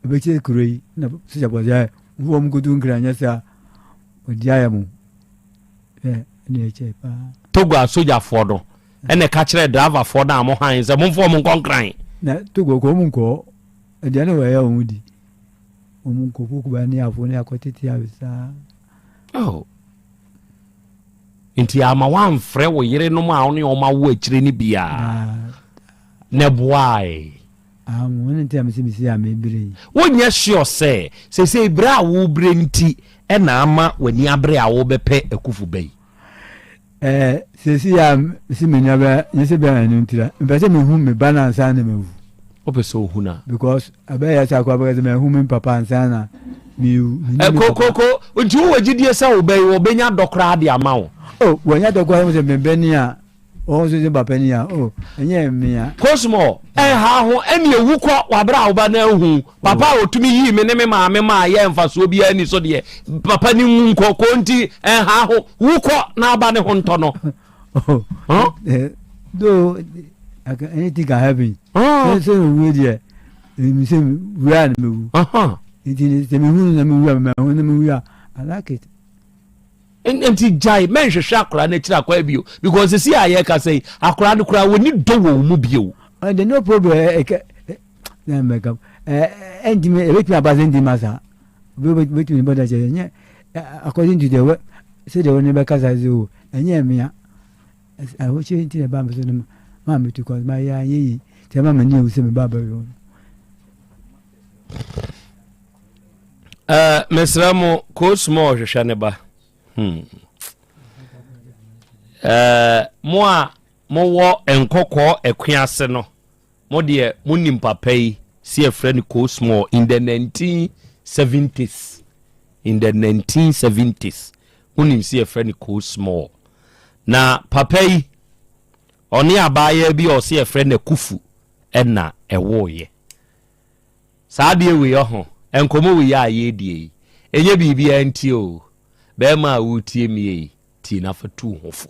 ɛbɛkyɛ kuro yi na sogya bɔ sɛ wɔn kotu nkira nyɛ saa ɔdi ayɛ mo ɛ ɛne ɛkyɛ paa. Togo asogyafoɔ no. Ɛna ɛka kyerɛɛ driverfoɔ no a mo hann sɛ momfa wɔn nkɔ Nkran. Na Togo kɔ wɔn nkɔ aduane wɔ ɛyɛ wɔn di wɔn nkɔ kokuba ne afo ne akɔ tete awe saa. Oh. Nti ama wamfrɛ wo yerenom a wo ne wɔn awo akyire no biara na ɛboae. Wonyɛ sure sɛ seesei berɛ a worebrɛ nti na ama w'ani abere a worebɛpɛ Akuffo ba yi? Ɛɛ, seesei a mese m'ani abere nyɛ sɛ bia ɛno ntira. Mepɛ sɛ mehu me ba no ansa na mawu. Wopɛ sɛ ohu no a? Because ɛbɛyɛ sɛ akɔ abɛka sɛ mahu me papa ansa na mewu. Kokoko, nti wowɔ gyidie sɛ wo ba yi wɔbɛnya dɔ koraa de ama wo? Oh, wɔnya dɔ koraa sɛ mebɛni a. Wɔn nso sɛ papa ni a, oh, ɛnyɛ mmea. Cosmo, ɛnha ho, ɛne ewu kɔ wabere a woba na ahu. Papa a otumi yii me ne me maame maa yɛ mfasoɔ biara ni so deɛ, papa ne nwu nkɔ, kɔ nti ɛnha ho, wu kɔ na aba ne ho ntɔ no. Oh, huh? Eh, though anything can happen. Oh. Sɛ owu deɛ, sɛ wura na mewu. Nti sɛ mehu na mewu a, mehu na mewu a, I like it. Nti gyae mɛnhwehwɛ akwadaa no akyiri akwan bio because sisi a yɛrekasa yi akwadaa no koraa wɔni dɔ wɔ wo mu bio. Ɛnde no problem ɛkɛ na mɛka ɛntumi ɛbɛtumi aba sɛ ntumi asa bɛtumi bɛda kyɛ ɛnyɛ according to the way sɛdeɛ wɔne bɛkasa sɛ o ɛnyɛ mmea ahokyere nti na ɛba me so no maa metu kwan ma yɛ anyɛ yi nti ɛma m'ani awu sɛ meba abɛhwɛ no. Uh, mesrɛ mo coach small hwehwɛ ne ba hmm. uh, mo a mowɔ nkɔkɔɔ ɛkwe ase no mo deɛ monim papa yi si ɛfrɛ no coach small in the 1970s in the 1970s monim si ɛfrɛ no coach small na papa yi ɔne abaayewa bi a ɔse ɛfrɛ no akufu ɛna ɛwoeɛ Saa adeɛ wei ɔho, nkɔmmɔ wei a yɛredie yi, ɛnyɛ biribiara nti o, bɛrima a woretie me yi, tie na fa tu wo ho fo.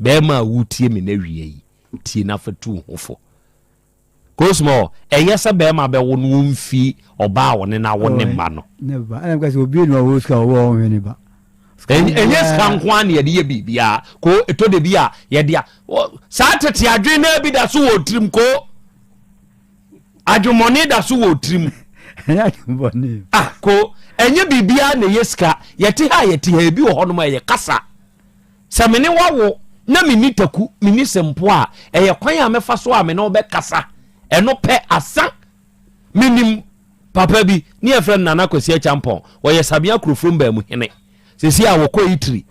Bɛrima a woretie me na wia yi, tie na fa tu wo ho fo. Kosmo, ɛyɛ sɛ bɛrima bɛwo no ɔmfi ɔbaa a ɔne no awo ne mma no. Ɛnyɛ sika nko ara na yɛde yɛ biribiara. Ko ɛtɔ da bi a yɛde a saa tete adwene no bi da so wɔ tirim ko. Adwemmɔne da so wɔ tirim. Ah ko ɛnyɛ biribiara na ɛyɛ sika. Yɛte ha yɛte ha ebi wɔ hɔnom a ɛyɛ kasa. Sɛ me ne wawo na menni taku menni sempo a ɛyɛ kwan a mɛfa so a me ne wo bɛkasa. Ɛno pɛ asa. Menim papa bi ne yɛfrɛ no Nana Kwasi Acheampong, ɔyɛ Sabea Kurofrom baamu hene. Seesei a wɔkɔ Italy.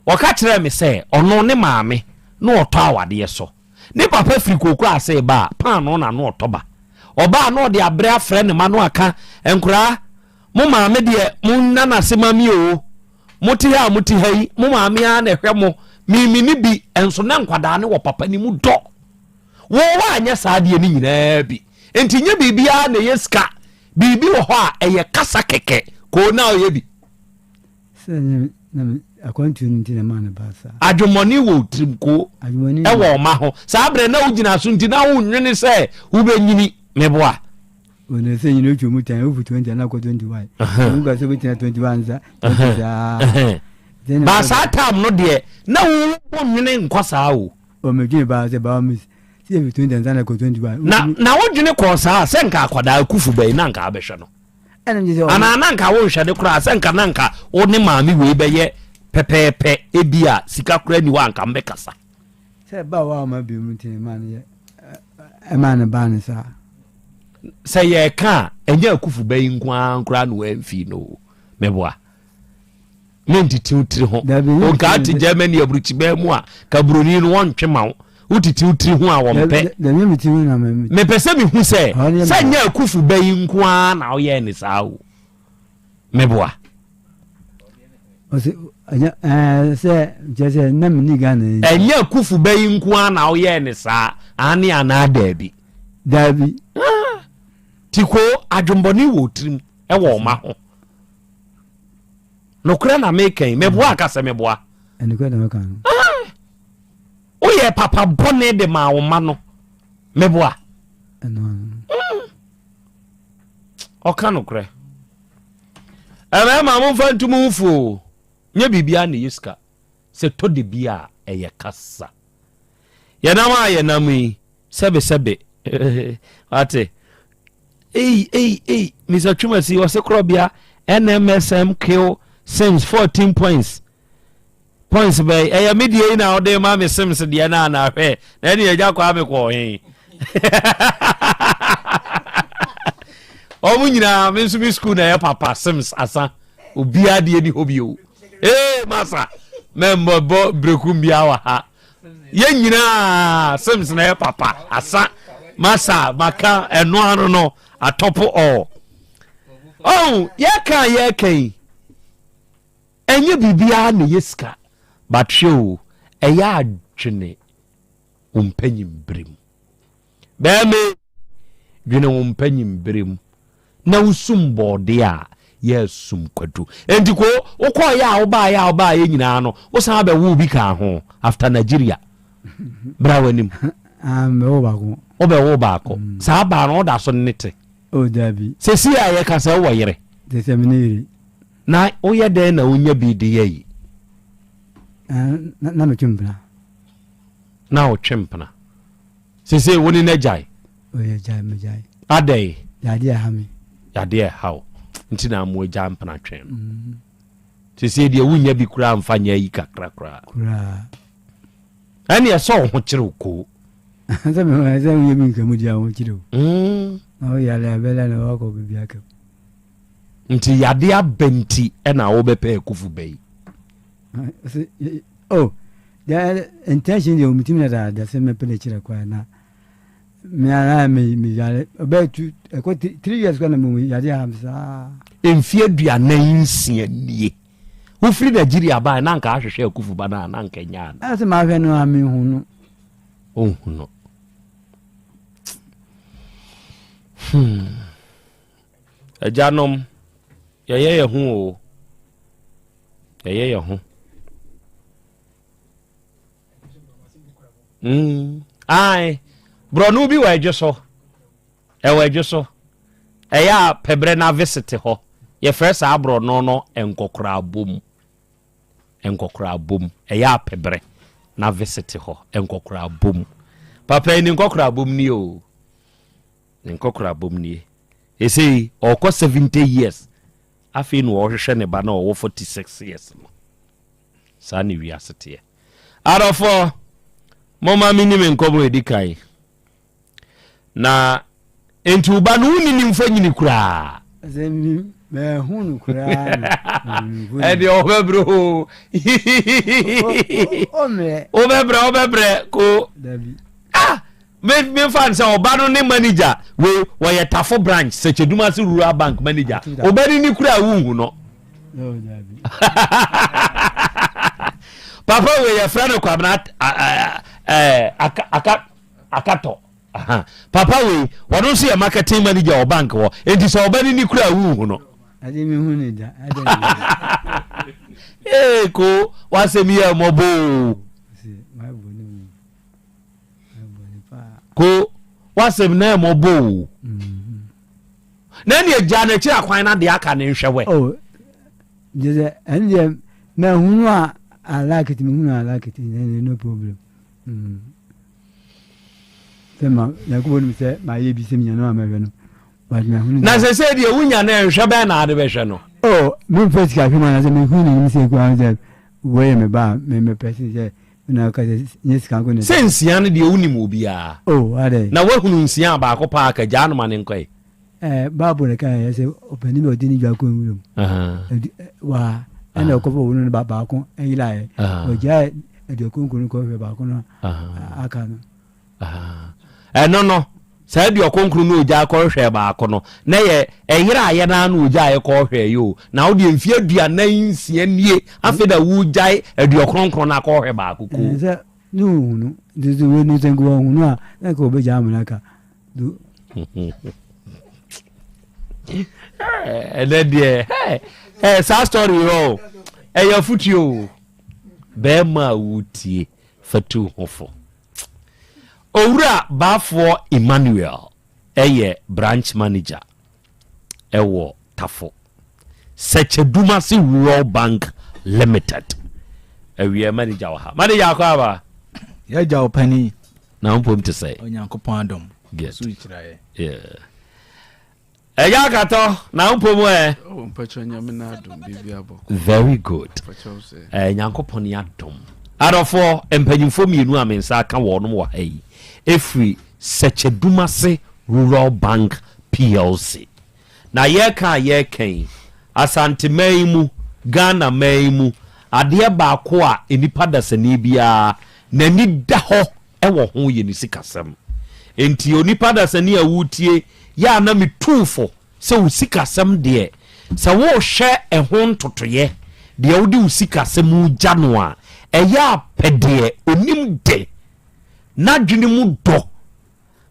Ɔka kyerɛɛ me sɛ ɔno ne maame na ɔtɔ awadeɛ so. Ne papa firi kooko ase reba a, paanoo na na ɔtɔ ba. Ɔba a na ɔde abrɛ afrɛ ne ma no aka, nkoraa, mo maame deɛ monna no ase ma me oo. Mote ha a mote ha yi, mo maame ara na ɛhwɛ mo. Me menni bi, nso na nkwadaa no wɔ papa no mu dɔ. Wo woanyɛ saa adeɛ no nyinaa bi. Nti nyɛ biribiara na ɛyɛ sika. Biribi wɔ hɔ a ɛyɛ kasa kɛkɛ. Koo na ɔyɛ bi. Adwemmɔne wɔ wo tirim koo ɛwɔ ɔma ho. Saa berɛ na wogyina so nti na wonnwene sɛ wobɛnyini. Meboa. Wɔn sɛ nyina otwa mu tan wofu 20 anaa kɔ 21. Wɔn kɔ sɛ wobɛtena 21 nsa 20 saa. Ba saa tam no deɛ na wonnwene nkɔ saa o. Oh, me dwene paa sɛ baa miss sɛ yɛ 20 ansa na kɔ 21. Na na wo dwene kɔɔ saa sɛ nka akwadaa kufu bɛyi na nka abɛhwɛ no. Anaa na nka wo nhwɛ ne koraa sɛ nka na nka wo ne maame wei bɛyɛ pɛpɛɛpɛ ebi a sika koraa ni hɔ a nka mbɛkasa. Sɛ ba wa ɔma bi mu nti ma no yɛ ɛma no ba no saa. Sɛ yɛka a ɛnyɛ akufu bɛyi nko ara koraa na wɔamfi no meboa. Mentete wo tiri ho. Onka te Germany aburukyibaa mu a, ka buroni no wɔntwe ma wo. Wotete wo tiri ho a wɔmpɛ. Mepɛ sɛ mehu sɛ sɛ nyɛ akufo ba yi nko ara na woyɛɛ ne saa o. Meboa. Ɛnyɛ akufo ba yi nko ara na woyɛɛ ne saa, aane anaa daabi? Daabi. Ah, Tiko adwembɔne wɔ tirim ɛwɔ ɔma ho. Nokorɛ na meka yi, meboa aka sɛ meboa. Nokorɛ na meka no. Ah! Woyɛ papa bɔne de maa wo mma no, meboa. Mm. Ɔka nokorɛ. Mmarima momfa ntom ho fuo. Nyɛ biribiara na ɛyɛ sika. Sɛ tɔ de bi a ɛyɛ kasa. Yɛnam a yɛnam yi, sɛbesɛbe. Wate? Ei, ei, ei, Mr. Twumasi, ɔse korɔbea NMSM kill Sims 14 points. Points bɛyi, ɛyɛ me deɛ yi na ɔde ma me Sims deɛ no ana hwɛ, na ɛne agya kɔ ame kɔ he. Wɔn nyinaa, me nso me school na ɛyɛ papa Sims asa, obiara deɛ ni hɔ bio. Ee, masa, mɛmmɔ bɔ brekum biara wɔ ha. Yɛn nyinaa Sims na ɛyɛ papa asa masa maka ɛno ano no atɔpo ɔ. Oh, yɛka yɛka yi ɛnyɛ biribiara na ɛyɛ sika but hwɛ o ɛyɛ adwene wo mpanyin bere mu. Bɛɛma ei, dwene wo mpanyin bere mu na wosum bɔɔde a yɛresum kwadu. Enti ko wokɔɔyɛ a wobaayɛ a wobaayɛ nyinaa no wosan bɛwoo bi kaa ho after Nigeria. Bra w'anim. Ah, mɛwo baako. Wobɛwo baako. Mm. Saa baa no woda so ne te. Oh, dabi. Sɛsi a yɛka sɛ wowɔ yere. Sɛ sɛ me ne yere. Na woyɛ dɛn na wonya bi de yɛ yi? Ah, na, na metwe mpena. Na wotwe mpena. Sese wo ne no agyae? Oh, yɛgyae, megyae. Adɛn? Yadeɛ ɛha me. Yadeɛ ɛha wo nti na mo agya mpena twɛn no. Mm. Sese deɛ wonya bi koraa mfa nyɛ ayi kakra koraa. Koraa. Ɛne ɛsɛ wo ho kyerɛ wo koo. Sɛ me sɛ woyɛ bi nka mu deɛ ho kyerɛ wo. Mm. Na woyare abɛla na wakɔ baabi aka. Nti yadeɛ aba nti ɛna wobɛpɛ akufu bɛyi. Oh, the intention deɛ wɔn na dada sɛ mɛpɛ n'akyirɛ kwan na me ara me me yare ɔbɛyɛ tu ɛkɔ three years kwan na mo yare aham saa. Mfie 46 nie wofiri Nigeria baa na anka ahwehwɛ akufu ba no a na anka nya no. Ɛsɛ mahwɛ no a mehu no. Ɔnhu no. Hmm. Agyanom, yɛyɛ yɛn ho o. Yɛyɛ yɛn ho. Mm. Ae, borɔno bi wɔ adwo so. Ɛwɔ adwo so. Ɛyɛ a pɛbrɛ na visit hɔ. Yɛfrɛ saa borɔno no nkɔkorabom. Nkɔkorabom. Ɛyɛ a pɛbrɛ na visit hɔ. Nkɔkorabom. Papa yi ne nkɔkorabom ni o. Ne nkɔkorabom nie. Ɛsei ɔkɔ 70 years. Afei na ɔrehwehwɛ ne ba na ɔwɔ 46 years no. Saa ne wiase teɛ. Adɔfoɔ, momma menni me nkɔmmɔ ɛdi kan. Na enti wo ba no wonni ne mfonyini koraa. Sɛ mi mɛhu no koraa no. Ɛdeɛ ɔbɛbrɛ o. Wobɛbrɛ wobɛbrɛ ko. Dabi. Ah! Me memfa no sɛ ɔba no ne manager wei wɔyɛ Tafo branch Sɛkyɛdumase rural bank manager ɔba no ni kura a wonhu no papa wei yɛfrɛ no Kwabena akatɔ papa wei ɔno nso yɛ marketing manager wɔ bank hɔ enti sɛ ɔba no ni kura a wonhu no ee ko wasɛm yɛ mmɔbɔ o Ko wasɛm na ɛmɔbɔ o. Na ɛne agya no akyiri akwan na deɛ aka ne nhwɛ wɛ. Oh, gyesɛ ɛne deɛ mahunu a I like it mehunu a I like it no problem. Mm. Sɛ ma Nyankopɔn nim sɛ mayɛ bi sɛ menya no a mɛhwɛ no. But mahunu. Na sɛ sɛ deɛ wonya no nhwɛ bɛn na ade bɛhwɛ no. Oh, memfa sika hwɛ no anaasɛ mehunu n'anim sɛ kura sɛ wɔyɛ me ba a mepɛ sɛ Na ɔka sɛ, Nyɛ sika nko na Sɛ nsia no deɛ wonim obiara. Oh, adɛn? Na woahunu nsia a baako paa ka, gyaa no ma no nkɔ ɛ. Eh, Bible no ka yɛ sɛ ɔpanin bi a ɔde ne dwa kɔ nwuram. Waa, ɛna ɔkɔfa ɔno no baako yeraeɛ. Ɔgyae aduokronkron no kɔhwɛ baako no aka no. Ɛno no, saa aduokronkron no ɔgyae kɔhwehwɛɛ baako no, na yɛ ɛyera ayɛ no ara na ɔgyae kɔhwɛɛ yɛ o. Na wo deɛ mfeɛ 46 nie, afei na wogyae aduokronkron no akɔhwɛ baako ko. Sɛ ne ɔhu no, nti sɛ wei no sɛ nka ɔhu no a, na nka ɔbɛgyae amena ka. Ɛnɛ deɛ, ɛ saa story yi o, ɛyɛ afotuo o. Bɛrima a wotie, fa tu ho fo. Owura Baafoɔ Emmanuel yɛ branch manager wɔ Tafo, Sɛkyɛdumase Rural Bank Limited. Awiɛ manager wɔ ha. Manager akɔ aba. Yɛagya wo panin. Na wo mpom te sɛ? Onyankopɔn adom. Good. So kyerɛ yɛ. Yeah. Ɛyɛ akatɔ na wo mpom ɛ? Oh, mpakyɛ nyame na adom biribi abɔ. Very good. Mpakyɛ sɛ. Eh, Nyankopɔn yɛ adom. Adɔfoɔ, mpanyinfoɔ mmienu a me nsa aka wɔnom wɔ ha yi, ɛfiri Sɛkyɛdumase Rural Bank PLC. Na yɛreka a yɛreka yi, Asanteman yi mu, Ghana man yi mu, adeɛ baako a nnipa dasani biara n'ani da hɔ wɔ ho yɛ ne sikasɛm. Enti onipa dasani a woretie yɛ a na metu wo fo sɛ wo sikasɛm deɛ, sɛ worehwɛ ɛho ntotoeɛ, deɛ wode wo sikasɛm regya no a, ɛyɛ a pɛ deɛ ɔnim de, n'adwene mu dɔ,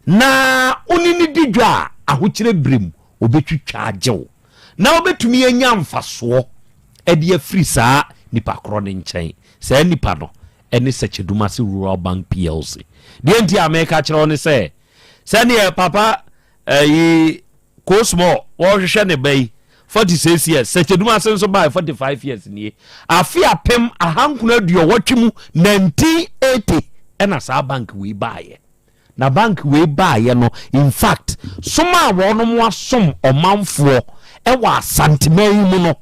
na wo ne no di dwa a, ahokyerɛ berɛ mu, ɔbɛtwitwa agye wo, na wobɛtumi anya mfasoɔ de afiri saa nipa korɔ no nkyɛn. Saa nipa no ne Sɛkyɛdumase Rural Bank PLC. Deɛ nti a meka kyerɛ wo ne sɛ, sɛdeɛ papa ɛyi Kosmɔ wɔhwehwɛ ne ba yi 46 years, Sɛkyɛdumase nso bae 45 years nie. Afe 1980 mu 1980 ɛna saa bank wei baeɛ. Na bank wei baeɛ no, in fact, som a wɔnom asom ɔmanfoɔ wɔ Asanteman yi mu no,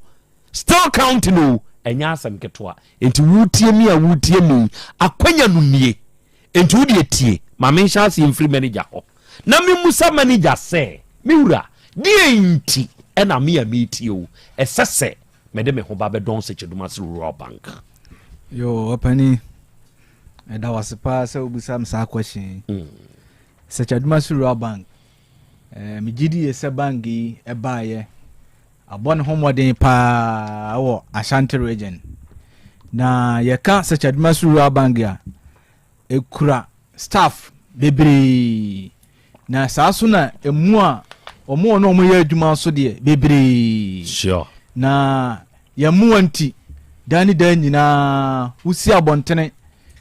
still counting o, ɛnyɛ asɛm ketewa. Enti woretie me a woretie me yi, akwanya no nie. Enti wo deɛ tie, ma menhyɛ aseɛ mfiri manager hɔ na memmusa manager sɛ, Me wura, deɛn nti na me a meretie wo, ɛsɛ sɛ mede me ho ba bɛdɔn Sekyedumase Rural Bank? Yoo, ɔpanin. Meda wo ase paa sɛ wobisa me saa question yi. Mm. Sɛkyadumasi Rural Bank, eh, megye di yɛ sɛ bank yi ɛbaayɛ abɔ ne ho mmɔden paa wɔ Ashanti region. Na yɛka Sɛkyadumasi Rural Bank a, ɛkura staff bebree. Na saa so na emu a wɔn a wɔn yɛ adwuma nso deɛ bebree. Sure. Na yɛn mmoa nti, daa ne daa nyinaa wosi abɔntene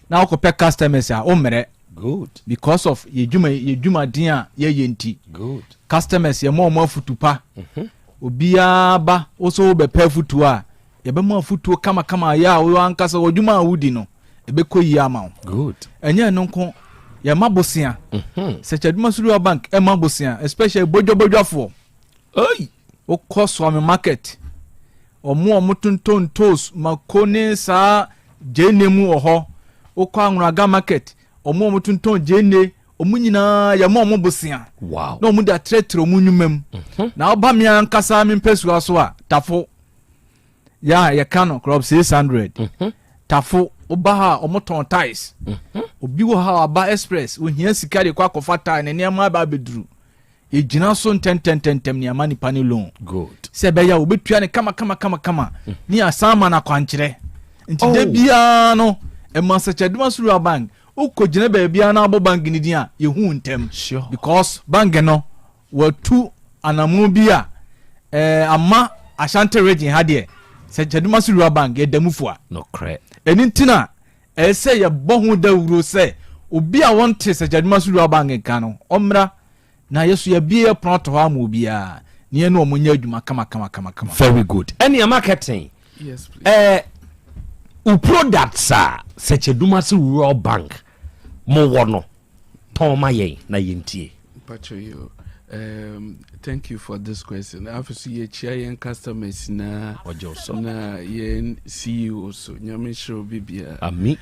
na wokɔpɛ customers a wommerɛ. Good. Because of yɛ dwuma yɛ dwumaden a yɛyɛ nti. Good. Customers yɛ ma wɔn afutu pa. Mm -hmm. Obiara ba wo so wobɛpɛ afutuo a yɛbɛma afutuo kamakama yɛ a wo ankasa wɔ dwuma a wodi no ɛbɛkɔ yie ama wo. Good. Ɛnyɛ ɛno nko yɛma bosea. Mm -hmm. Sɛkyɛduma Rural Bank ɛma bosea especially bodwabodwafoɔ. Ei! Wokɔ Suame market, wɔn a wɔtontɔn ntoos, mako ne saa gyeene mu wɔ hɔ. Wokɔ Anwonaga market, wɔn a wɔtontɔn gyeene, wɔn nyinaa yɛma wɔn bosea. Wow. Na wɔn de atrɛtrɛ wɔn nnwuma mu. Mhm. Na woba me ankasa me mpasua so a, Tafo, yɛ a yɛka no club 600. Mhm. Tafo, woba ha a wɔtɔn tiles. Mhm. Obi wɔ ha a waba express, ohia sika de kɔ akɔfa tile, ne nneɛma aba abɛduru. Yɛgyina so ntɛntɛntɛntɛm ne ama nipa ne loan. Good. Sɛ ɛbɛyɛ a wɔbɛtua ne kama kama kama kama mm. ne asan ama no akwankyerɛ. Nti da oh. biara no ɛma Sɛkyɛdoma Suruwa Bank wokɔgyina baabiara na abɔ bank no din a yɛhu ntɛm. Sure. Because bank no wɔatu anammɔn bi a eh, ama Ashanti region ha deɛ Sɛkyɛdoma Suruwa Bank yɛda mu fua. Nokorɛ. Ɛno nti na ɛsɛ sɛ yɛbɔ ho dawuro sɛ obi a wɔnte Sɛkyɛdoma Suruwa Bank nka no ɔmmra Na yɛ so yɛabue yɛ pono ato hɔ ama obiara na yɛne wɔn nyɛ adwuma kama kama kama kama. Very good. Ɛnea marketing. Yes please. Ɛɛ wo products a Sɛkyɛdumase Rural Bank mo wɔ no tɔn ma yɛn na yɛntie. Mpacho yo. Thank you for this question. Afei so yɛkyia yɛn customers na Ɔgye so. Na yɛn CEO so. Nyame nhyira obi biara. Ami.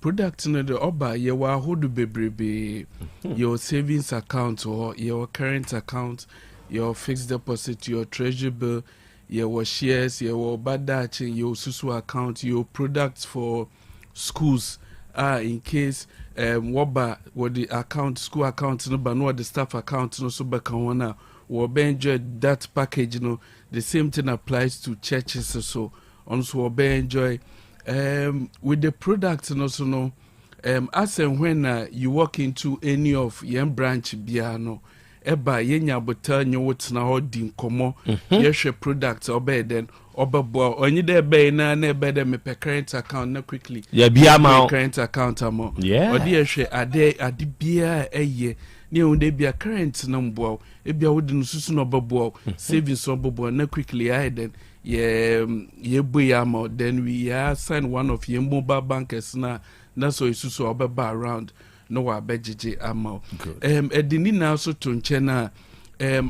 Product no de ɔba yɛwɔ ahodo bebrebee. Yɛwɔ savings account wɔ hɔ, yɛwɔ current account, yɛwɔ fixed deposit, yɛwɔ treasury bill, yɛwɔ shares, yɛwɔ ɔba daakye, yɛwɔ susu account, yɛwɔ products for schools a in case wɔba wɔde account school account no ba na wɔde staff account no so bɛka ho no a wɔbɛ enjoy that package no. The same thing applies to churches so. Ɔno nso ɔbɛ enjoy with the product no so no as and when na you walk into any of yɛn branch biara no ɛba yɛnya abotar nye wo tena hɔ di nkɔmmɔ mhm. yɛhwɛ product ɔbɛyɛ dɛn ɔbɛboa ɔnye dɛ ɛbɛyɛ na na ɛbɛyɛ dɛ mepɛ current account na quickly yɛbi ama current account ama ɔde yɛhwɛ ade ade biara ɛyɛ ne ɛhu dɛ bia current no mboa wo ebia wode no susu na ɔbɛboa wo mhm. savings na ɔbɛboa na quickly ayɛ dɛn Yɛ yɛbue yɛ ama wo then we yɛ assign one of yɛn mobile bankers na na sɛ ɔyɛ susu a ɔbɛba around. na wabɛgyegye ama wo. Ɛde ne nyinaa so to nkyɛn a,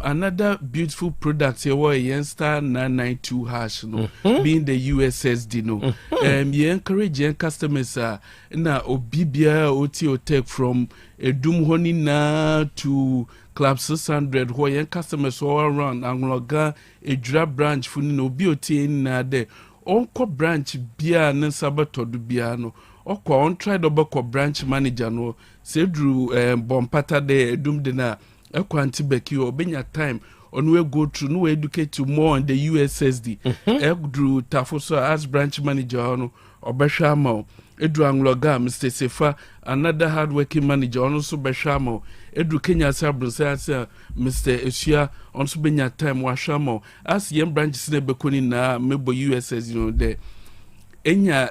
another beautiful product yɛwɔ yɛ yɛn *992# no, being the USSD no. Yɛ encourage yɛn customers a na obi biara a ɔtie Otec from Edum hɔ nyinaa to Club 600 hɔ, yɛn customers all around Anloga, Ejura branch fo no, na obi a ɔtie yɛn nyinaa dɛ ɔnkɔ branch biara ne nsa bɛtɔ do biara no, ɔkɔ a, ɔntry dɛ ɔbɛkɔ branch manager no. Sɛ eduru Bɔmpata dɛ Edum de no a, ɛkɔ Aunty Becky hɔ, ɔbɛnya time ɔno we go through no, we educate you more on the USSD. Ɛduru Tafo so a, as branch manager hɔ no, ɔbɛhwɛ ama wo. Ɛduru Anloga, Mr Sefa, another hard working manager, ɔno nso bɛhwɛ ama wo. Ɛduru Kenya ase Abrɔsan ase a, Mr Esua, ɔno nso bɛnya time wahwɛ ama wo. As yɛn branches na ɛbɛkɔ ne nyinaa, mebɔ USSD no dɛ enya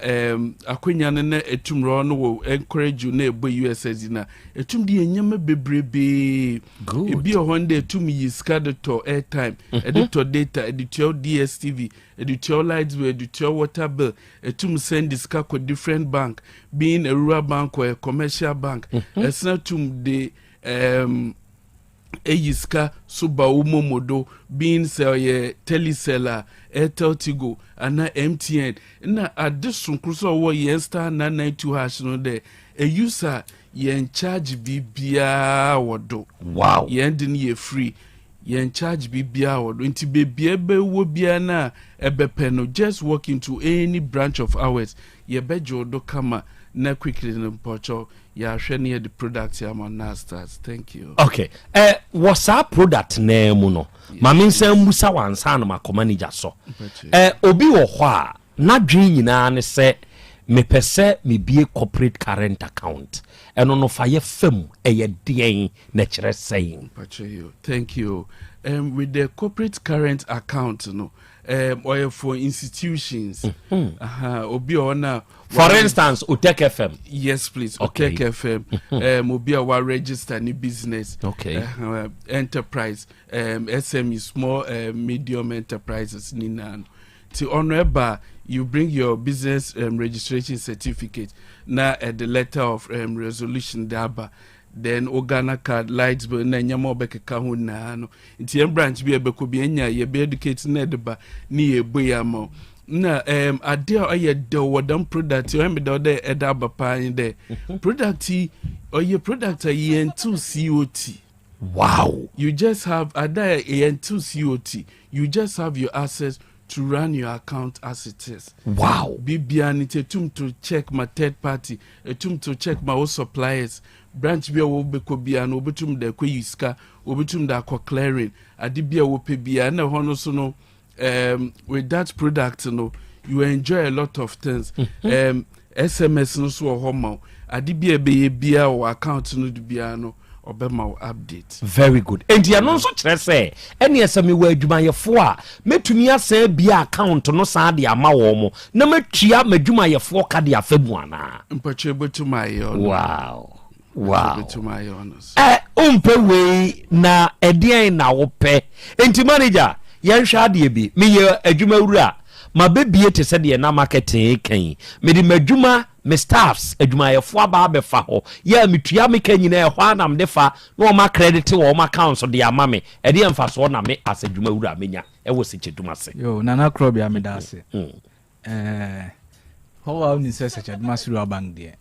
akwanya no na etum rɔ no wɔ encourage you na ɛbɔ USSD na etum de yɛ nneɛma bebrebee. Ebi wɔ hɔ no dɛ etum yi sika de tɔ airtime, ɛde tɔ data, ɛde tua DSTV, ɛde tua light bill, ɛde tua water bill. Etum send sika kɔ different bank, being a rural bank or a commercial bank. Ɛsena tum de eyi sika so ba wo momo do, being sɛ ɔyɛ Telecel a, Airtel Tigo ana MTN. Na ade sonkoro so a ɔwɔ yɛn *992# no dɛ eyu sa yɛn charge biribiara wɔ do. Yɛn de no yɛ free, yɛn charge biribiara wɔ do. Nti beebi ɛbɛwɔ biara na ɛbɛpɛ no, just walk into any branch of ours, yɛbɛgye wo do kama na quickly no mpɔkyɛw yɛahwɛ ne yɛde product ama na start. Thank you. Okay, wɔ saa product naa mu no, ma me nsa mmusa wansa no makɔ manager so. Obi wɔ hɔ a n'adwene nyinaa ne sɛ mepɛ sɛ mebie corporate current account. Ɛno no fa yɛ fam, ɛyɛ deɛn na kyerɛ sɛn? Pacho, thank you. With the corporate current account no, or for institutions. Obi a ɔna. For instance, Otec FM. Yes, please. Otec FM. Obi a wa register ni business. Enterprise, SME, small, medium enterprises ni na. Ti ɔno ɛba, you bring your business registration certificate na the letter of resolution de aba, then o Ghana card, light bill na nneɛma a ɔbɛkeka ho nyinaa no. Nti yɛn branch bi a ɛbɛkɔ bi enya, yɛbɛ educate na ɛde ba ne yɛ ebu yɛ ama wo. Na ade a ɔyɛ dɛw wɔ dɛm product yi, ɔyɛ mi dɛw dɛ ɛda aba paa yi dɛ product yi ɔyɛ product a yɛn tew COT. You just have ada a yɛn tew COT, you just have your access to run your account as it is. Bibia ni te etum to check ma third party, etum to check ma wo suppliers. Branch bi a wɔbɛkɔ bia no, wɔbɛtum da akɔ yi sika, wɔbɛtum da akɔ clearing ade bi a wɔpɛ bia. Na ɛhɔ no so no, with that product no, you enjoy a lot of things. SMS no so wɔ hɔ ma wo. Ade bi a ɛbɛyɛ bia wɔ account no do bia no, ɔbɛma wo update. Very good. Enti ɛno nso kyerɛ sɛ ɛneɛ sɛ mewɔ adwumayɛfoɔ a, mɛtumi asan bia account no san de ama wɔn mo na matua m'adwumayɛfoɔ ka de afa mu anaa? Mpɔkyɛ, bɛtum ayɛ ɔno. Wow. Bɛtum ayɛ ɔno so. Wompɛ wei na ɛdeɛn na wopɛ? Enti manager, yɛnhwɛ adeɛ bi. Meyɛ adwuma wura, mabɛbie te sɛ deɛ na marketing ka yi. Mede m'adwuma, me staffs, adwumayɛfoɔ aba abɛfa hɔ yɛ a metua me ka nyinaa ɛhɔ a na mede fa na ɔma credit wɔ ɔma account so de ama me. Ɛdeɛ mfasoɔ na me as adwuma wura menya ɛwɔ Sekyedum ase? Yo, Nana Korɔbea, meda ase. Hɔ a wonim sɛ Sɛkyɛduma Rural Bank deɛ,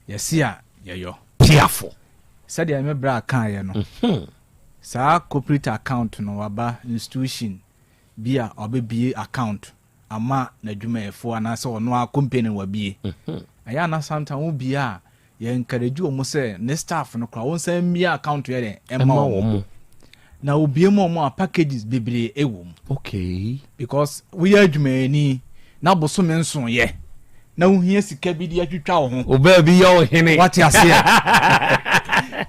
yɛse a yɛyɔ. Piafo. Sɛdeɛ me berɛ a kaeɛ no, saa corporate account no waba institution bi a ɔbɛbie account ama n'adwumayɛfoɔ anaasɛ ɔno a company wabie. Ɛyɛ ana sometimes wo bie a, yɛ encourage wɔn sɛ ne staff no koraa wɔn nsa mmie account yɛ dɛ ɛma ɛma wɔn. Wɔn mo. Na obie mu wɔn a, packages bebree ɛwɔ mu. Because woyɛ adwumayɛni na bosome nson yɛ na wohia sika bi de atwitwa wo ho. Obaa bi yɛ ɔhene. Wate aseɛ,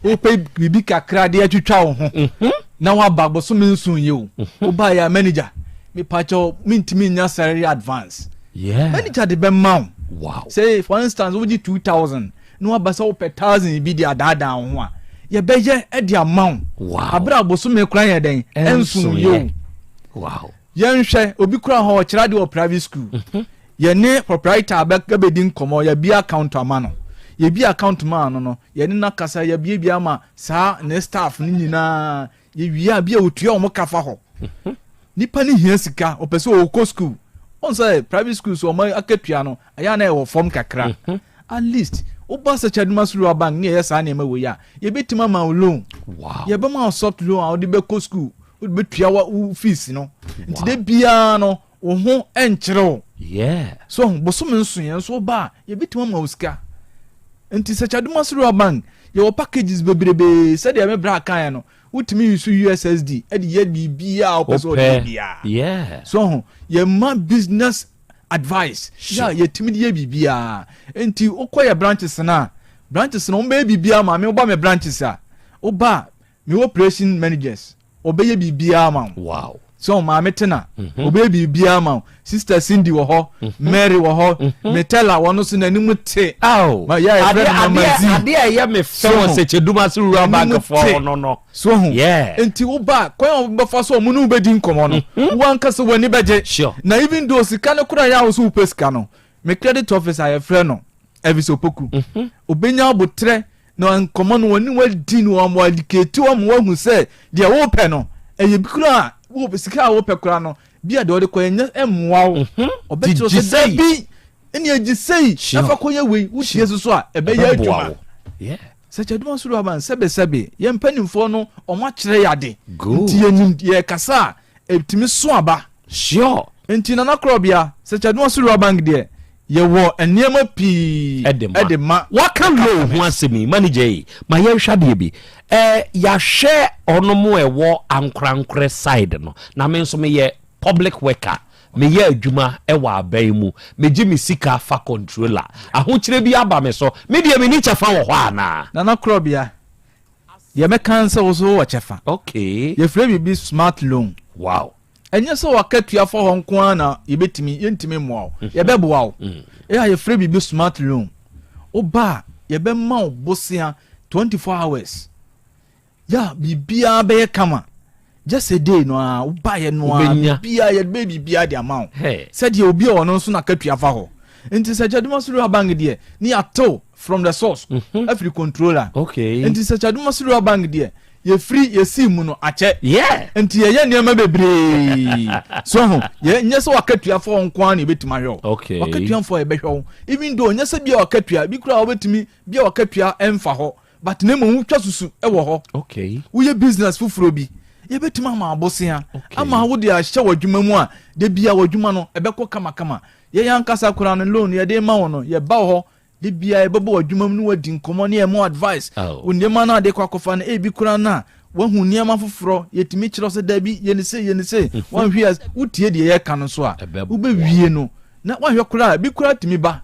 wopɛ biribi kakra de atwitwa wo ho na waba bosome nson yɛ o, wobaeɛ a, manager, mepakyɛw, mentumi nya salary advance. Manager de bɛma wo. Say for instance, wogye 2000 na waba sɛ wopɛ 1000 bi de adaadaa wo ho a, yɛbɛyɛ de ama wo. Abere a bosome kora yɛ dɛn ɛnson yɛ o. Yɛnhwɛ obi kora hɔ, ɔkyerɛ adeɛ wɔ private school. Yɛne proprietor bɛdi nkɔmmɔ, yɛbi account ama no. Yɛbie account maa no no, yɛne no akasa, yɛabiebie ama saa ne staff no nyinaa. Yɛwie a, bi a ɔtua wɔn ka fa hɔ. Nipa no hia sika, ɔpɛ sɛ ɔkɔ school. Ɔn sɛ private school so wɔn akatua no, ɛyɛ a na ɛwɔ fam kakra. At least, woba Sɛkyɛ Rural Bank ne yɛyɛ saa nneɛma wei a, yɛbɛtumi ama wo loan. Wow. Yɛbɛma wo soft loan a wode bɛkɔ school, wode bɛtua wo fees no. Nti da biara no, wo ho nkyere wo. Yeah. So bosome nso yɛn nso woba a, yɛbɛtumi ama wo sika. Nti Sɛkyɛ Rural Bank, yɛwɔ packages bebrebee sɛdeɛ me bra kaeɛ no, wotumi use USSD de yɛ biribiara a wopɛ sɛ wode yɛ biara. Yeah. So ho, yɛma business advice yɛ a yɛtumi de yɛ biribiara. Nti wokɔ yɛ branches no a, branches no wɔbɛyɛ biribiara ma me. Woba me branches a, woba a, me operation managers ɔbɛyɛ biribiara ma wo. Wow. So maame tena ɔbɛyɛ biribiara ma wo. Sister Cindy wɔ hɔ, Mary wɔ hɔ, Metella wɔn nso n'anim te. Aw. Ma yɛ a yɛfrɛ no Mama Z. Adeɛ a ɛyɛ me fɛ wɔ Sɛkyɛdumase Rural Bank foɔ ho no no. So ho. Yeah. Nti woba kwan a wobɛfa so a wɔn ne wo bɛdi nkɔmmɔ no, wo ankasa w'ani bɛgye. Sure. Na even though sika no koraa yɛ a wo so wopɛ sika no, me credit officer yɛfrɛ no Elvis Opoku. Obɛnya abotrɛ na nkɔmmɔ no wɔne wadi no wɔn educate wɔn wahu sɛ deɛ wopɛ no ɛyɛ bi koraa a sika a wopɛ koraa no bi a deɛ ɔde kɔ ɛnyɛ ɛmmoa wo. Ɔbɛkyerɛ sɛ dabi ɛne agye sei ɛfa kɔyɛ wei wotie so so a ɛbɛyɛ adwuma. Sɛ kyɛduma soro aba nsɛbesɛbe yɛn mpanimfoɔ no wɔn akyerɛ yɛ ade nti yɛnim yɛkasa a ɛtumi so aba. Sure. Nti Nana Korɔbea, sɛ kyɛduma soro bank deɛ yɛwɔ nneɛma pii ɛde ma. Waka loan ho asɛm yi, manager yi, ma yɛnhwɛ adeɛ bi. Ɛɛ yɛahwɛ ɔnom ɛwɔ ankorankorɛ side no, na me nso meyɛ public worker, meyɛ adwuma ɛwɔ aban mu, megye me sika fa controller. Ahokyerɛ bi aba me so, me deɛ menni kyɛfa wɔ hɔ anaa? Nana Korɔbea, deɛ mɛka ne sɛ wo nso wowɔ kyɛfa. Okay. Yɛfrɛ biribi smart loan. Wow. Ɛnyɛ sɛ w'akatua fa hɔ nko ara na yɛbɛtumi, yɛntumi mmoa wo. Yɛbɛboa wo. Ɛyɛ a yɛfrɛ biribi smart loan. Woba a, yɛbɛma wo bosea 24 hours. Yɛ a biribiara bɛyɛ kama. Just a day no ara, wobaeɛ no ara, biribiara, yɛde bɛyɛ biribiara de ama wo. Sɛdeɛ obi a ɔno nso n'akatua fa hɔ. Nti sɛ Kyaduma Rural Bank deɛ, ne yɛatew from the source, afiri controller. Okay. Nti sɛ Kyaduma Rural Bank deɛ, yɛfiri yɛsii mu no akyɛ. Yeah. Nti yɛyɛ nneɛma bebree. So ho, yɛ nyɛ sɛ wakatuafoɔ nko ara na yɛbɛtumi ahwɛ wo. Okay. Wakatuafoɔ yɛbɛhwɛ wo. Even though nyɛ sɛ bia wakatua, bi koraa wobɛtumi bia wakatua ɛmfa hɔ, but na mmom wotwa susu wɔ hɔ. Okay. Woyɛ business foforɔ bi, yɛbɛtumi ama abosea, Okay. ama wode ahyɛ w'adwuma mu a, da bia w'adwuma no ɛbɛkɔ kamakama. Yɛn ankasa koraa no loan yɛde ma wo no, yɛba wɔ hɔ de bia yɛbɛbɔ w'adwuma mu ne wadi nkɔmmɔ ne yɛma advice. Oh. Wo nneɛma no a de kɔ akɔfa no, ebi koraa no a wahu nneɛma foforɔ, yɛtumi kyerɛ sɛ dabi yɛ ne sei yɛ ne sei. Wanhwɛ a wotie deɛ yɛka no nso a, wobɛwie no na wanhwɛ koraa bi koraa tumi ba.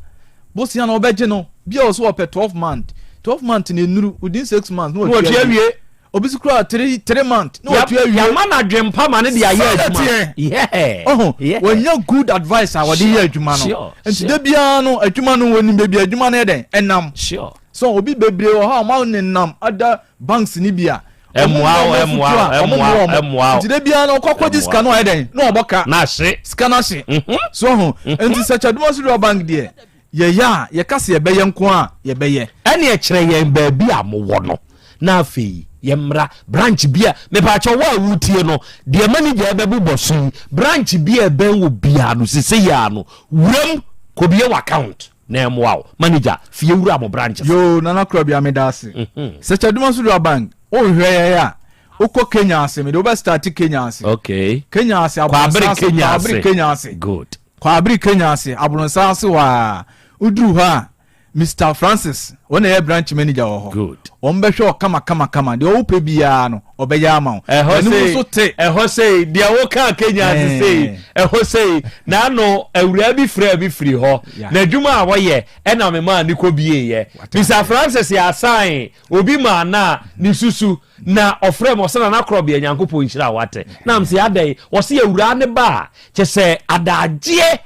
Bosea no wɔbɛgye no, bi a wɔ so wɔpɛ 12 month. 12 month na ɛnuru, within 6 months na watua awie. Obi so koraa 3 3 month na watua awie. Yɛama no adwempa ma no de ayɛ adwuma. Yeah. Ɔho, wɔnya good advice a wɔde yɛ adwuma no. Nti da biara no adwuma no wɔnim baabi adwuma no yɛ dɛn ɛnam. Sure. So obi bebree wɔ hɔ a wɔn nenam ada banks ni bi a. Ɛmmoa wo, ɛmmoa wo, ɛmmoa wo, ɛmmoa wo. Nti da biara no ɔkɔ akɔgye sika no ayɛ dɛn na ɔbɔ ka. Na ahye. Sika no ahye. So ɔho, nti sɛ Kyadumasi Rural Bank deɛ yɛyɛ a yɛka sɛ yɛbɛyɛ nko a yɛbɛyɛ. Ɛneɛ kyerɛ yɛn baabi a mowɔ no na afei yɛmmra branch bi a mepaakyɛw wo a wotie no deɛ manager ɛbɛbobɔ so yi branch bi a ɛbɛn wo biara no sese yi ara no wuram kɔbie w'account na ɛmmoa wo manager fie wura mo branch so. Yoo Nana Korabea meda ase. Sɛ Kyadumasi Rural Bank wohwehwɛ yɛn a wokɔ Kenya ase mede wobɛ start Kenya ase. Okay. Kenya ase Kwabere Abrɔnsa ase Kenya ase. Kwabere Kenya ase. Good. Kwabere Kenya ase Abrɔnsa ase hɔ a woduru hɔ a Mister Francis wɔn na ɛyɛ branch manager wɔ hɔ. Good. Wɔn bɛhwɛ wo kama kama kama deɛ wopɛ biara no ɔbɛyɛ ama wo. Ɛhɔ N'anim sei nso te. ɛhɔ sei deɛ wokaa Kenya ase sei ɛhɔ sei n'ano awuraa bi frɛɛ me firi hɔ n'adwuma a wɔyɛ ɛna me maa ne kɔ bieeɛ Mister Francis yɛ asan obi maa na ne susu na ɔfrɛ me ɔsɛ Nana Korɔbea Nyankopɔn nhyira wo ate na mese adɛn ɔse awuraa ne ba a kyɛ sɛ adagyeɛ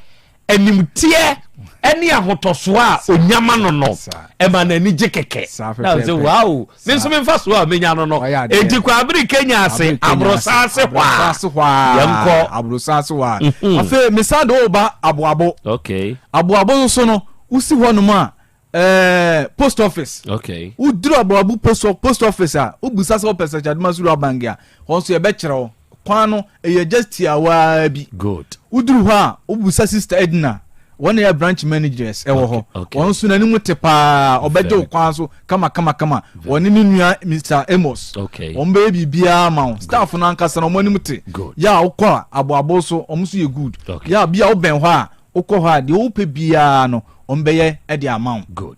animteɛ ne ahotɔsoɔ a ɔnya ma no no ɛma n'ani gye kɛkɛ na sɛ wow me nso memfa soɔ a menya no no enti Kwabere Kenya ase aborosan ase hɔ a yɛnkɔ aborosan ase hɔ a afei mesan de wo ba aboabo okay aboabo nso no wosi hɔ nom a. Eh, post office. Okay. Woduru Aboabo post, post office a, wobisa sɛ wopɛ Sɛkyadoma Sura Bank a, hɔ nso yɛbɛkyerɛ wo. Kwan no, ɛyɛ just tiawaa bi. Good. Woduru hɔ a, wobisa Sister Edna, wɔn na ɛyɛ branch managers ɛwɔ hɔ. Okay. Wɔn nso n'anim te paa, ɔbɛgye wo kwan so kama kama kama. Wɔne ne nua Mr. Amos. Okay. Wɔn bɛyɛ biribiara ma wo. Staff no ankasa no, wɔn anim te. Good. Yɛ a wokɔ a, Aboabo so, wɔn nso yɛ good. Okay. Yɛ a bi a wobɛn hɔ a, Wokɔ hɔ a, deɛ wopɛ biara no, wɔbɛyɛ de ama wo. Good.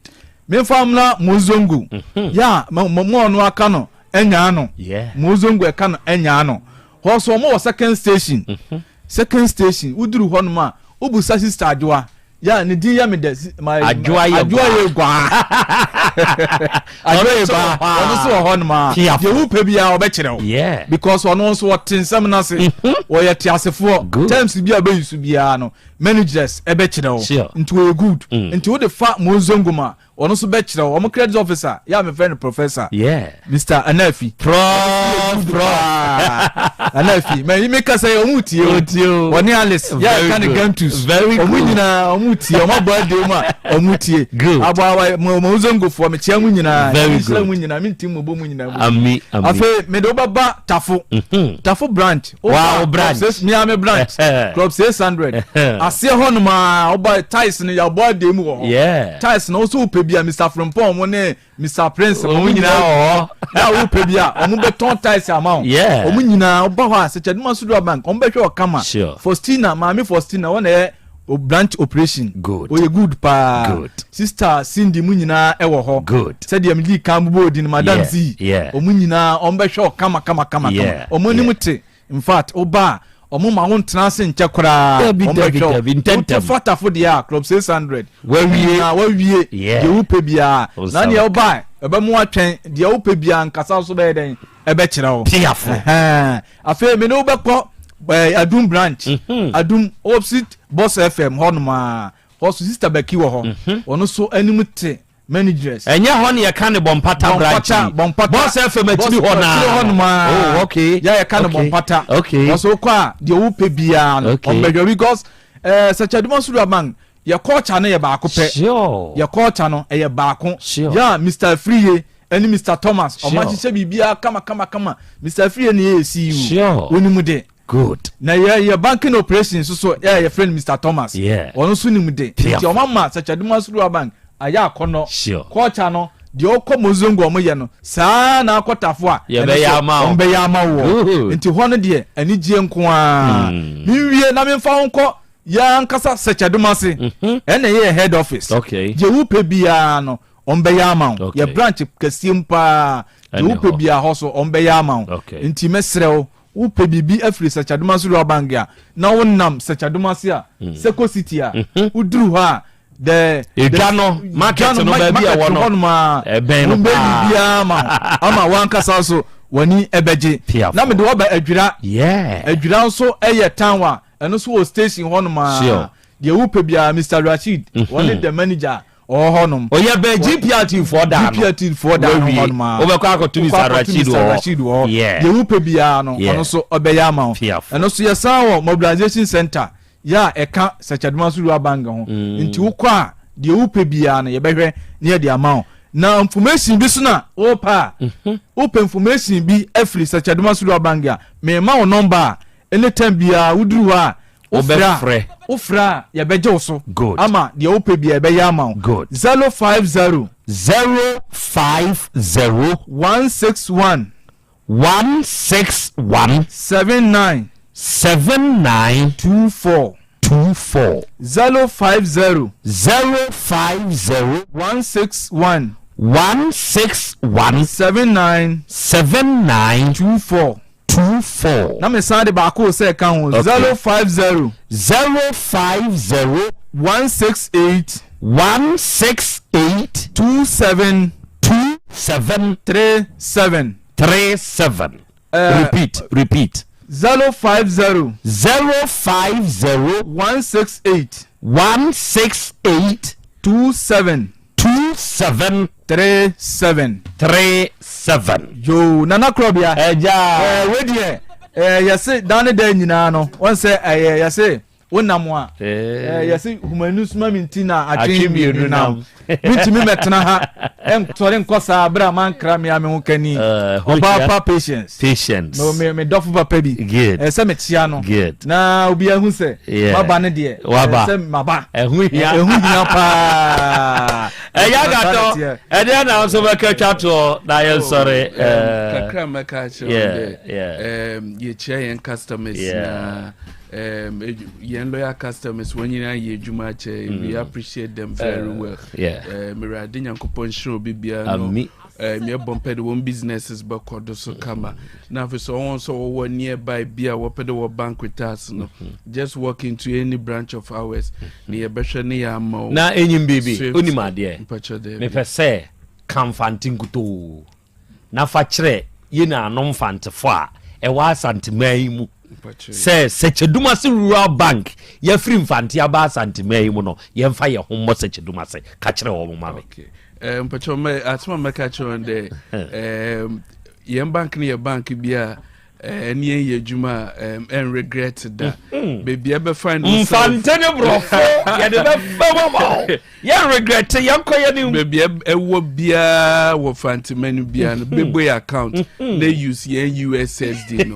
Memfa mmra Mozongo. Mhm. Yɛ a, mo mo ɔno aka no anyaa no. Yeah. Mozongo ɛka no anyaa no. Hɔ so wɔn wɔ second station. Mhm. Second station, woduru hɔ nom a, wobusa Sister Adwoa. Yɛ a, ne din yɛ me dɛ. Ma, Adwoa yɛ Adwoa yɛ guaa. Adwoa yɛ guaa. Ɔno nso wɔ hɔ nom a. Deɛ wopɛ biara ɔbɛkyerɛ wo. Yeah. Because ɔno nso ɔte nsɛm no ase. Mhm. Ɔyɛ teasefoɔ. Good. Terms bi a ɔbɛyi so biara no, managers ɛbɛkyerɛ wo. Sure. Nti ɔyɛ good. Mm. Nti wode fa Monzongo ma, ɔno nso bɛkyerɛ wo. Ɔmo credit officer, yɛ a mefrɛ no professor. Yeah. Mr. Anafi. Prof. Prof. Anafi. Mɛ mi kasa yi ɔmo tie o. Otie o. Ɔne Alice. Yɛ a Very ɛka ne good. Gantus. Very Ɔmo good. nyinaa ɔmo tie. Ɔmo abɔ adeɛ mu a ɔmo tie. Good. Abɔ awa mo Monzongofoɔ mekyia mo nyinaa. Very Nhyira good. mo nyinaa. Mi nti mo bɔ mo nyinaa. Ami ami. Afei mede wo bɛba Tafo. Mhm. Tafo branch. Wow, branch. Miami branch. Club 600. Aseɛ hɔ nom a woba tiles no yɛabɔ adeɛ mu wɔ hɔ. Yeah. Tiles no wo so wopɛ bi a Mr. Frimpong mo ne Mr. Prince mo Wɔn nyinaa wɔ hɔ. Na wopɛ bi a wɔn bɛtɔn tiles ama wo. Yeah. Wɔn nyinaa woba hɔ a Sɛkyɛduma Sudura Bank wɔn bɛhwɛ wɔ kama. Sure. Faustina maame Faustina wɔn na ɛyɛ o branch operation. Good. Oyɛ good paa. Good. Sister Cindy mu nyinaa ɛwɔ hɔ. Good. Sɛdeɛ medi kan bobɔ odin Madam Yeah, Z. yeah. Wɔn nyinaa wɔn bɛhwɛ wɔ kama kama kama kama. Yeah, Wɔn anim yeah. te. In fact, woba a wɔn ma wo ntena ase nkyɛ koraa. Dabi, Wɔn dabi, bɛhwɛ wo. dabi, ntɛntɛm. Woto fatafo deɛ a club 600. Wawie. Nyinaa wawie. Yeah. Deɛ wopɛ biara. Wo Na nsa deɛ woba a ɛbɛmo atwɛn deɛ wopɛ biara nkasa nso bɛyɛ dɛn ɛbɛkyerɛ wo. Piafo. Ɛhɛn. Afei me ne wo bɛkɔ eh, Adum branch. Adum opposite Boss FM hɔnom a. Hɔ so Sister Becky wɔ hɔ. Ɔno nso anim te managers. Ɛnyɛ hɔ ne yɛka ne Bɔmpata branch yi. Bɔmpata. Boss FM akyiri hɔ naa. Akyiri hɔ nom aa. Oh, okay. Yɛ yɛka ne Okay. Bɔmpata. Okay. Ɔso wokɔ a deɛ wopɛ biara no. Okay. Ɔmbɛhwɛ because eh, Sɛkyɛduma Sudua Bank yɛ culture no yɛ baako pɛ. Sure. Yɛ culture no ɛyɛ baako. Sure. Yɛ a Mr. Afriye ɛne Mr. Thomas ɔmo Sure. ahyehyɛ biribiara kama kama kama. Mr. Afriye ne yɛ CEO. Sure. Onim de. Good. Na yɛ yɛ banking operations nso so yɛ yɛfrɛ no Mr. Thomas. Yeah. Ɔno nso nim de. Piafo. Nti ɔmo ama Sɛkyɛduma Sudua Bank ayɛ akɔnɔ. Sure. Culture no deɛ ɔkɔ Mozongo ɔmo yɛ no saa na akɔ Tafo a. Yɛbɛyɛ ɛno nso ama wo. Ɔmo bɛyɛ ama wo. Good. Nti hɔ no deɛ anigyeɛ nko ara. Menwie na memfa wo nkɔ yɛn ankasa Sɛkyɛduma ase. Ɛna ɛyɛ yɛ head office. Okay. Deɛ wopɛ biara no ɔmo bɛyɛ ama wo. Okay. Yɛ branch kɛseɛ mu paa. Deɛ Ɛne wopɛ hɔ. biara hɔ so ɔmo bɛyɛ ama wo. Okay. Nti mɛsrɛ wo wopɛ biribi afiri Sɛkyɛduma Rural Bank a na wonam Sɛkyɛduma ase a Seko City a woduru hɔ a the Edwa no, market no baabi a ɛwɔ no, hɔnom a ɛbɛn no wɔbɛyi paa. biribiara ama wo ama wankasa so w'ani ɛbɛgye Piafo. na mede wɔba Adwira Yeah. Adwira nso ɛyɛ town a ɛno nso wɔ station hɔnom a Sure. deɛ wopɛ biara Mr. Rashid wɔne the manager ɔwɔ hɔnom Oyɛ bɛn GPRT foɔ daa no. GPRT foɔ daa no Wawie. hɔnom a Wobɛkɔ akɔto Wokɔ Mr. akɔto Rashid Mr. wɔ hɔ. Rashid wɔ hɔ Yeah. deɛ wopɛ biara no Yeah. ɔno nso ɔbɛyɛ ama wo Piafo. ɛno nso yɛsan wɔ mobilization center yɛ a ɛka Sɛkyɛduma so Rural Bank ho nti wokɔ a deɛ wopɛ biara no yɛbɛhwɛ ne yɛde ama wo na information bi so na wopɛ a wopɛ information bi afiri Sɛkyɛduma so Rural Bank a mema wo number a anytime biara woduru hɔ a Wobɛfrɛ. wofrɛ a yɛbɛgye wo so Good. ama deɛ wopɛ biara yɛbɛyɛ ama wo Good. 050 050 161 161 79 79 24 24 050 050 161 161 79 79 24 24 na mesan de baako sɛ ɛka ho Okay. 050 050 168 168 27 27 37 37 Eh, repeat repeat 050 050 168 168 27 27 37 37 yo nana korɔbea ɛgya eh, wei deɛ eh, yɛse da ne da nyinaa no wɔn sɛ ɛyɛ yɛse Wonam a eh. Yɛse humanu soma me nti na atwe mmienu nam. Mentumi mɛtena ha ɛntɔre nkɔ saa berɛ a mankra me a me ho kani. Eh, Ɔbaa pa Patience. Patience. Me me dɔfo papa bi. Good. Ɛsɛ mekyia no. Good. Na obi ahu sɛ Yeah. maba no deɛ. Waba. Ɛsɛ maba. Ɛho hia. Ɛho hia paa. Ɛyɛ agatɔ. Ɛdeɛ na nso bɛka twa toɔ na yɛnsɔre. Oh, kakra mɛka akyerɛ wɔn dɛ yɛkyia yɛn customers na yɛn loyal customers wɔn nyinaa yɛ adwuma akyɛ. We appreciate them very well. Awurade Nyankopɔn nhyira obi biara no. Yɛbɔ mpɛ de wɔn businesses bɛkɔ do so kama. Na afei sɛ wɔn nso wɔwɔ nearby bi a wɔpɛ de wɔ bank with us no, just walk into any branch of ours na yɛbɛhwɛ ne yɛ ama wo. Na enyim biribi, Swift. onim adeɛ. Mpakyɛ daabi. Mepɛ sɛ ka Mfante nkutoo na fa kyerɛ yɛn nuanom Mfantefo a ɛwɔ Asanteman yi mu sɛ Sɛkyɛdumase Rural Bank yɛafiri Mfante aba Asanteman yi mu no, yɛmfa yɛn ho mmɔ Sɛkyɛdumase. Ka kyerɛ wɔn ma me. Okay. Eh, mpakyɛ mɛ asɛm a mɛka kyerɛ wɔn dɛ eh, yɛn bank no yɛ bank bi a ɛne yɛn yɛ adwuma a ɛn regret da. Mm-hmm. Baabi a ɛbɛfa no Mfante ne borɔfo yɛde bɛfa mu ama wo. Yɛn regret yɛnkɔ yɛn anim. Baabi a ɛwɔ biara wɔ Fantema no biara no bɛbɔ yɛ account mm-hmm. na use yɛn USSD no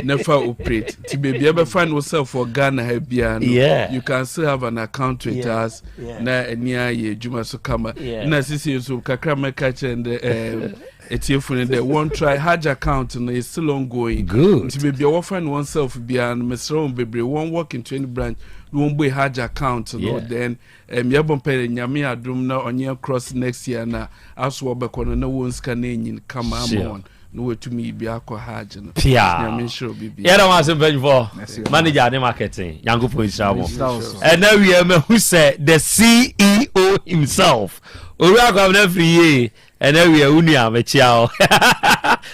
na fa operate. Nti baabi a ɛbɛfa no self wɔ Ghana ha biara no you can still have an account with us na ɛne ayɛ adwuma so kama. Na sisi nso kakra mɛka kyerɛ no dɛ Etiefo no dɛ wɔn try Hajj account no is still ongoing. Good. Nti baabi a wɔfa no wɔn self biara no mesrɛ wɔn bebree wɔn walk into any branch na wɔn bue Hajj account no Yeah. then um, yɛbɔ mpɛ dɛ Nyame adom na ɔnyɛ cross next year na aso wɔbɛkɔ no na wɔn sika no enyin kama ama Sure. wɔn na wɔatumi yi bi akɔ Hajj no. Pia. Nyame nhyira obi biara. Yɛda mo ase mpanyinfoɔ. Manager ne marketing. Nyankopɔn nhyira mo. Nhyira wo so. Ɛna wie mahu sɛ the CEO himself. Owura Kwabena firi yie. Ɛnɛ wiɛ wo nua mekyia wo.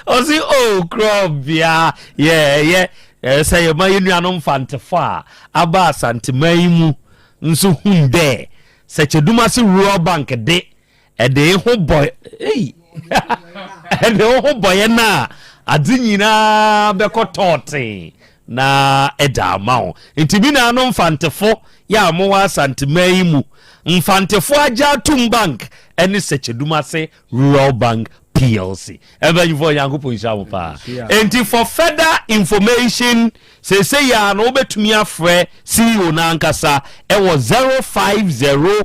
Ɔsi o oh, korɔbea yɛ ɛyɛ sɛ yɛma yɛ nuanom mfantefo a aba Asanteman yi mu nso hun dɛ Sɛkyɛdumase Rural Bank de ɛde ho bɔ ei ɛde ho bɔ yɛn a adze nyinaa bɛkɔ tɔɔtee na ɛda ama wo. Nti me nuanom Mfantefo yɛ a mowɔ Asanteman yi mu, Mfantefo Agye Atom Bank ne Sɛkyɛdumase Rural Bank PLC. Mpanyinfoɔ Nyankopɔn nhyira mo paa. Nti for further information, seesei yi ara no wobɛtumi afrɛ CEO no ankasa ɛwɔ 050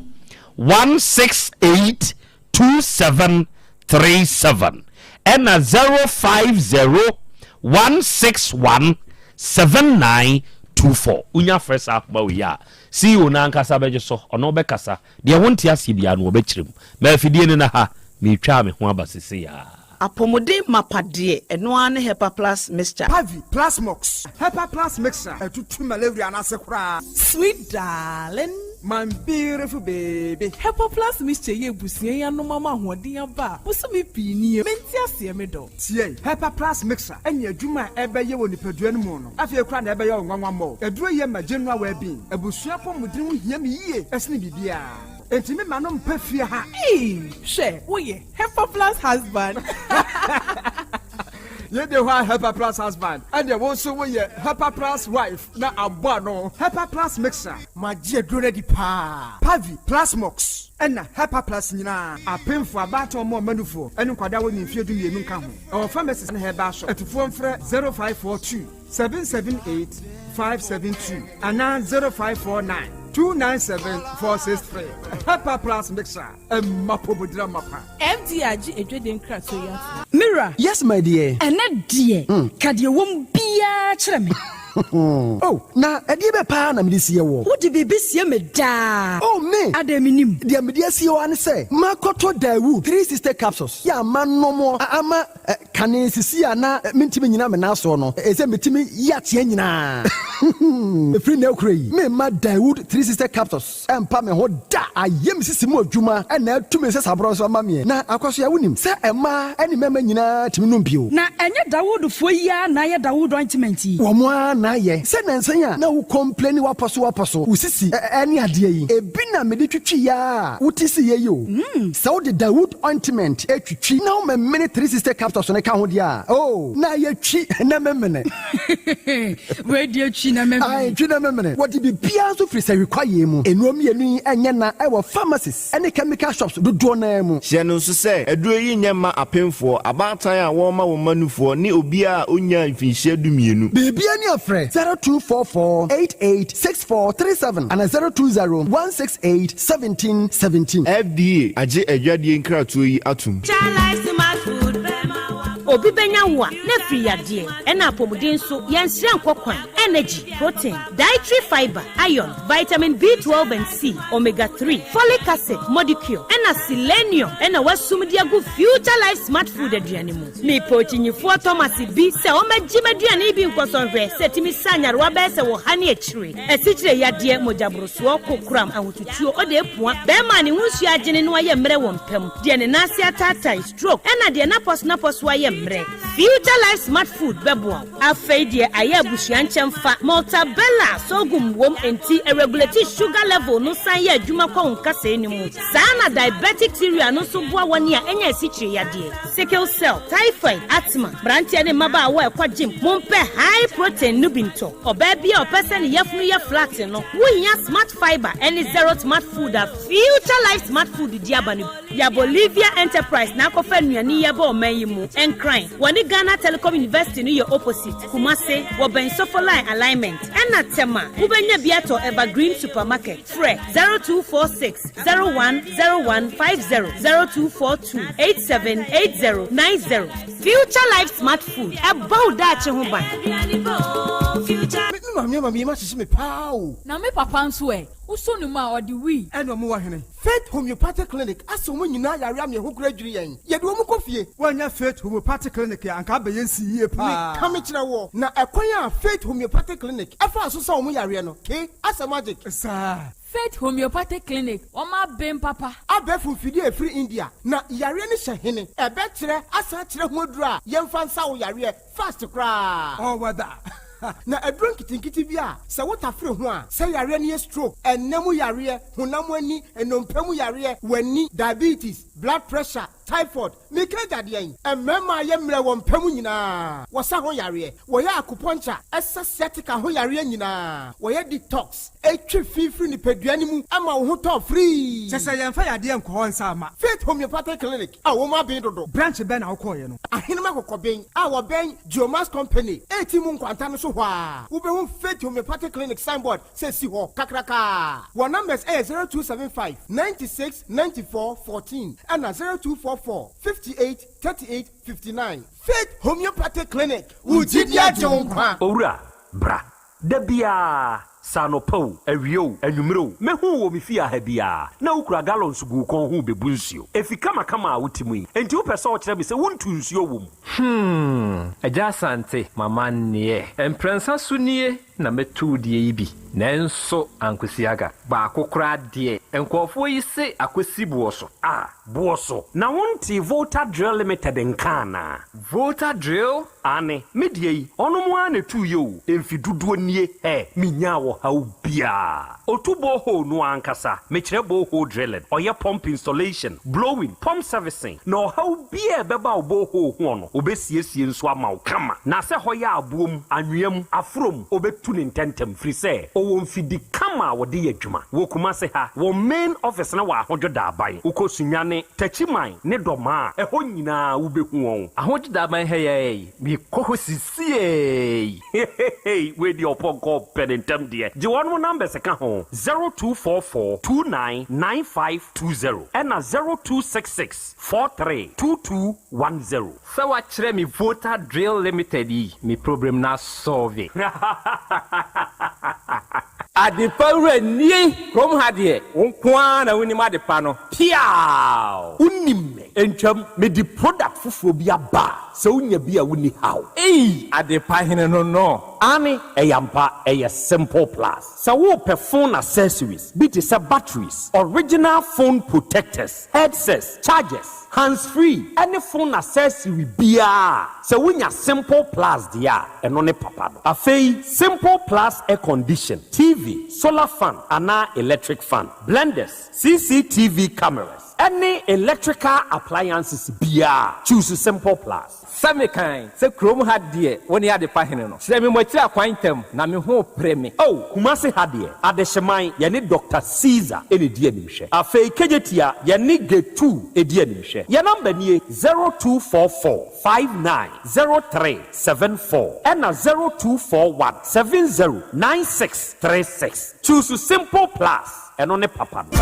168 2737 ɛna 050 161 7924. Wonya frɛ saa akoma wei a, CEO no ankasa bɛgye so, ɔne wo bɛkasa. Deɛ wonte aseɛ biara no, wɔbɛkyerɛ mu. Ma afidie no na ha, meretwa me ho aba sesei ara. Apɔmuden mapa deɛ, ɛno ara ne Hepa Plus Mixture. Pavi, Plasmox, Hepa Plus Mixture, ɛtutu malaria no ase koraa. Sweet darling. My beautiful baby. Hepa Plus Mixture yi abusua yi anom ama ahoɔden aba a bosome pii nie. Mente aseɛ me dɔ. Tie! Hepa Plus Mixture ne adwuma a ɛbɛyɛ wɔ nipadua no mu no, afei koraa na ɛbɛyɛ wo nwanwa mmɔ. Aduro yi ma general well-being. Abusua apɔmuden ho hia me yie sene biribiara. Enti me ma no mpa fie ha. Eii hwɛ woyɛ Hepa Plus husband. Yei de hɔ a Hepa Plus husband, ɛnneɛ wo nso woyɛ Hepa Plus wife na abɔ ano. Hepa Plus mixer. Magye aduro no adi paa. Pavi, Plasmox, ɛna Hepa Plus nyinaa. Apemfoɔ, abaatan, mmoa mmanufoɔ, ɛne nkwadaa a wɔnni mfeɛ dumienu nka ho. Ɛwɔ pharmacies ne herbal shop. Atufoɔ mfrɛ 0542 778 572 anaa 0549 297 463. Hepa Plus mixer, ɛma apɔmuden amapa. FDA agye adwadie nkratoɔ yi atom. Me wura. Yes my dear. Ɛnnɛ deɛ, ka deɛ ɛwɔ mu biara kyerɛ me. Oh, na ɛdeɛ bɛn paa na mede sie woɔ? Wode biribi sie me daa. Oh, me! Adɛn mennim? Deɛ mede asie wo ara ne sɛ, makɔtɔ Daewoo 360 capsules yɛ a manom a ama kane sisi a na mentumi nnyina me nan soɔ no, ɛsɛ metumi yi ateɛ nyinaa. Ɛfiri nnɛ rekora yi, meremma Daewoo 360 capsules Ɛmpa me ho da. Ayɛ me sisi mu adwuma na atu me nsasaborɔ nso ama meɛ. Na Akwasoa, wonim sɛ mmaa ne mmarima nyinaa tumi nom bio. Na ɛnyɛ Dawoodfoɔ yi ara na ayɛ Dawood ointment yi? Wɔn ara na ayɛ. Sɛ nnansa yi a na wo complaini w'apɔso w'apɔso, wo sisi ne adeɛ yi, ebi na mede twitwiiɛ ara a wote siiɛ yi o. Sɛ wode Dawood ointment twitwi na womemene 360 capsules no ka ho deɛ a, oh, na ayɛ twi na memene. Wei deɛ twi. Twi na memene. Ae, twi na memene. Wɔde biribiara nso firi sahwi kwaeɛ mu. Nnuro mmienu yi nyɛ na wɔ pharmacies ne chemical shops dodoɔ no ara mu. Hyɛ no nso sɛ, aduro yi nyɛ mma apemfoɔ, abaatan a wɔrema wɔn mma nufoɔ ne obiara a ɔnnyaa mfinhyia dumienu. Biribiara ni a frɛ 0244 88 6437 anaa 020 168 17 17. FDA agye adwadie nkratoɔ yi atom. Obi bɛnya wo a, na afiri yadeɛ, ɛna apɔmuden nso, yɛnsrɛ nkɔ kwan, energy, protein, dietary fibre, iron, vitamin B12 and C, omega 3, folic acid, modicure, ɛna selenium ɛna wasum de agu Future Life Smart Food aduane mu. Mepɛ okyinyifoɔ Thomas bi sɛ ɔmmɛgye m'aduane yi bi nkɔsɔ nhwɛ sɛ ɛtumi sa nyarewa bɛyɛ sɛ wɔ ha ne akyire, asikyire yadeɛ, mogyaborosoɔ, kokoram, ahotutuo, ɔde apua, bɛrima a ne ho nsuo agyene no ayɛ mmerɛ wɔ mpam, deɛ ne nan ase ataatae, stroke, ɛna deɛ n'apɔso ayɛ mmerɛ. Future Life Smart Food bɛboa wo. Afei deɛ ayɛ abusua nkyɛn fa Maltabella sorghum wom nti ɛregulate sugar level no san yɛ adwuma kɔ wo nkasɛɛ no mu. Saa na diabetic cereal no nso boa wɔn a ɛnyɛ asikyire yadeɛ, sickle cell, typhoid, asthma, mmeranteɛ ne mmabaawa a ɛkɔ gym, mompɛ high protein no bi ntɔ. Ɔbaa bi a ɔpɛ sɛ ne yafunu yɛ flat no, wohia Smart Fibre ɛne Zero Smart Food a Future Life Smart Food di aba no. Yɛ Bolivia Enterprise na akɔfa nnuane yi aba ɔman yi mu. Nkran, wɔne Ghana Telecom University no yɛ opposite. Kumase, wɔbɛn Sofoline alignment. Ɛna Tema, wobɛnya bi atɔ Evergreen Supermarket. Frɛ 0246 010150, 0242 878090. Future Life Smart Food, ɛbɔ wo daakye ho ban. Me maame ama me yam ahyehye me paa o. Na me papa nso ɛ, wosɔ ne mu a ɔde wii. Ɛna ɔmo wɔ hene Faith Homeopathic Clinic asɛ ɔmo nyinaa yare ama ɛho kora adwiri yɛn, yɛde ɔmo kɔ fie. Woanya Faith Homeopathic Clinic a, anka abɛyɛ nsi yie paa. Meka me kyerɛ woɔ, na ɛkwan a Faith Homeopathic Clinic ɛfaa so sa ɔmo yareɛ no, ke asɛ magic. Saa. Faith Homeopathic Clinic, wɔn aben papa. Abɛɛfo mfidie a ɛfiri India, na yareɛ no hyɛ hene, ɛbɛkyerɛ asan akyerɛ ho aduro a yɛmfa nsa wo yareɛ fast koraa. All weather. Na aduro nketenkete bi a sɛ wotafere ho a, sɛ yareɛ no yɛ stroke, ɛnam yareɛ, honam ani, nnompe mu yareɛ, w'ani, diabetes, blood pressure, typhoid, meka agyadeɛ yi, mmarima a yɛ mmerɛ wɔ mpa mu nyinaa, wɔsa ho yareɛ, wɔyɛ acupuncture, ɛsa sciatica ho yareɛ nyinaa, wɔyɛ detox, ɛtwe fi firi nipadua no mu ama wo ho tɔ free. Kyɛ sɛ yɛmfa yadeɛ nkɔ hɔ nsa ama. Faith Homeopathic Clinic a wɔn aben dodo. Branch bɛn na wokɔɔyɛ no? Ahenema Kɔkɔben a wɔbɛn Geomas Company eti mu nkwanta no so hɔ a, wobɛhu Faith Homeopathic Clinic signboard sɛ si hɔ kakrakaa. Wɔn numbers ɛyɛ 0275 96 94 14 ɛna 0244 58 38 59. Faith Homeopathic Clinic, wo gyidi agye wo nkwa. Owura, bra. Da biara, sɛ anɔpa o, awia o, anwummere o, mehu wo wɔ me fie ha biara na wokura gallons gu wo kɔn ho bebu nsuo. Efi kamakama a wote mu yi, enti wopɛ sɛ ɔkyerɛ me sɛ wontu nsuo wɔ mu? Agya Asante, mama nneɛ. Mprɛnsa so nie na mɛtu deɛ yi bi. Nanso, ankosi aga. Baako koraa deɛ, nkurɔfoɔ yi se akɔsi boɔ so. Ah, boɔ so. Na wonte Volta Drill Limited nka anaa? Volta Drill? Ane, me deɛ yi, ɔno mo ara na etu yɛ o, mfi dodoɔ nie, ɛ, menyaa ɔhaw biara. Otu borehole no ankasa, mekyerɛ borehole drilling, ɔyɛ pump installation, blowing, pump servicing, na ɔhaw biara ɛbɛba wo borehole ho no, obɛsiesie nso ama wo kama. Na sɛ hɔ yɛ aboɔ mu, anwea mu, aforo mu, obɛtu ne ntɛntɛm, firi sɛ ɔwɔ mfidi kama a wɔde yɛ adwuma. Wɔ Kumase ha, wɔ main office no wɔ Ahodwo Daaban, wokɔ Sunyani, Takyiman ne Dɔmaa, ɛhɔ nyinaa wobɛhu wɔn. Ahodwo Daaban ha yi, mekɔ hɔ sisiei. Hehehe, wei deɛ ɔpɔnkɔ pɛ ne ntɛm deɛ. Gye wɔn numbers ka ho, 0244 299520 ɛna 0266 432210. Sɛ wakyerɛ me Volta Drill Limited yi, me problem na solve. Adepa wura nie, kurom ha deɛ, wo nko ara na wonim adepa no. Piaw! Wonim me. Ntwam, mede product foforɔ bi aba a, sɛ wonya bi a wonni haw. Ei! Adepa hene no. Ane, ɛyɛ ampa, ɛyɛ Simple Plus. Sɛ wopɛ phone accessories bi te sɛ batteries, original phone protectors, headsets, chargers, hands-free, ɛne phone accessory biara, sɛ wonya Simple Plus deɛ a, ɛno ne papa no. Afei, Simple Plus air condition, TV, solar fan anaa electric fan, blenders, CCTV cameras, ɛne electrical appliances biara, choose Simple Plus. Sɛ mekan sɛ kurom ha deɛ wo ne adepa hene no. Kyerɛ me mo akyiri akwan ntɛm na me ho repere me. Oh, Kumasi ha deɛ, Adehyeman, yɛne Doctor Caesar na ɛdi animhwɛ. Afei Kejetia, yɛne Getu di animhwɛ. Yɛn number nie, 0244 59 03 74 ɛna 0241 70 96 36. Choose Simple Plus, ɛno ne papa no.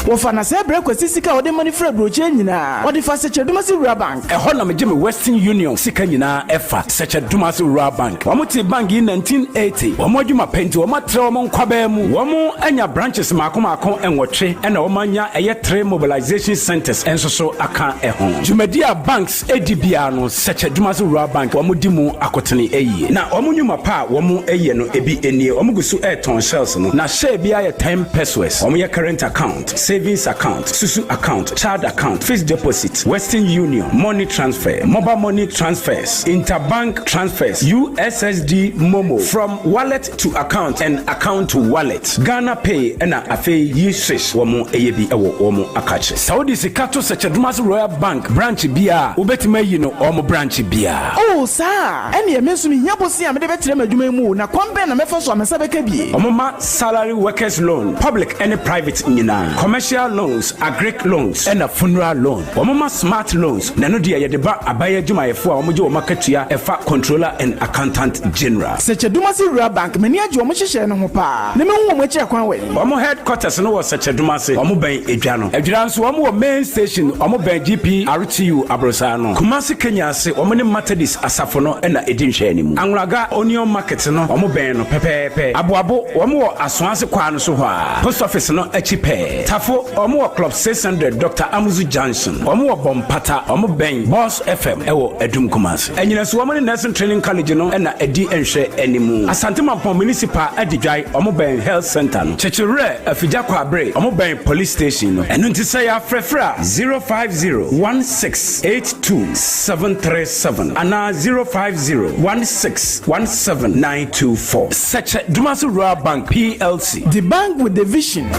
Wɔfa na sɛ brɛ Kwasi sika a ɔde ma no firi aburokyire nyinaa, ɔde fa Sɛkyɛ-Dumasi Rural Bank. Ɛhɔ na megye me Western Union sika nyinaa ɛfa, Sɛkyɛ-Dumasi Rural Bank. Wɔn tee bank yi 1980. Wɔn adwuma pɛ nti wɔn atrɛ wɔn nkwabaa mu. Wɔn anya branches mmaako mmaako nwɔtwe ɛna wɔn anya ɛyɛ three mobilization centers nso so aka ɛho. Dwumadi a banks di biara no, Sɛkyɛ-Dumasi Rural Bank wɔn di mu akotene yie. Na wɔn nnwuma pa a wɔn yɛ no ebi nie, wɔn gu so retɔn shells no, na share biara yɛ ten pesewas. Wɔn yɛ current account, savings account, susu account, child account, fixed deposit, Western Union, money transfer, mobile money transfers, interbank transfers, USSD MoMo, from wallet to account and account to wallet, Ghana Pay ɛna afei yi swish wɔn yɛ bi wɔ wɔn akakye. Sɛ wode sika to Sɛkyɛ-Dumasi Royal Bank branch biara a, wobɛtumi ayi no wɔn branch biara. Oh, saa a? Ɛnneɛ me nso mehia bosea a mede bɛtrɛ m'adwuma yi mu o, na kwan bɛn na mɛfa so a me nsa bɛka bi? Wɔma salary workers loan, public ne private nyinaa, commercial loans, agric loans, ɛna funeral loan. Wɔma smart loans, na ɛno deɛ yɛde ba aban adwumayɛfoɔ a wɔgye wɔn akatua ɛfa Controller and Accountant General. Sɛkyɛ-Dumasi Rural Bank, m'ani agye wɔn nhyehyɛɛ no ho paa, na mɛhu wɔn akyiri akwan wɔ he? Wɔn headquarters no wɔ Sɛkyɛ-Dumase, wɔn bɛn Edwa no. Adwira nso wɔn wɔ main station, wɔn bɛn GPRTU aborosaa no. Kumasi Kenya ase, wɔn ne Methodist asafo no na ɛdi nhwɛanimu. Anwulaga Onion Market no, wɔn bɛn no pɛpɛɛpɛ. Aboabo, wɔn wɔ Asoase kwaa no so hɔ ara, Post Office no akyi pɛɛ. Tafo, wɔn wɔ Club 600 Doctor Amuzu Junction. Wɔn wɔ Bɔmpata, wɔn bɛn Boss FM wɔ Adum Kumasi. Anyinaso, wɔn ne Nursing Training College no na ɛdi nhwɛanimu. Asante Mampong Municipal Adidwae, wɔn bɛn Health Centre no. Kyekyewerɛ, Afigya Kwaabere, wɔn bɛn Police Station no. Ɛno nti sɛ yɛafrɛfrɛ a, 050 1682 737 anaa 050 16 17 924. Sɛkyɛ Dumasi Rural Bank PLC. The bank with the vision.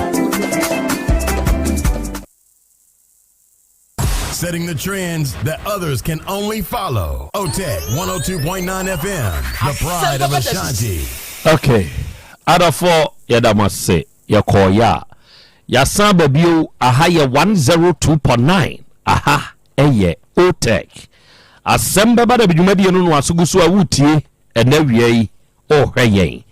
Setting the trends that others can only follow. OTEC 102.9 FM, the pride of Ashanti. Okay, adɔfoɔ yɛda mo ase yɛkɔɔyɛ a yɛasan aba bio aha yɛ 102.9 aha ɛyɛ OTEC asɛm bɛba da bi dwumadie no no aso gu so a wotie ɛnɛ awia yi ɔrehwɛ yɛn.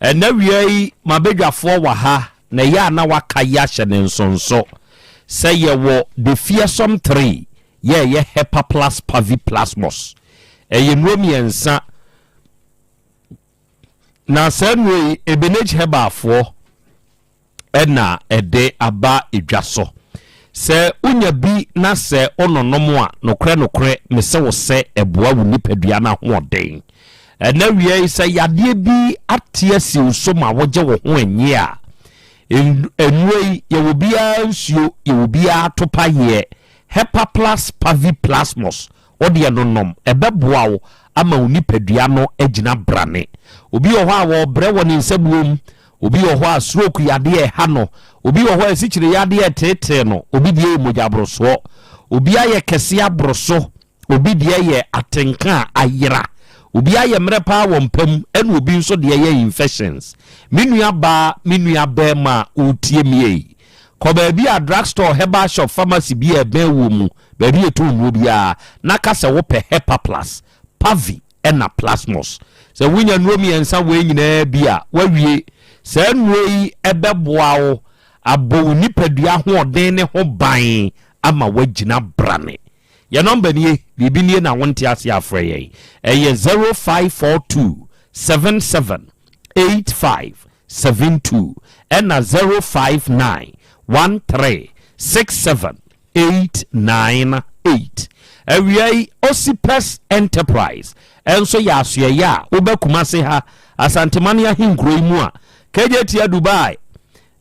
Ɛnnɛ awia yi, m'abadwafoɔ wɔ ha, na ɛyɛ a na waka yi ahyɛ ne nsonso sɛ yɛwɔ The Fearsome Three, yɛ ɛyɛ Hepaplus Paviplasmus. Ɛyɛ nnuro mmiɛnsa. Na saa nnuro yi, Ebenage Herbalfoɔ na ɛde aba dwa so. Sɛ wonya bi na sɛ wononom a, nokorɛ nokorɛ mese wo sɛ ɛboa wo nipadua no ahoɔden. Ɛnɛ awia yi sɛ yadeɛ bi ate asi wo so ma wogye wo ho nnye a, nnuro yi yɛwɔ biara nsuo, yɛwɔ biara atopayeɛ, Hepaplus paviplasmus, Wo deɛ no nom, ɛbɛboa wo ama wo nipadua no agyina brane. Obi wɔ hɔ a wɔrebrɛ wɔ ne nsabuo mu, obi wɔ hɔ a stroke yadeɛ reha no, obi wɔ hɔ a asikyire yadeɛ reteetee no, obi deɛ yɛ mogyaborosoɔ, obi ayɛ kɛseɛ aboro so, obi deɛ yɛ atenka a ayera, obi ayɛ mmerɛ paa wɔ mpa mu, ɛna obi nso deɛ yɛ infections. Me nua baa, me nua barima a woretie me ei, kɔ baabi a drugstore, herbal shop, pharmacy bi a ɛbɛn woɔ mu, Baabi a yɛtɔn nnuro biara na ka sɛ wopɛ Hepaplus, Pavi ɛna Plasmos. Sɛ wonya nnuro mmiɛnsa wei nyinaa bi a, woawie. Saa nnuro yi bɛboa wo abɔ wo nipadua ahoɔden ne ho ban ama woagyina brane. Yɛn nɔmba nie, biribi nie na wonte aseɛ a frɛ yɛn. Ɛyɛ 0542 77 85 72 ɛna 059 13 67 898. Awia yi, Osipes Enterprise nso yɛ asoɛeɛ a woba Kumase ha, Asantemane ahenkuro yi mu a, Kejetia Dubai,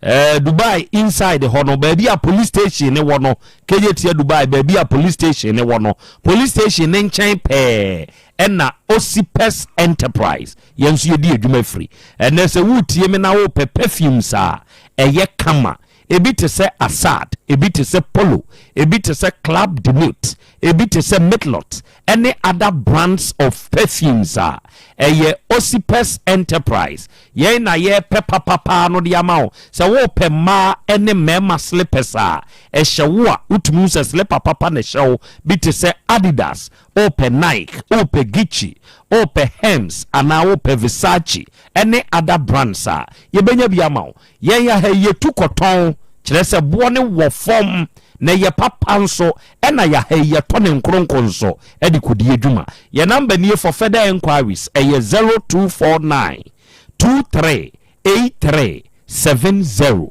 eh, Dubai inside hɔ no, baabi a police station ne wɔ no, Kejetia Dubai, baabi a police station ne wɔ no, police station ne nkyɛn pɛɛ ɛna Osipes Enterprise yɛn nso yɛdi adwuma firi. Ɛnɛ sɛ woretie me na wopɛ perfumes a ɛyɛ kama, Ebi te sɛ Assad, ebi te sɛ Polo, ebi te sɛ Club de Nuit, ebi te sɛ Mitlot ne other brands of perfumes a ɛyɛ Osipes Enterprise. Yɛn na yɛrepɛ papapaa no de ama wo. Sɛ worepɛ mmaa ne mmarima slippers a, ɛhyɛ wo a, wotumi hu sɛ slipper papa na ɛhyɛ wo, bi te sɛ Adidas, worepɛ Nike, worepɛ Gucci, worepɛ Hermes anaa worepɛ Versace ne other brands a, yɛbɛnya bi ama wo. Yɛn ha yi yɛtu kɔtɔn, kyerɛ sɛ boɔ no wɔ fam na ɛyɛ papa nso, ɛna yɛ ha yi yɛtɔ ne nkronko nso de kɔdi adwuma. Yɛn number nie for further enquiries, ɛyɛ 0249 23 83 70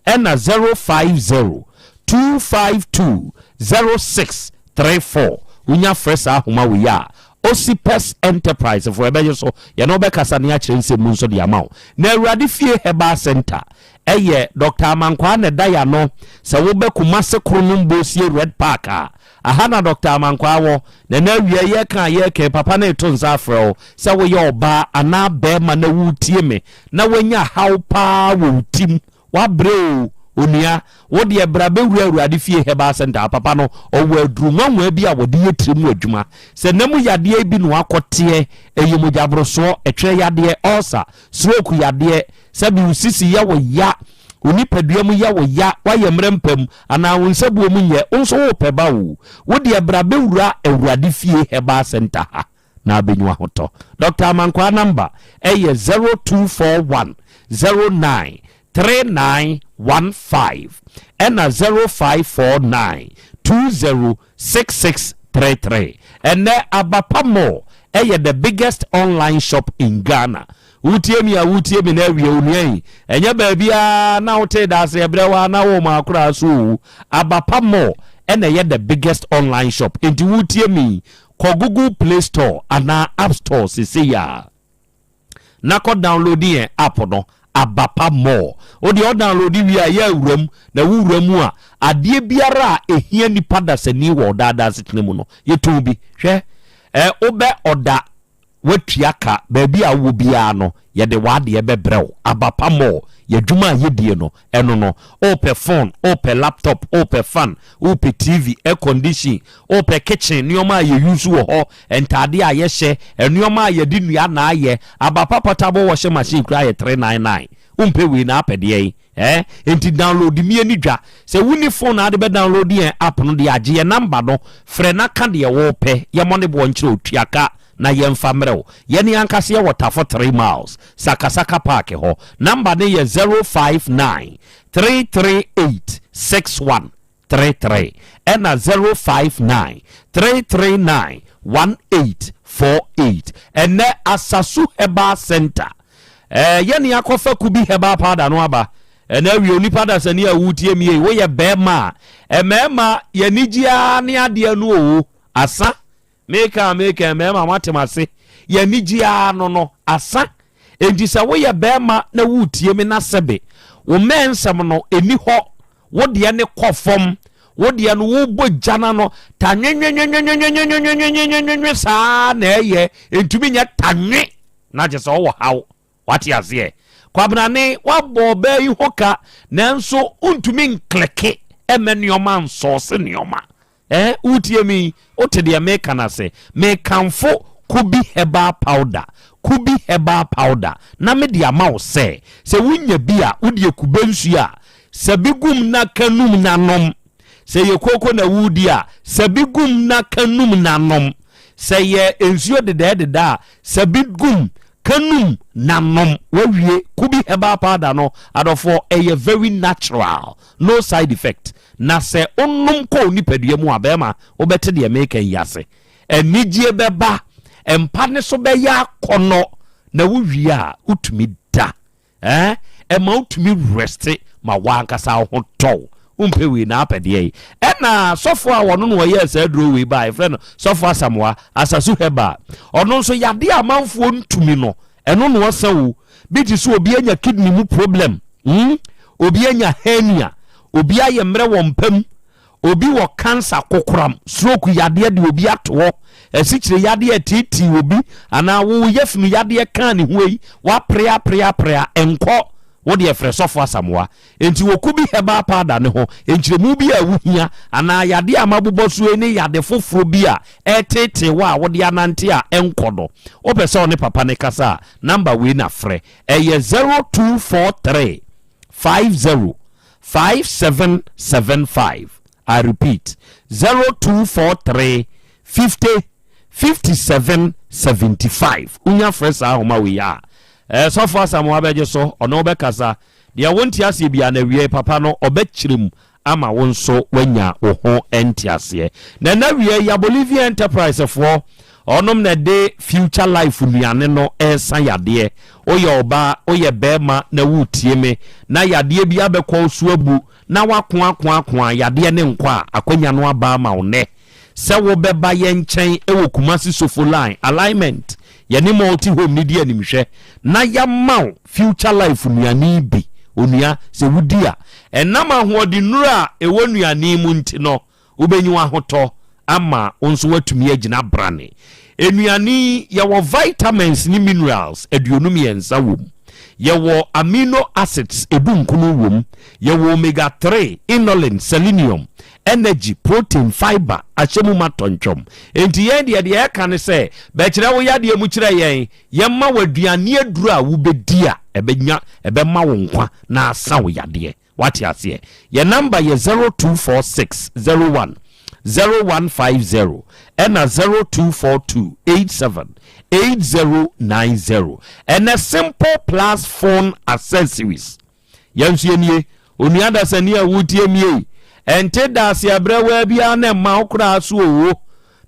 ɛna 050 252 0634. Wonya frɛ saa ahoma wei a, Osipes Enterprise foɔ ɛbɛgye so, yɛne wo bɛkasa ne akyerɛ nsɛm mu nso de ama wo. Na Awurade Fie Herbal Centre ɛyɛ Doctor Amankwaa na ɛda yɛano. Sɛ wobɛ Kumase Kronom Bosie Red Park a, aha na Doctor Amankwaa wɔ. Na ɛnɛ awia yi yɛreka a yɛreka yi, papa no reto nsa afrɛ wo sɛ woyɛ ɔbaa anaa barima na woretie me na woanya haw paa wɔ wo tim Wabrɛ oo, onua, wo deɛ bra bɛwura Awurade fie Herbal Center ha, papa no, ɔwɔ aduru nwanwaa bi a wɔde yɛ tiri mu adwuma. Sɛ nna mu yadeɛ bi na wakɔteɛ, ɛyɛ mogyaborosoɔ, ɛtwerɛ yadeɛ, ulcer, stroke yadeɛ, sɛbi wo sisi yɛ wo ya, wo nipadua mu yɛ wo ya, woayɛ mmerɛ mpa mu, anaa wo nsabuo mu nyɛ, wo nso worepɛ ba oo, wo deɛ bra bɛwura Awurade fie Herbal Center ha. na abɛnyu ahotɔ. Doctor Amankwaa number ɛyɛ 0241 09 3915 ɛna 0549 20 6633. Ɛnɛ Abapa Mall ɛyɛ the biggest online shop in Ghana. Wotie mi a wotie mi na awie onua yi ɛnyɛ baabiara na wotee daase ɛbrɛ wa na wo ma akora so o. Abapa Mall ɛna ɛyɛ the biggest online shop nti wotie mi Kɔ Google Play Store anaa App Store seesei ara na kɔ downloadi yɛn app no, Abapa More. Wo deɛ wo downloadi wie a, yɛ awura mu, na wo wura mu a, adeɛ biara a ɛhia nipa dasani wɔ ɔdaa daa asetena mu no, yɛtɔn bi. Hwɛ, ɛ, wobɛ ɔda Woatua ka, baabi a wowɔ biara no, yɛde w'adeɛ bɛbrɛ wo. Aba pa mall, y'adwuma a yɛdie no, ɛno no. Wopɛ phone, wopɛ laptop, wopɛ fan, wopɛ TV, air condition, wopɛ kitchen nneɛma a yɛ use wɔ hɔ, ntaadeɛ a yɛhyɛ, nneɛma a yɛde nnua na ayɛ. Aba pa portable washing machine koraa yɛ 399. Wompɛ wei na apɛ deɛn? Eh, enti download mi ani dwa. Sɛ wonni phone a wode bɛ download yɛn app no deɛ a, gye yɛn number no, frɛ na ka deɛ wopɛ, yɛmmɔ ne boɔ nkyerɛ wo, tua ka na yɛmfa mmerɛ wo. Yɛn ankasa yɛwɔ Tafo 3 miles, Sakasaka park hɔ. Number no yɛ 059 338 61 33 ɛna 059 339 1848. Ɛnnɛ Asasu Herbal Centre ɛɛ yɛne akɔfa Kubi Herbal Powder no aba. Ɛnɛ awie onipa dasani a wotie mi yi woyɛ bɛrima a mmarima yɛn gye ara ne adeɛ no o asa Meka a meka yi, mmarima moate m'ase. Yɛn anigye ara no no, asa. Enti sɛ woyɛ barima na woretie me na sɛbe wo mmɛn nsɛm no ɛni hɔ, wo deɛ no kɔ fam, wo deɛ no wobɔ gya no ano ta nwenwenwenwenwenwenwenwenwenwenwenwenwe saa na ɛyɛ, ɛntumi nyɛ ta nwe na kyerɛ sɛ ɔwɔ haw. Wate aseɛ? Kwabenane, woabɔ ɔbaa yi ho ka nanso wontumi nkleke ɛmɛ nneɛma nsɔɔse nneɛma. Eh, woretie me yi? Wote deɛ meka no ase? Mekamfo Kubi Herbal Powder, Kubi Herbal Powder, na mede ama wo sɛ, sɛ wonya bi a, wodeɛ kube nsuo a, sɛ bi gum na ka num na nom. Sɛ yɛ kooko na woredi a, sɛ bi gum na ka num na nom. Sɛ yɛ nsuo dedɛɛdedɛ a, sɛ bi gum ka num na nom. Woawie Kubi Herbal Powder no, adɔfoɔ, ɛyɛ very natural, no side effect. Na sɛ wonom kɔ wo nipadua mu a, barima, wobɛte deɛ mereka yi ase. Anigyeɛ bɛba, mpa no so bɛyɛ akɔnnɔ, na wowie a, wotumi da. Eh? Ɛma wotumi reste ma w'ankasa wo ho tɔ wo. Wompɛ wei na apɛ deɛ yi. Ɛna sɔfo a wɔno na ɔyɛɛ saa aduro wei baa, yɛfrɛ no Sɔfo Asamoah, Asasu Herbal. Ɔno nso yadeɛ a amanfoɔ ntumi no, ɛno na ɔsa o. Bi te sɛ obi anya kidney mu problem, hmm? Obi anya hernia, obi ayɛ mmerɛ wɔ mpa mu, obi wɔ cancer, kokoram, stroke yadeɛ de obi ato hɔ, asikyire yadeɛ ɛteetee obi, anaa wo yafunu yadeɛ kaa ne ho yi, wapere apere apere a ɛnkɔ. Wo deɛ frɛ Sɔfo Asamoah. Enti wɔ Kubi Herbal Powder no ho nkyerɛmu bi a wohia anaa yadeɛ a mabobɔ so yi ne yade foforɔ bi a ɛreteetee wo a wode anante a ɛnkɔ no, wopɛ sɛ wo ne papa no kasa a, number wei na frɛ. Ɛyɛ 0243 50 5775. I repeat, 0243 50 57 75. Wonya frɛ saa ahoma wei a, eh, Sɔfo Asamoah bɛgye so, ɔne wo bɛkasa. Deɛ wonte aseɛ biara no, awiei papa no, ɔbɛkyerɛ mu ama wo nso woanya wo ho nteaseɛ. Na ɛnɛ awiei, ya Bolivia Enterprise foɔ, ɔnom na ɛde Future Life nnuane no ɛresa yadeɛ. Woyɛ ɔbaa, woyɛ bɛrima na woretie me, na yadeɛ bi abɛkɔ wo so abu, na woako ako ako a yadeɛ ne nkɔ a, akwanya no aba ama wo nnɛ sɛ wobɛba yɛn nkyɛn wɔ Kumasi Sofo Line, Alignment, yɛne Multi Home no di animhwɛ na yɛama wo Future Life nnuane yi bi. Onua, sɛ wodi a, ɛnam ahoɔdennuro a ɛwɔ nnuane yi mu nti no, Wobɛnya w'ahotɔ ama wo nso woatumi agyina brane. Nnuane yi, yɛwɔ vitamins ne minerals 23 wom. Yɛwɔ amino acids edunkron wom. Yɛwɔ omega 3, inulin, selenium, energy, protein, fibre ahyɛ mu ma tɔntwɔm. Enti yɛn deɛ, deɛ yɛka ne sɛ, bɛkyerɛ wo yadeɛ mu kyerɛ yɛn, yɛmma wo aduane aduro a wobɛdi a ɛbɛnya, ɛbɛma wo nkwa na asa wo yadeɛ. Wate aseɛ? Yɛn number yɛ 0246 01 0150 ɛna 0242 87 8090. Ɛnɛ Simple Plus Phone Accessories. Yɛn nso yɛnie. Onua dasani a wotie mie yi, ɛnte daase abrɛwaa biara na ɛma wo koraa so oo.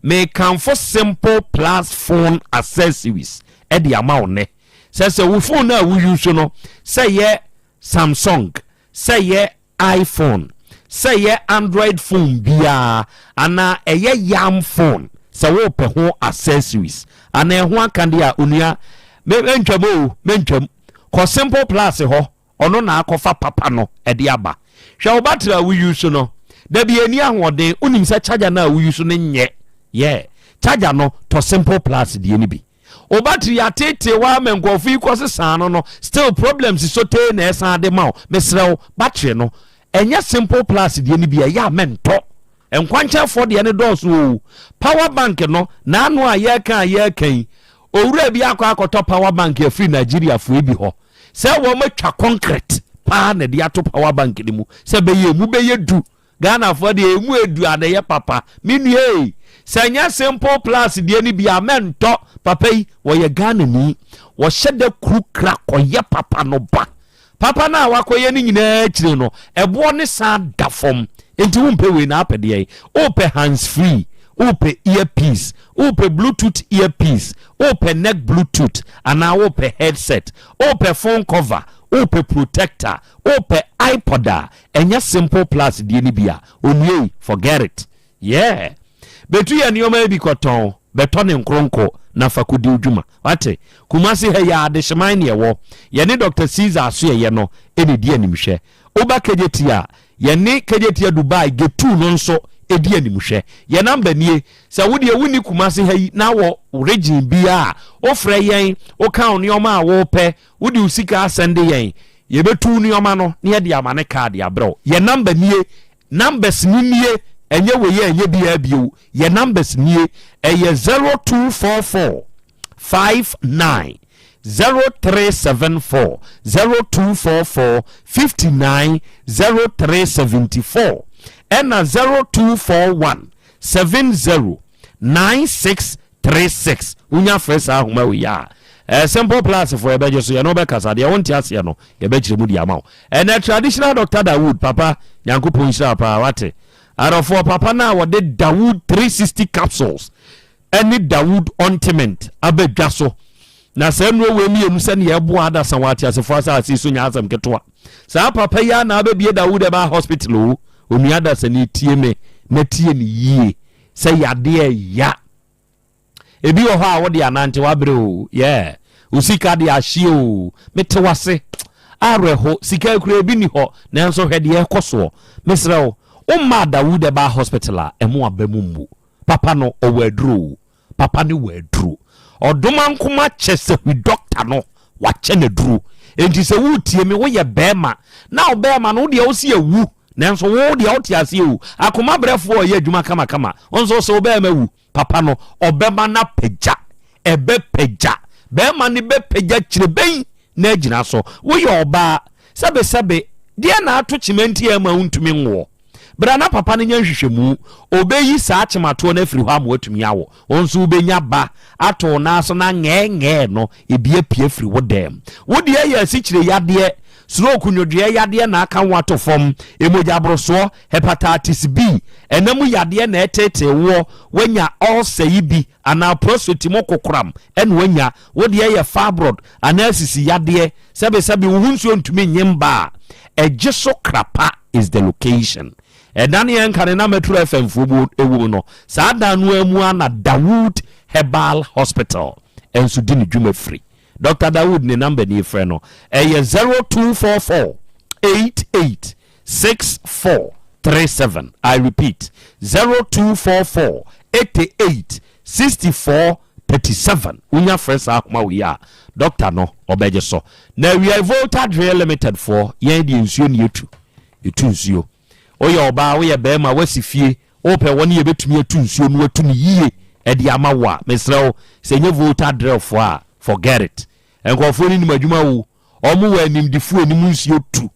Mekamfo Simple Plus Phone Accessories ɛde ama wo nnɛ. Sɛ sɛ wo phone no a wo use no, sɛ yɛ Samsung, sɛ ɛyɛ iPhone, sɛ ɛyɛ Android phone biara anaa ɛyɛ yam phone, sɛ worepɛ ho accessories anaa ɛho akadeɛ a, onua, me mentwam o, mentwam. Kɔ Simple Plus hɔ, ɔno na akɔfa papa no de aba. Hwɛ wo battery a wo use no, da bi ɛnni ahoɔden, wonim sɛ charger no a wo use no nyɛ, yeah, charger no, tɔ Simple Plus deɛ no bi. Wo battery ateetee wo ara ma nkurɔfo yi kɔsesaa no no still problems sotee na ɛsan de ma wo. Mesrɛ wo battery no ɛnyɛ simple plus deɛ no bi ɛyɛ a mɛntɔ. Nkwankyɛnfoɔ deɛ no dɔɔso oo. Power bank no n'ano a yɛreka a yɛreka yi owura bi akɔ akɔtɔ power bank afiri Nigeriafoɔ bi hɔ sɛ wɔn atwa concrete paa na ɛde ato power bank no mu sɛ bɛyɛ emu bɛyɛ du. Ghanafoɔ deɛ ɛmu edu a na ɛyɛ papa. Me nua ei, sɛ ɛnyɛ simple plus deɛ no bi a mɛntɔ. Papa yi, wɔyɛ Ghanani. Wɔhyɛ da kuru kra kɔyɛ papa no ba. Papa no a wakɔyɛ no nyinaa akyire no, ɛboɔ ne san da fam. Enti wompɛ wei na apɛ deɛn? Wopɛ hands free, wopɛ earpiece, wopɛ bluetooth earpiece, wopɛ neck bluetooth anaa wopɛ headset, wopɛ phone cover, wopɛ protector, wopɛ iPod a, Ɛnyɛ simple plus deɛ no bi a, onua yi, forget it. Yeah. Bɛtu yɛ nneɛma yi bi kɔtɔn, bɛtɔ ne nkronko na fa kɔdi wo dwuma. Wate? Kumasi ha yi ara, Adehyeman ne ɛwɔ. Yɛne Doctor Caesar Asoɛeɛ no na ɛdi animhwɛ. Woba Kejetia a, yɛne Kejetia Dubai Getu no nso di animhwɛ. Yɛn number nie. Sɛ wo deɛ wonni Kumasi ha yi na wɔ region biara a, wofrɛ yɛn, woka wo nneɛma a wopɛ, wode wo sika asɛnde yɛn, Yɛbɛtu nnoɔma no na yɛde ama ne card abrɛ wo. Yɛn number nie, numbers no nie, ɛnyɛ wei a ɛnyɛ biara bio. Yɛn numbers nie, ɛyɛ 0244 59 0374, 0244 59 0374, ɛna 0241 70 96 36 wonya frɛ saa ahoma wei a eh, simple plus fo yɛbɛgye so yɛne wobɛkasa deɛ wonte aseɛ no yɛbɛkyerɛ mu de ama wo ɛnɛ traditional doctor Dawood papa nyankopɔn nhyira paa wate adɔfoɔ papa no a wɔde Dawood 360 capsules ɛne Dawood ointment aba dwa so na saa nnuro wei mmienu sɛdeɛ ɛboa adasa wɔ ateasefoɔ asase so nyɛ asɛm ketewa saa papa yi a na abɛbie Dawood ɛbaa hospital o onua adasani tie me na tie ne yie sɛ yadeɛ ya ebi wɔ hɔ a wode anante wabrɛ o yeah wo sika de ahye o mete wase awerɛho sika kura ebi ni hɔ nanso hwɛ deɛ ɛkɔ soɔ mesrɛ wo womma Dawud ɛba hospital a ɛmo aba mu mmu papa no ɔwɔ aduro o papa ne wɔ aduro ɔdoma nkoma kyɛ sɛ hu doctor no. Wakyɛ no aduro. Enti sɛ woretie me, woyɛ barima, na wo barima no, wo deɛ wose awu, nanso wo deɛ wote aseɛ o, akoma brɛfoɔ a ɔyɛ adwuma kamakama, wo nso wose wo barima wu, papa no, ɔbɛma no apagya. Ɛbɛpagya. Barima no bɛpagya kyerɛbɛn na agyina so. Woyɛ ɔbaa, sɛbesɛbe, deɛ na ato kyema nti a ɛmma wontumi nwoɔ? Bra na papa no nyɛ nhwehwɛmu. Ɔbɛyi saa kyematoɔ no afiri hɔ ama woatumi awo. Wo nso wobɛnya ba ato wo nan so na ngɛɛngɛɛ no ebi apue afiri wo dɛm. Wo deɛ yɛ asikyire yadeɛ, stroke, nnwodwoeɛ yadeɛ na aka wo ato fam, mogyaborosoɔ, hepatitis B, ɛna mu yadeɛ na ɛreteetee woɔ, woanya ulcer yi bi anaa prostate mu kokoram na woanya, wo deɛ yɛ fibroid anaa sisi yadeɛ, sɛbesɛbe wo ho nsuo ntumi nye mba a, ɛgye so krapa is the location. Ɛda ne yɛn kane na Metro FM foɔ mu ɛwɔ mu no, saa dan no ara mu ara na Dawood Herbal Hospital nso di ne dwuma firi. Doctor Dawood ne number nie frɛ no, ɛyɛ 0244 88 64 37, I repeat 0244 88 64 37 wonya frɛ saa ahoma wei a doctor no ɔbɛgye so. Na awiai Volta Drill Limited foɔ yɛn deɛ nsuo ne yɛtu, yɛtu nsuo. Woyɛ ɔbaa, woyɛ barima, woasi fie, wopɛ wɔn yɛbɛtumi atu nsuo no atu no yie de ama wo a, mesrɛ wo sɛ ɛnyɛ Volta Drill foɔ a, forget it. Nkurɔfoɔ no nim adwuma o, wɔn wɔ animdefoɔ anim nsuo tu.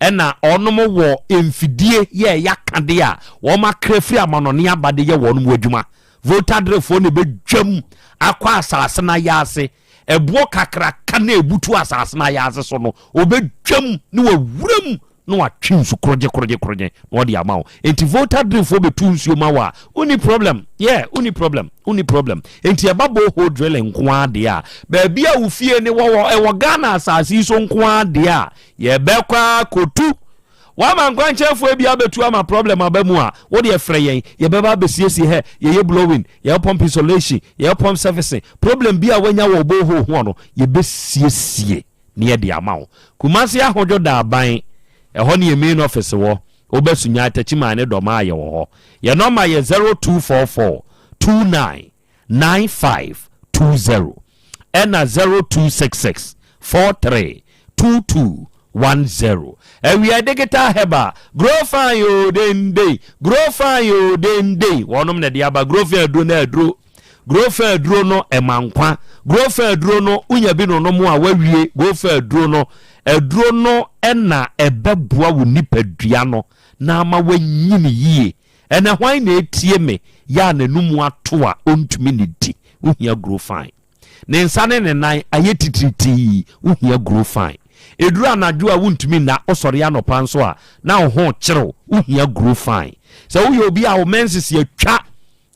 Ɛna wɔnom wɔ mfidie yɛ ɛyɛ akadeɛ a wɔn akra firi amanɔne aba de yɛ wɔnom adwuma. Voltadrefoɔ na ɛbɛdwam akɔ asase no ayaase, ɛboɔ kakraka no a ɛbutu asase no ayaase so no, wɔbɛdwam na wɔawuram na wɔatwe nsu korogye korogye korogye na wɔde ama wo. Enti Voltadrefoɔ bɛtu nsuo ma wo a, wonni problem. Yeah, wonni problem, wonni problem. Enti ɛba borehole drilling nko ara deɛ a, baabi a wo fie ne wɔ wɔ ɛwɔ Ghana asase yi so nko ara deɛ a, Yɛbɛkɔ akɔtu. Wama nkwankyɛnfoɔ bi abɛtu ama problem aba mu a, wo deɛ frɛ yɛn, yɛbɛba abɛsiesie hɛ, yɛyɛ blowing, yɛyɛ pump insulation, yɛyɛ pump servicing, problem bi a wanya wɔ borehole ho no, yɛbɛsiesie na yɛde ama wo. Kumasi Ahodwo Daaban, ɛhɔ ne yɛn main office wɔ, woba Sunyani, Techiman ne Dɔmaa yɛwɔ hɔ. Yɛn nɔma yɛ 0244 29 9520 ɛna 0266 43 2210. Awia digital herbal grow fine o dendei grow fine o dendei wɔnom na ɛde aba grow fine aduro na aduro grow fine aduro no ɛma nkwa grow fine aduro no wonya bi no nom a wawie grow fine aduro no aduro no ɛna ɛbɛboa wo nipadua no na ama wanyini yie Ɛnɛ hwan na etie me yɛ a n'anum ato a ɔntumi nnidi? Wohia Grow Fine. Ne nsa ne ne nan ayɛ titiritii, wohia Grow Fine. Ɛduru anadwo a wontumi nna, wosɔre anɔpa nso a na wo ho rekyere wo, wohia Grow Fine. Sɛ woyɛ obi a wo menses atwa,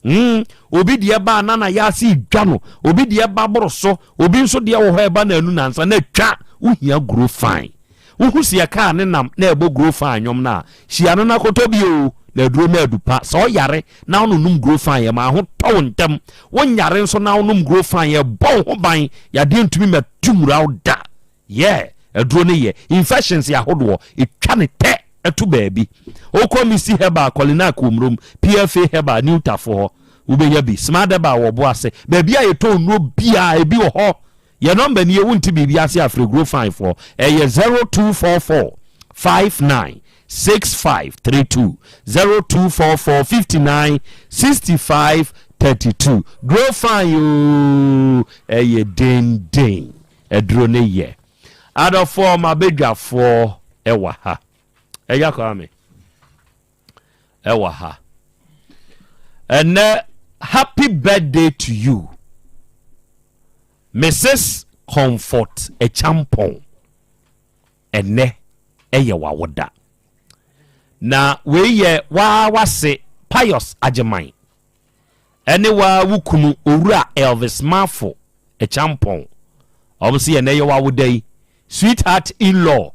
mm, obi deɛ ba a na n'ayaase redwa no, obi deɛ ba boro so, obi nso deɛ wɔ hɔ a ɛba naanu nansa na atwa, wohia Grow Fine. Wohu seɛ kaa ne nam na ɛbɔ guro faa nnwom no a, hyia no na kɔtɔ bi oo, na aduro no adu pa. Sɛ ɔyare na wononom guro faa yɛ ma ho tɔ wo ntɛm. Wonyare nso na wonom guro faa yɛ bɔ wo ho ban, yadeɛ ntumi mmɛto nwura wo da. Yeah, aduro no yɛ. Infections yɛ ahodoɔ, ɛtwa ne tɛ to baabi. Wokɔ Misty Herbal, Kɔlinak wɔ Murom, PFA Herbal, New Tafo hɔ, wobɛnya bi. Smart Herbal wɔ Ɔboase, baabi a yɛtɔn nnuro biara, ebi wɔ hɔ. Yɛ number nie wonte biribi ase a frɛ Gro Fine foɔ ɛyɛ 0244 59 65 32 0244 59 65 32 Gro Fine ooo ɛyɛ denden aduro ne yɛ adɔfoɔ mabɛdwafoɔ ɛwɔ ha ɛya Kwame ɛwɔ ha ɛnɛ happy birthday to you Mrs Comfort Acheampong ɛnɛ ɛyɛ w'awoda na wei yɛ waa w'ase Pius Agyeman ɛne waa wo kunu Owura Elvis Marfo Acheampong wɔn se ɛnɛ yɛ w'awoda yi sweetheart in-law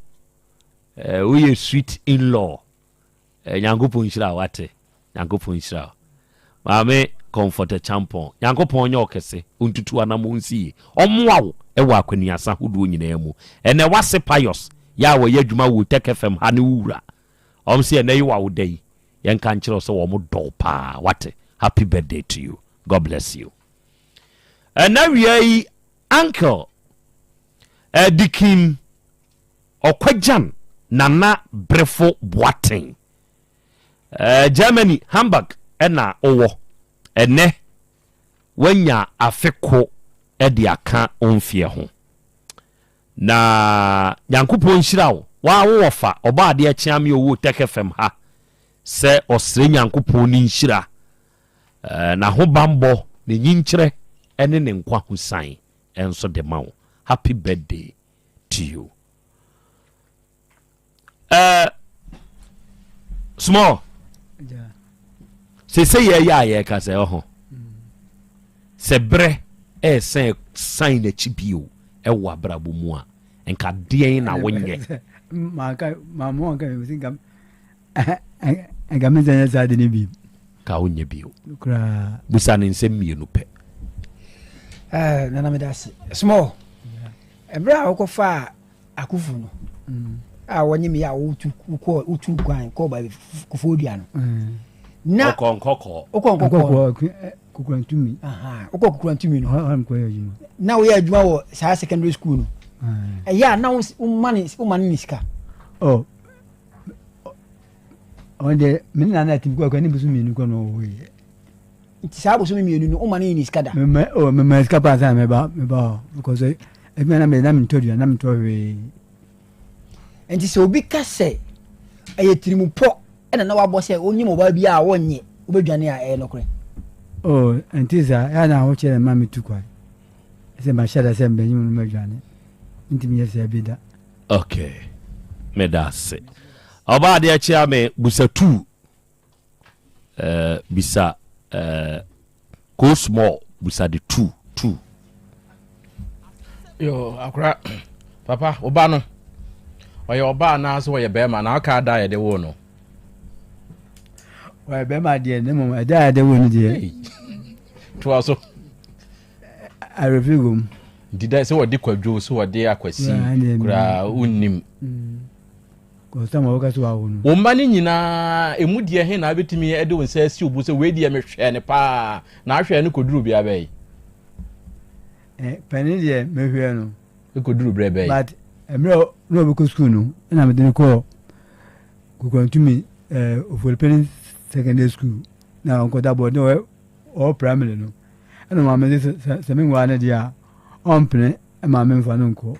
eh, woyɛ sweet in-law Eh, Nyankopɔn nhyira wo wate. Nyankopɔn nhyira wo. Maame Comfort Acheampong, Nyankopɔn nyɛ wo kɛse, ɔntutu w'anammɔn nsi yie, ɔmmoa wo wɔ akwaniasa hodoɔ nyinaa mu. Ɛnɛ w'ase Pius yɛ a wɔyɛ adwuma wɔ Otec FM ha ne wo wura. Wɔn se ɛnɛ yi w'awoda yi, yɛnka nkyerɛ wo sɛ wɔn dɔ wo paa wate. Happy birthday to you. God bless you. Ɛnɛ wia yi, uncle. Dikin Ɔkwagyan Nana Brefo Boateng. Germany, Hamburg na wowɔ. Ɛnnɛ woanya afe ko de aka wo mfeɛ ho. Na Nyankopɔn nhyira wo. Waa wo wɔfa, Ɔbɔadeɛ Kyeame ɔwɔ Tech FM ha sɛ ɔsrɛ Nyankopɔn ne nhyira, n'ahobanbɔ, ne nyinkyerɛ ne ne nkwahosan nso de ma wo. Happy birthday to you. Uh, small. Sese yɛyɛ a yɛka sɛ ɔho sɛ berɛ ɛsɛn san n'akyi bio ɛwɔ abrabɔ mu a nka deɛn na wonyɛ nka mensɛ nyɛ saa de no bio ka wonyɛ bio busa ne nsɛm mmienu pɛ eh, nana meda ase small ɛberɛ a wokɔfaa akufo no mm. a wɔnye me a wotu wokɔ wotu kwan kɔɔ baabi kufuo dua no mm. na ɔkɔ nkɔkɔɔ wokɔ nkɔkɔɔ eh, kukurantumi wokɔ kukurantumi no na woyɛ adwuma wɔ saa secondary school no ɛyɛ a na woma ne woma ne ne sika oh. ɔno deɛ me ne nana atim kɔ akɔ ne bosom mmienu kɔ na ɔwɔ yɛ nti saa bosome mmienu no woma no yɛ ne sika da mema oh, mema sika paa sɛ meba meba hɔ because adwuma na meyɛ na mentɔ aduane na mentɔ hwee nti sɛ obi ka sɛ ɛyɛ tirimupɔ ɛna na wabɔ sɛ wonyim ɔbaa bi a wɔnyɛ wobɛdwane a ɛyɛ nokorɛ oh nti saa ɛyɛ na ahokyerɛ ma metu kwan sɛ mahyɛ da sɛ mbɛnyim no madwane nti menyɛ saa bi da okay meda ase ɔbaa adeɛ kyea me busa tu uh, bisa uh, go small busa de tu tu yo akora papa ɔba no ɔyɛ ɔba anaasɛ ɔyɛ bɛrima na ɔka ada yɛde wo no ɔyɛ bɛrima deɛ ne mmom ɛda a yɛde wo no deɛ toa so awerɛfiri wɔ mu nti dɛ sɛ wɔde kwadwo sɛ wɔde akwasi koraa wonnim mm. wo mma no nyinaa ɛmu deɛ he na wobɛtumi de wo nsa asi wo bo sɛ wei deɛ mehwɛɛ no paa na ahwɛɛ no kɔduru bia bɛyi eh, panin deɛ mehwɛɛ no ɛkɔduru berɛ bɛyi but mmerɛ na ɔbɛkɔ sukuu no ɛna mede no kɔɔ kokurantumi eh, oforipani secondary school na ɔnkɔda bɔɔ na ɔwɔ primary no ɛna maame de sɛ sɛ menwaa no deɛ a ɔmpene ma memfa no nkɔ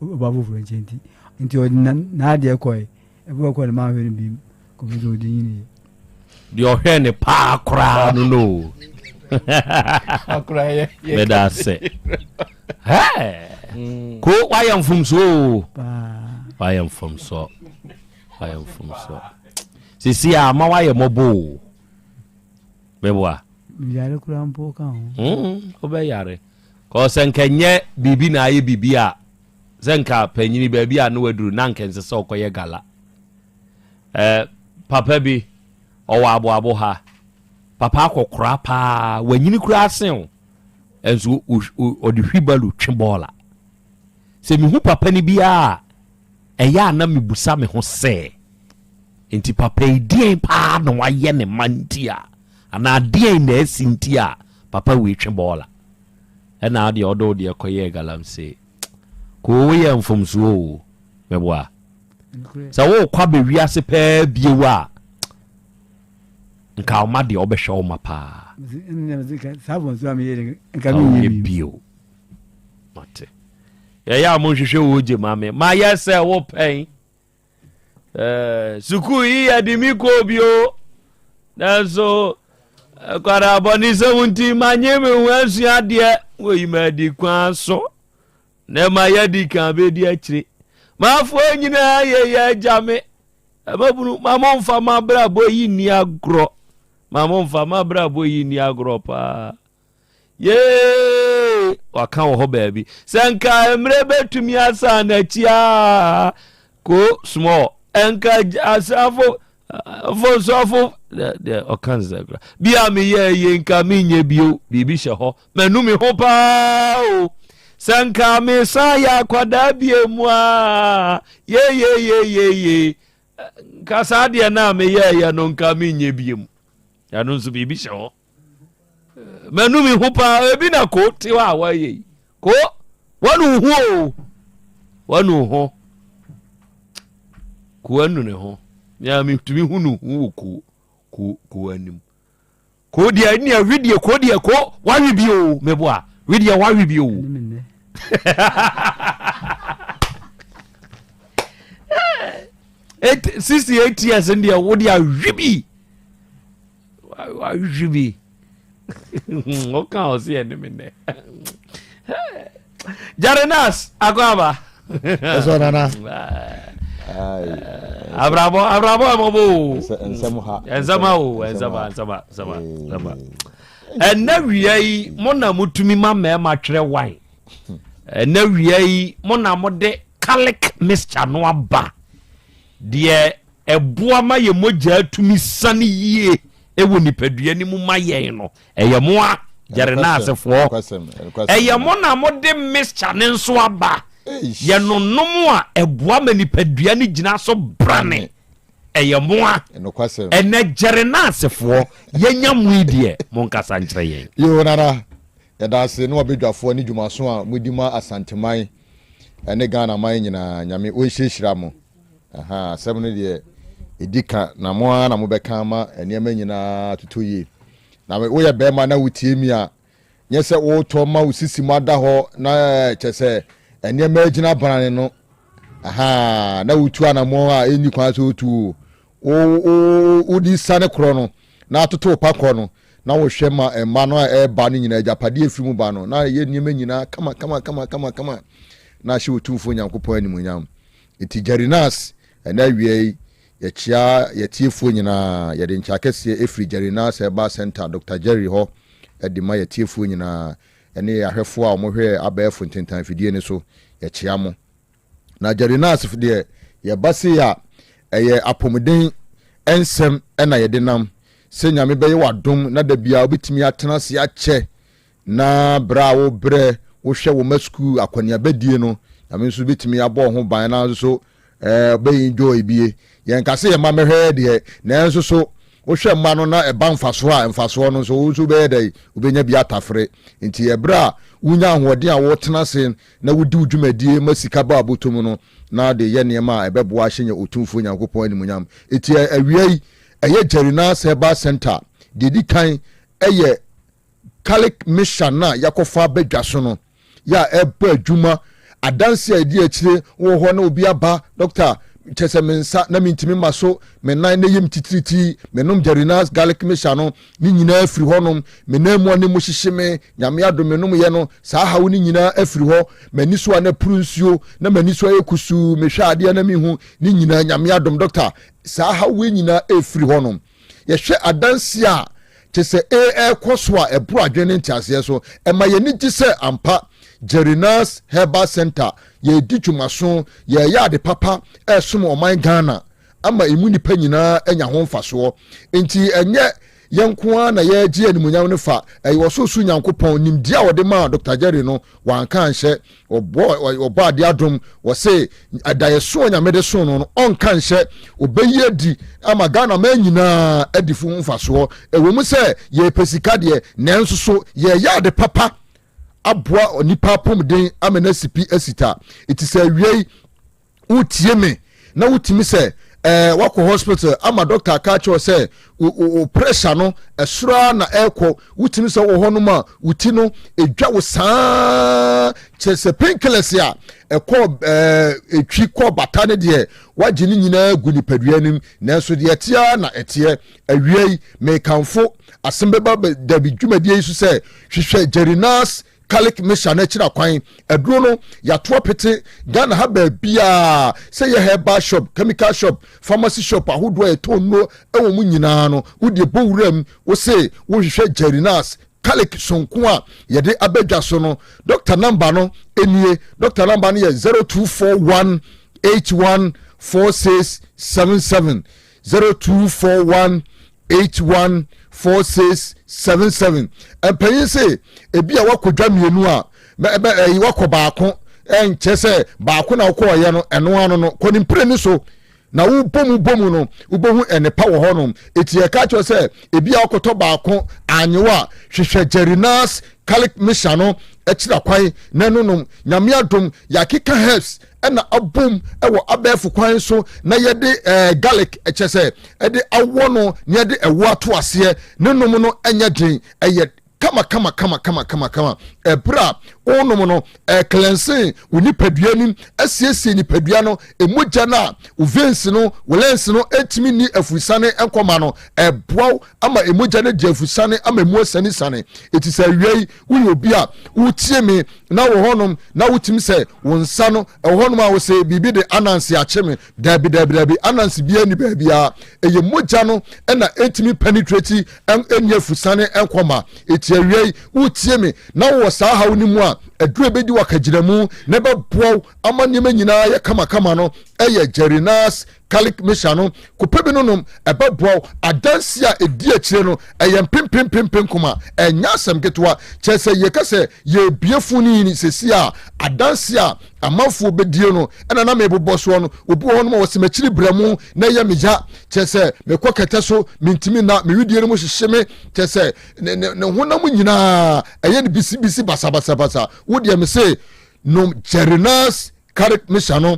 ɔba foforɔ nkyɛn nti nti ɔde n'adeɛ kɔe ɛbɛ ɔkɔ no manhwɛ no bi kɔpɛ sɛ ɔde nyiniiɛ deɛ ɔhwɛ ne paa koraa no no meda ase ko wayɛ mfomsoɔ o wayɛ mfomsoɔ wayɛ mfomsoɔ sisi a ama wayɛ mmɔbɔ o meboa yare koraa mpo ka ho hmm, wobɛyare kɔ sɛ nka nyɛ biribi na ayɛ biribi a sɛ nka panyini baabi a ne waduru na nka ɛnsɛ sɛ ɔkɔyɛ gala eh, papa bi ɔwɔ aboabo ha papa akɔkora paa wanyini koraa sen o ɛnso ɔde hwibalo twe bɔɔla sɛ mehu papa no biara ɛyɛ a na mebusa me ho sɛ Enti papa yi deɛn paa na wayɛ ne mma nti a anaa deɛn na asi nti a papa wei twe bɔɔla? Ɛna adeɛ ɔde wo deɛ kɔyɛɛ galamsey. Koo woyɛ mfomsoɔ o, meboa. Sɛ wokɔ abɛ wiase pɛɛ bio a, nka ɔma deɛ ɔbɛhwɛ wo ma paa. Nka menyɛ bio. Mate. Yɛyɛ a monhwehwɛ wo gye ma me. Mayɛ sɛ wo pɛn. Eh, sukuu yi yɛde me kɔɔ bio nanso kwara abɔnesɛm nti manye me ho asua adeɛ wɔyi ma adi kwan so na ma yɛadi kan bɛdi akyire mafoɔ nyinaa yɛyɛ agya me ɛmabunu ma momfa mabrabɔ yi nni agorɔ ma momfa mabrabɔ yi nni agorɔ paa Yee! Waka wɔ hɔ baabi. Sɛ nka mmerɛ bɛtumi asan n'akyi a ko small. Nka asafo afonsɔfo deɛ ɔka nsɛ kora. Bi a meyɛ yie nka menyɛ bio. Biribi hyɛ hɔ. Manu me ho paa o. Sɛ nka mesan yɛ akwadaa bie mu a yeyeyeyeye. Nka saa deɛ no a meyɛɛyɛ no nka menyɛ bio mu. Ɛno nso biribi hyɛ hɔ. Manu me ho paa ebi na ko te hɔ a wɔayɛ yi ko wɔne wo ho o. Wanu ho. Koo anu ne ho. Nea metumi hu no hu wɔ koo koo koo anim. Koo deɛ nea wi deɛ koo deɛ koo wawe bi o meboa wi deɛ wawe bi o. Eight, 68 years deɛ wo deɛ awe bi. Wahwehwɛ bi. Woka ɔse ɛne me nɛ. Jarenas akɔ aba. Ɛsɛ nana. Abrabɔ abrabɔ ɛmɔbɔ o. Nsɛm ha. Nsɛm ha o nsɛm ha nsɛm ha nsɛm ha nsɛm ha. Ɛnɛ wia yi mo na motumi ma mmarima twerɛ wan. Ɛnɛ wia yi mo na mode calic mixture no aba. Deɛ ɛboa ma yɛn mogyaa tumi sane yie wɔ nipadua no mu ma yɛn no, ɛyɛ mo a, Gyɛrenaasefoɔ. Ɛyɛ mo na mode mixture no nso aba. Yɛnonom a, ɛboa ma nipadua no gyina so brane. Ɛyɛ mo a. Ɛnɛ Gyɛrenaasefoɔ, yɛnya mo yi deɛ, monkasa nkyerɛ yɛn. Yoo Nana, yɛda ase ne wabadwafoɔ ne dwumaso a modi ma Asanteman ne Ghana man nyinaa. Nyame ɔnhyirahyira mo. Ahaa, asɛm no deɛ, ɛdi ka, na mo ara na mobɛka ama nneɛma nyinaa atotɔ yie. Na woyɛ barima na wotie mi a, nyɛ sɛ wotɔ ma wo sisi mu ada hɔ na kyɛ sɛ nneɛma agyina brane no. Ahaa, na wotu anammɔn a ɛnni kwan sɛ wotu o. Wo, wo, wodi sane korɔ no, na atoto wo pakɔ no, na wohwɛ ma mma no a ɛreba no nyinaa, agyapadeɛ ɛfiri mu ba no, na ɛyɛ nneɛma nyinaa kama kama kama kama kama, na ahyɛ Otumfoɔ Nyankopɔn animuonyam. Enti Jerinas, ɛnnɛ awia yi, yɛkyea yɛatiefoɔ nyinaa. Yɛde nkyea kɛseɛ ɛfiri Jerinas Herbal Centre, Dɔkta Jerry hɔ de ma yɛatiefoɔ nyinaa, ɛne yɛn ahwɛfoɔ a wɔhwɛ abɛɛfo ntentan afidie no so. Yɛkyea mo. Na Jerinas deɛ, yɛba sei a, ɛyɛ apɔmuden nsɛm na yɛde nam. Sɛ Nyame bɛyɛ wo adom na da biara wobɛtumi atena ase akyɛ Na berɛ a wobrɛ wohwɛ wo mma sukuu akɔneabadie no, Nyame nso bɛtumi abɔ wo ho ban na nso so eh, wobɛ enjoy bie. Yɛnka sɛ yɛn mma mmɛhwɛ yɛ deɛ, nanso so wohwɛ mma no na ɛba mfasoɔ a, mfasoɔ no nso wo nso wobɛyɛ dɛn? Wobɛnya bi atafere. Nti ɛberɛ a wonya ahoɔden a wotena ase na wodi wo dwumadie ma sika ba abɔtɔ mu no, na de yɛ nneɛma a ɛbɛboa ahyɛ Otumfoɔ Nyankopɔn animuonyam. Nti awia yi, ɛyɛ Jerinas Herbal Center, deɛ ɛdi kan ɛyɛ Garlic mixture no a yɛakɔfa aba dwa so no yɛ a ɛbɔ adwuma. Adanse a ɛdi akyire wɔ hɔ na obi aba, dɔkta, kyɛ sɛ me nsa na mentumi ma so, me nan na ɛyɛ me titiritii, menom Jerinas garlic mixture no, ne nyinaa firi hɔnom, me nan mu a ne mu hyehye me, Nyame adom menom yɛ no, saa haw no nyinaa afiri hɔ, m'ani so a na puru nsuo, na m'ani so ayɛ kusuu, mehwɛ adeɛ na mehu, ne nyinaa Nyame adom, dɔkta, saa haw wei nyinaa ɛfiri hɔnom. Yɛhwɛ adanse a kyerɛ sɛ ɛrekɔ so a ɛboro adwene ne nteaseɛ so. Ɛma yɛn ani gye sɛ ampa Jerinas Herbal Centre yɛredi dwumaso, yɛreyɛ ade papa resom ɔman Ghana ama emu nnipa nyinaa anya ho mfasoɔ. Enti ɛnyɛ yɛn nko ara na yɛregye animuonyam no fa, ɛyɛ Ɔsorosoro Nyankopɔn nimdeɛ a ɔde maa Dɔkta Jerry no, wanka anhyɛ Ɔbɔ ɔbɔ adeɛ adom wɔse adaeɛso a Nyame de so no no ɔnka nhyɛ ɔbɛyi adi ama Ghana man nyinaa adi fo mfasoɔ. Ɛwɔ mu sɛ yɛpɛ sika deɛ nanso so yɛyɛ ade papa aboa nipa apɔmuden ama no asi pi asita. Ɛti sɛ awia yi wotie me na wotumi sɛ ɛɛ eh, wakɔ hospital ama doctor aka akyerɛ sɛ o pressure no ɛsoro ara na ɛrekɔ wotumi sɛ wɔ hɔnom a wo ti no edwa wo saa kyerɛ sɛ painkillers a ɛkɔ ɛɛ etwi kɔ bata ne deɛ wagye ne nyinaa gu nipadua anim nanso deɛ ɛteɛ ara na ɛteɛ awia yi mekanfo asɛm bɛba dabi dwumadie yi so sɛ hwehwɛ jerinas Garlic mixture no akyiri akwan. Aduro no, yɛato apete Ghana ha baabiara, sɛ yɛ herbal shop, chemical shop, pharmacy shop ahodoɔ a yɛtɔn nnuro wɔ mu nyinaa no, wode bɔ wura mu, wo se wohwehwɛ Jerinas garlic sonko a yɛde aba dwa so no. Dɔkta namba no nie, dɔkta namba no yɛ 0241 81 4677, 0241 81 46 77 mpanyin se ebi a wakɔ dwa mmienu a ɛbɛ ɛyi wakɔ baako ɛnkyɛ sɛ baako na wokɔɔyɛ no ɛno ano no kɔ ne mpire ne so na wobɔ mu bɔ mu no wobɛhu ɛnepa wɔ hɔnom eti ɛka kyerɛ sɛ ebi a wakɔtɔ baako anyewa hwehwɛ Jerinas Calic Mixture no. akyiri akwan na ɛno nom. Nyame adom, yɛakeka herbs ɛna abom ɛwɔ abɛɛfo kwan so na yɛde garlic ɛkyɛ sɛ ɛde awɔ no na yɛde ɛwo ato aseɛ. Ne nom no ɛnyɛ den, ɛyɛ kama kama kama kama kama kama. Ɛberɛ a wonom no, ɛcleanse wo nipadua nim, asiesie nipadua no emogya no a wo veins no, wo lens no ɛntumi nni afurusane nkɔma no. Ɛboa wo ama emogya no di afurusane ama emu asanesane. Eti sɛ awia yi woyɛ obi a wotie me na wɔ hɔnom na wotumi sɛ wo nsa no ɛwɔ hɔnom a wosɛ biribi de ananse akye me, daabi daabi daabi, ananse biara ni baabiara. Ɛyɛ mogya no ɛna ɛntumi penetrate, ɛnni afusane nkɔma. Eti awia yi wotie me na wowɔ saa haw no mu a, aduru ebedi wakagyinamu na ɛbɛboa wo ama nneɛma nyinaa yɛ kamakama no ɛyɛ Jerinas Garlic Mixture no. Kɔpɛ bi no nom, ɛbɛboa wo. Adanse a ɛdi akyire no ɛyɛ mpempempempem koma, ɛnyɛ asɛm ketewa. Kyerɛ sɛ yɛka sɛ yɛbie fo no yini sɛsi a, adanse a amanfoɔ bɛdie no ɛna na mebobɔ soɔ no. Obi wɔ hɔ nom a wɔsɛ m'akyiri brɛ mu na ɛyɛ me ya, kyerɛ sɛ mekɔ kɛtɛ so mentumi na mewedie no mu hyehye me, kyerɛ sɛ ne ne ne honam nyinaa ɛyɛ no bisibisi basabasabasa. Wo deɛ me se nom Jerinas Garlic Mixture no,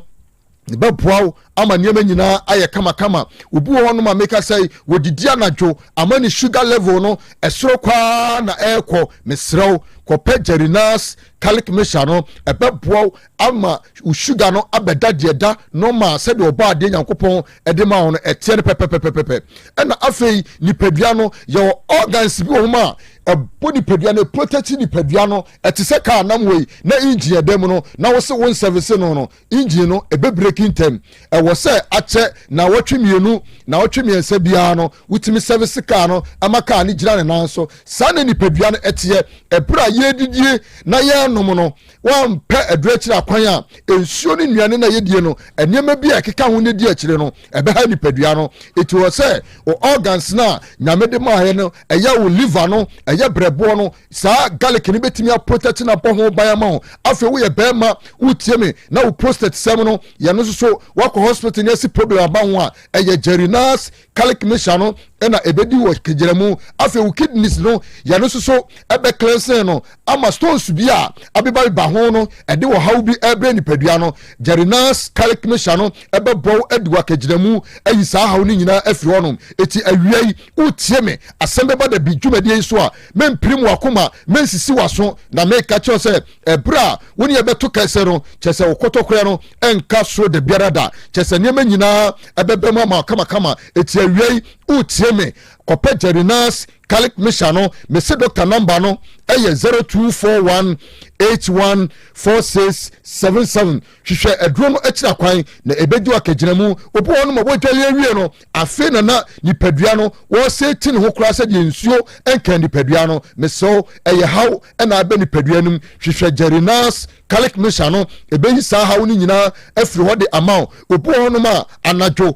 bɛboa wo ama nneɛma nyinaa ayɛ kamakama. Obi wɔ hɔnom a meka sɛ wɔdidi anadwo ama ne sugar level no ɛsoro kwaa na ɛrekɔ, mesrɛ wo kɔpɛ Jerinas Garlic Mixture no, ɛbɛboa wo ama wo sugar no abɛda deɛ da normal sɛdeɛ ɔbɔ adeɛ Nyankopɔn ɛde ma wo no ɛteɛ no pɛpɛpɛpɛpɛ. Ɛna afei nipadua no, yɛwɔ organs bi wɔ hɔ a ɛbɔ nipadua no, protect nipadua no. Ɛte sɛ kaa nam wei na engine ɛda mu no na wo se wo nservice no, engine no ɛbɛ break ntɛm. Ɛwɔ sɛ akyɛ naawɔtwe 2, naawɔtwe 3 biara no wotumi service kaa no ama kaa no gyina ne nan so. Saa na nipadua no ɛteɛ. Ɛberɛ a yɛdidie na yɛnom no, wampɛ aduro akyire akwan a, nsuo ne nnuane na yɛdie no, nneɛma bi a ɛkeka ho no di akyire no, ɛbɛha nipadua no. Ɛti wɔ sɛ wo organs no a Nyame de maayɛ no, ɛyɛ wo liver no, ɛyɛ brɛboɔ no, saa garlic no bɛtumi aprotect no, abɔ ho ban ama wo. Afei woyɛ bɛrima wotie me na wo prostate sɛm no yɛno nso so woakɔ hospital ne asi problem aba ho a, ɛyɛ Jerinas Garlic Mixture no ɛna ɛbɛdi wɔ kegyina mu. Afei wo kidneys no, yɛno nso so ɛbɛ cleansing no ama stones bi a abebabeba ho no ɛde ɔhaw bi ɛbrɛ nipadua no. Jerinas Garlic Mixture no ɛbɛbɔ wo adi wɔ akagyina mu ayi saa haw no nyinaa afiri hɔnom. Eti awia yi wotie me asɛm bɛba da bi dwumadie yi so a, mempirim wakoma, mensisi waso, na meka kyerɛ sɛ ɛberɛ a wo ne yɛbɛto kɛsɛ no, kyerɛ sɛ wo kɔtɔkorɛ no ɛnka soro da biara da, kyerɛ sɛ nneɛma nyinaa ɛbɛbɛ mu ama kamakama. Eti awia yi wotie me, kɔpɛ Jerinas Garlic Mixture no. Mese doctor number no ɛyɛ 0241 81 46 77. Hwehwɛ aduro no akyiri akwan na ɛbɛdi akagyina mu. Obi wɔ hɔ no ma wɔdwale awie no, afei na na nipadua no wɔsɛ ti ne ho koraa sɛdeɛ nsuo nka nipadua no. Mesɛw ɛyɛ haw ɛna abɛ nipadua no mu. Hwehwɛ Jerinas Garlic Mixture no, ɛbɛyi saa haw no nyinaa afiri hɔ de ama wo. Obi wɔ hɔnom a anadwo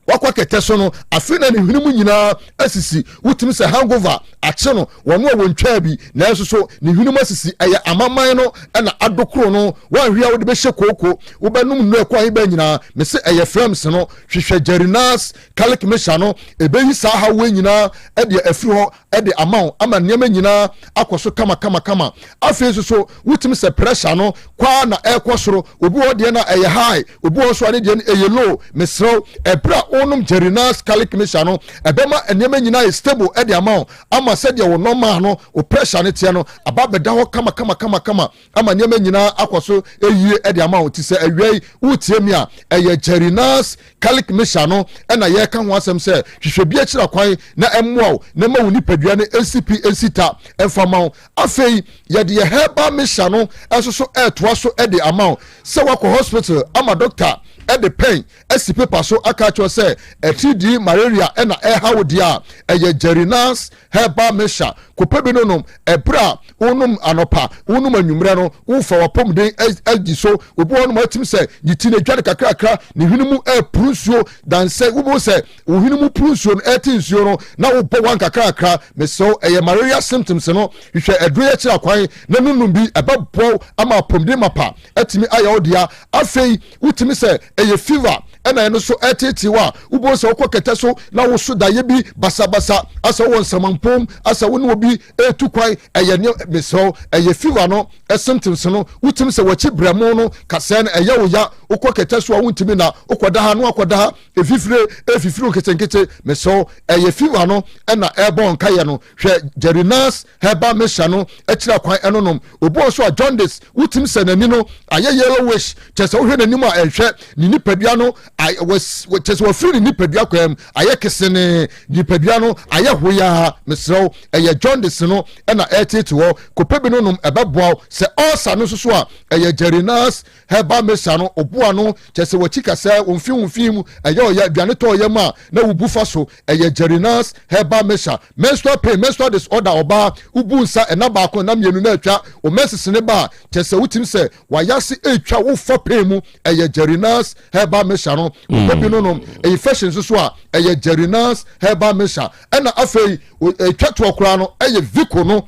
wakɔ kɛtɛ so no, afei na ne hwene mu nyinaa asisi, wotumi sɛ hangover akye no. Wɔn a wɔntwaa bi nanso so ne hwene mu asisi, ɛyɛ amaman no ɛna adokoro no. Wɔanhwɛ a wode bɛhyɛ kooko, wobɛnom nnuro ɛkɔ ahe bɛn nyinaa, mese ɛyɛ flames no. Hwehwɛ Jerinas Garlic Mixture no, ɛbɛyi saa haw nyinaa ɛde afiri hɔ ɛde ama wo ama nneɛma nyinaa akɔ so kama kama kama. Afei nso so wotumi sɛ pressure no kwaa na ɛrekɔ soro. Obi wɔ deɛ no ɛyɛ high, obi wɔ nso a ne deɛ no ɛyɛ low. Mesrɛw, ɛberɛ a wonom Jerinas Garlic Mixture no, ɛbɛma nneɛma nyinaa yɛ stable ɛde ama wo ama sɛdeɛ wo normal no wo pressure no teɛ no aba bɛda hɔ kama kama kama kama ama nneɛma nyinaa akɔ so yie ɛde ama wo. Ti sɛ awia yi wotie mi a, ɛyɛ Jerinas Garlic Mixture no ɛna yɛreka ho asɛm sɛ hwehwɛ bi akyira kwan na ɛmmoa wo na ɛma wo nipadua no nsi pi nsi ta ɛmfa ma wo. Afei yɛde yɛ herbal mixture no nso so ɛretoa so ɛde ama wo. Sɛ wakɔ hospital ama doctor ɛde pɛn asi paper so aka akyerɛ sɛ atiridii malaria ɛna ɛha wo deɛ a, ɛyɛ Jerinas Herbal Mixture. Kɔpɛ bi no nom. Ɛberɛ a wonom anɔpa, wonom anwummerɛ no, wofa w'apɔmuden adi so. Obi wɔ hɔnom atumi sɛ ne ti no adwa no kakrakra, ne hwene mu ɛpuru nsuo dansɛ, wobɛhu sɛ wo hwene mu puru nsuo no, ɛte nsuo no na wobɔ wan kakrakra. Mesrɛ, ɛyɛ malaria symptoms no. Hwehwɛ aduro yɛ kyerɛ akwan na nonom bi, ɛbɛboa wo ama apɔmuden mapa atumi ayɛ wo dea. Afei wotumi sɛ ɛyɛ fever. ɛna ɛno nso ɛreteetee wo a, wobɛhu sɛ wokɔ kɛtɛ so na woso daeɛ bi basabasa, asɛ wowɔ nsamampom, asɛ wo ne obi ɛretu kwan, ɛyɛ ne mesrɛ wo, ɛyɛ fever no symptoms no, wotumi sɛ wakyi brɛmo no kasɛɛ no ɛyɛ wo ya, wokɔ kɛtɛ so a wontumi na wokɔda ha na wakɔda ha, efifire efifiri nketenkete, mesrɛ wo, ɛyɛ fever no ɛna ɛrebɔ nkaeɛ no. Hwɛ Jerinas herbal mixture no akyiri akwan ɛno nom. Obi wɔ nso a jaundice, wotumi sɛ n'ani no ayɛ yellowish, kyerɛ sɛ wohwɛ n'anim a ɛnhwɛ ne nipadua no, kyerɛ sɛ wafiri ne nipadua kwan mu ayɛ kesenee, nipadua no ayɛ hoyaa. Mesrɛ wo, ɛyɛ jaundice no ɛna ɛretete hɔ. Kɔpɛ bi no nom, ɛbɛboa wo. Sɛ ulcer no nso so a, ɛyɛ Jerinas herbal mixture no, ɔboa no, kyerɛ sɛ wakyi kasɛɛ, wo mfe wo mfe mu ɛyɛ ɔya, aduane tɔ ɔyam a na wobu fa so, ɛyɛ Jerinas herbal mixture. Menstrual pain, menstrual disorder, ɔbaa wobu nsa ɛna baako ɛna mmienu na atwa wo menses ne ba a, kyerɛ sɛ wotumi sɛ wayase ɛretwa wo fa pain mu, ɛyɛ Jerinas herbal mixture no, wopɛ bi no nom. Infection nso so a, ɛyɛ Jerinas herbal mixture. Ɛna afei ɛtwa toɔ koraa no ɛyɛ Vico no,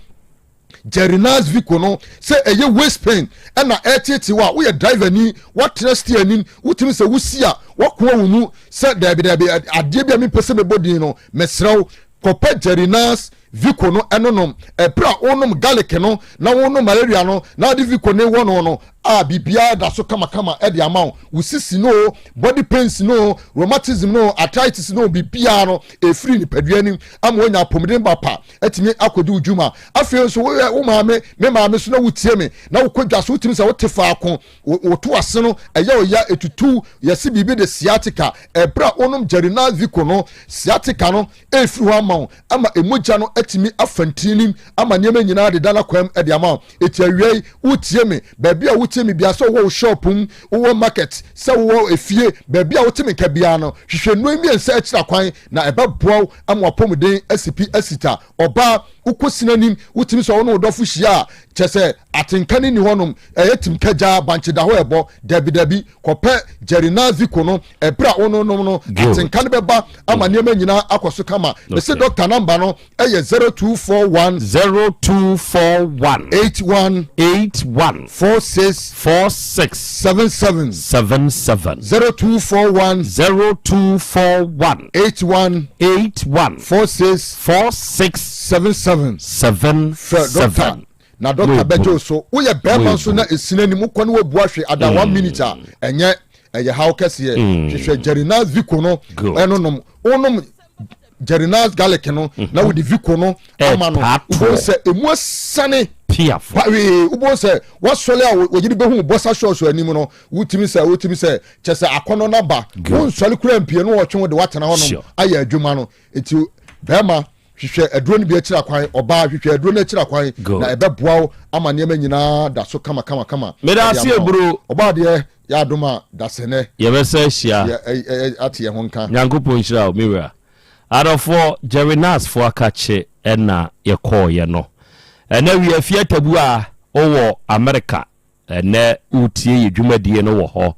Jerinas Vico no, sɛ ɛyɛ waist pain ɛna ɛretete wo a, woyɛ driver ni, woatena steer anim, wotumi sɛ wosi a wakoa wo mu sɛ daabi daabi adeɛ bi a mempɛ sɛ mebɔ din no, mesrɛ wo kɔpɛ Jerinas Vico no ɛno nom. Ɛberɛ a wonom garlic no na wonom malaria no na wode Vico ne wɔ no no a, biribiara da so kamakama ɛde ama wo. Wo sisi no o, body pains no o, rheumatism no o, arthritis no o, biribiara no ɛfiri nipadua anim ama woanya apɔmuden ba pa atumi akɔdi wo dwuma. Afei nso woyɛ wo maame, me maame so na wotie me na wokɔ dwa so, wotumi sɛ wote faako woto ase no ɛyɛ ɔya ɛtutu, yɛse biribi de sciatica. Ɛberɛ a wonom Jerinas Vico no, sciatica no ɛfiri hɔ ama wo, ama ɛmogya no atumi afa ntinim ama nneɛma nyinaa deda no akwam de ama wo. Ɛti awia yi wotie me, baabi a wotie me bia, sɛ wowɔ wo shop mu, wowɔ market, sɛ wowɔ efie, baabi a wote me nka biara no, hwehwɛ nnuro mmiɛnsa akyira kwan na ɛbɛboa wo ama wapɔmuden asipi asita. Ɔbaa, wokɔ sini anim, wotumi sɛ wo ne wo dɔfo hyia a, kyɛ sɛ atenka no nni hɔnom, ɛyɛ tim kagyaa, bankye da hɔ ɛbɔ. Dabi dabi, kɔpɛ Jerina Vico no, ɛberɛ a wononom no, atenka no bɛba ama nneɛma nyinaa akɔ so kama. Mese dɔkta namba no ɛyɛ 0241 0241 81 81 46 46 77 77 0241 0241 81 81 46 46 77 77. Frɛ dɔkta na dɔkta bɛgye wo so. Woyɛ bɛrima nso na ɛsini anim wokɔ ne wabu ahwe ada 1 minute a, ɛnyɛ ɛyɛ haw kɛseɛ. Hwehwɛ Jerinas Vico no ɛno nom. Wonom Jerinas garlic no na wode Vico no ama no, wobɛhu sɛ ɛmu asane pawee. Wobɛhu sɛ woasɔle a wɔyere bɛhu bɔsa shɔɔso anim no, wotumi sɛ wotumi sɛ kyɛ sɛ akɔnnɔ no aba, wonsɔle kora mpie no, wɔtwe wo de woatena hɔnom ayɛ adwuma no. Nti bɛrima, hwehwɛ aduro no bi akyiri akwan. Ɔbaa, hwehwɛ aduro no akyiri akwan na ɛbɛboa wo ama nneɛma nyinaa da so kama kama kama. Meda ase eburo. Ɔbaa deɛ yɛ adom a dasɛnɛ yɛbɛsɛ ahyia yɛ ate yɛn ho nka. Nyankopɔn nhyira wo me wura. Adɔfoɔ, Jerry Nass foɔ akakye ɛna yɛkɔɔyɛ no. Ɛnɛ wia fie atabu a wowɔ America ɛnɛ wotie yɛ dwumadie no wɔ hɔ.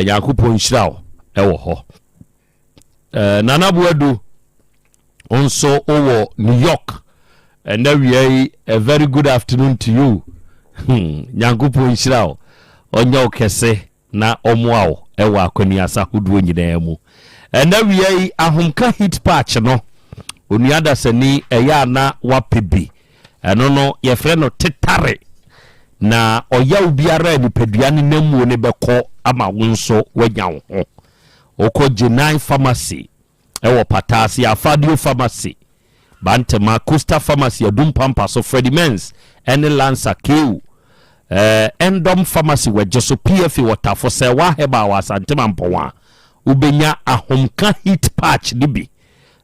Nyankopɔn nhyira wo ɛwɔ hɔ. Nana Boadu nso wowɔ New York ɛnɛ wia yi, a very good afternoon to you. Nyankopɔn nhyira wo, ɔnyɛ wo kɛse na ɔmmoa wo ɛwɔ akwaniasa ahodoɔ nyinaa mu. Ɛnɛ wia yi, ahomka heat patch no, onua dasani ɛyɛ a na wapɛ bi. Ɛno no yɛfrɛ no tetare, na ɔyaw biara a nipadua no nam mu no bɛkɔ ama wo nso woanya wo ho. Wokɔ Gyenai Pharmacy ɛwɔ Pataase, Afadio Pharmacy, Bantama, Coastal Pharmacy, Adum Pampa so, Freddie Mens ɛne Lancer, KU, eh, Endom Pharmacy wɔ Gyeso, PFA wɔ Tafo, Sɛwa Herbal wɔ Asante Mampɔn a, wobɛnya Ahomka Heat Patch no bi.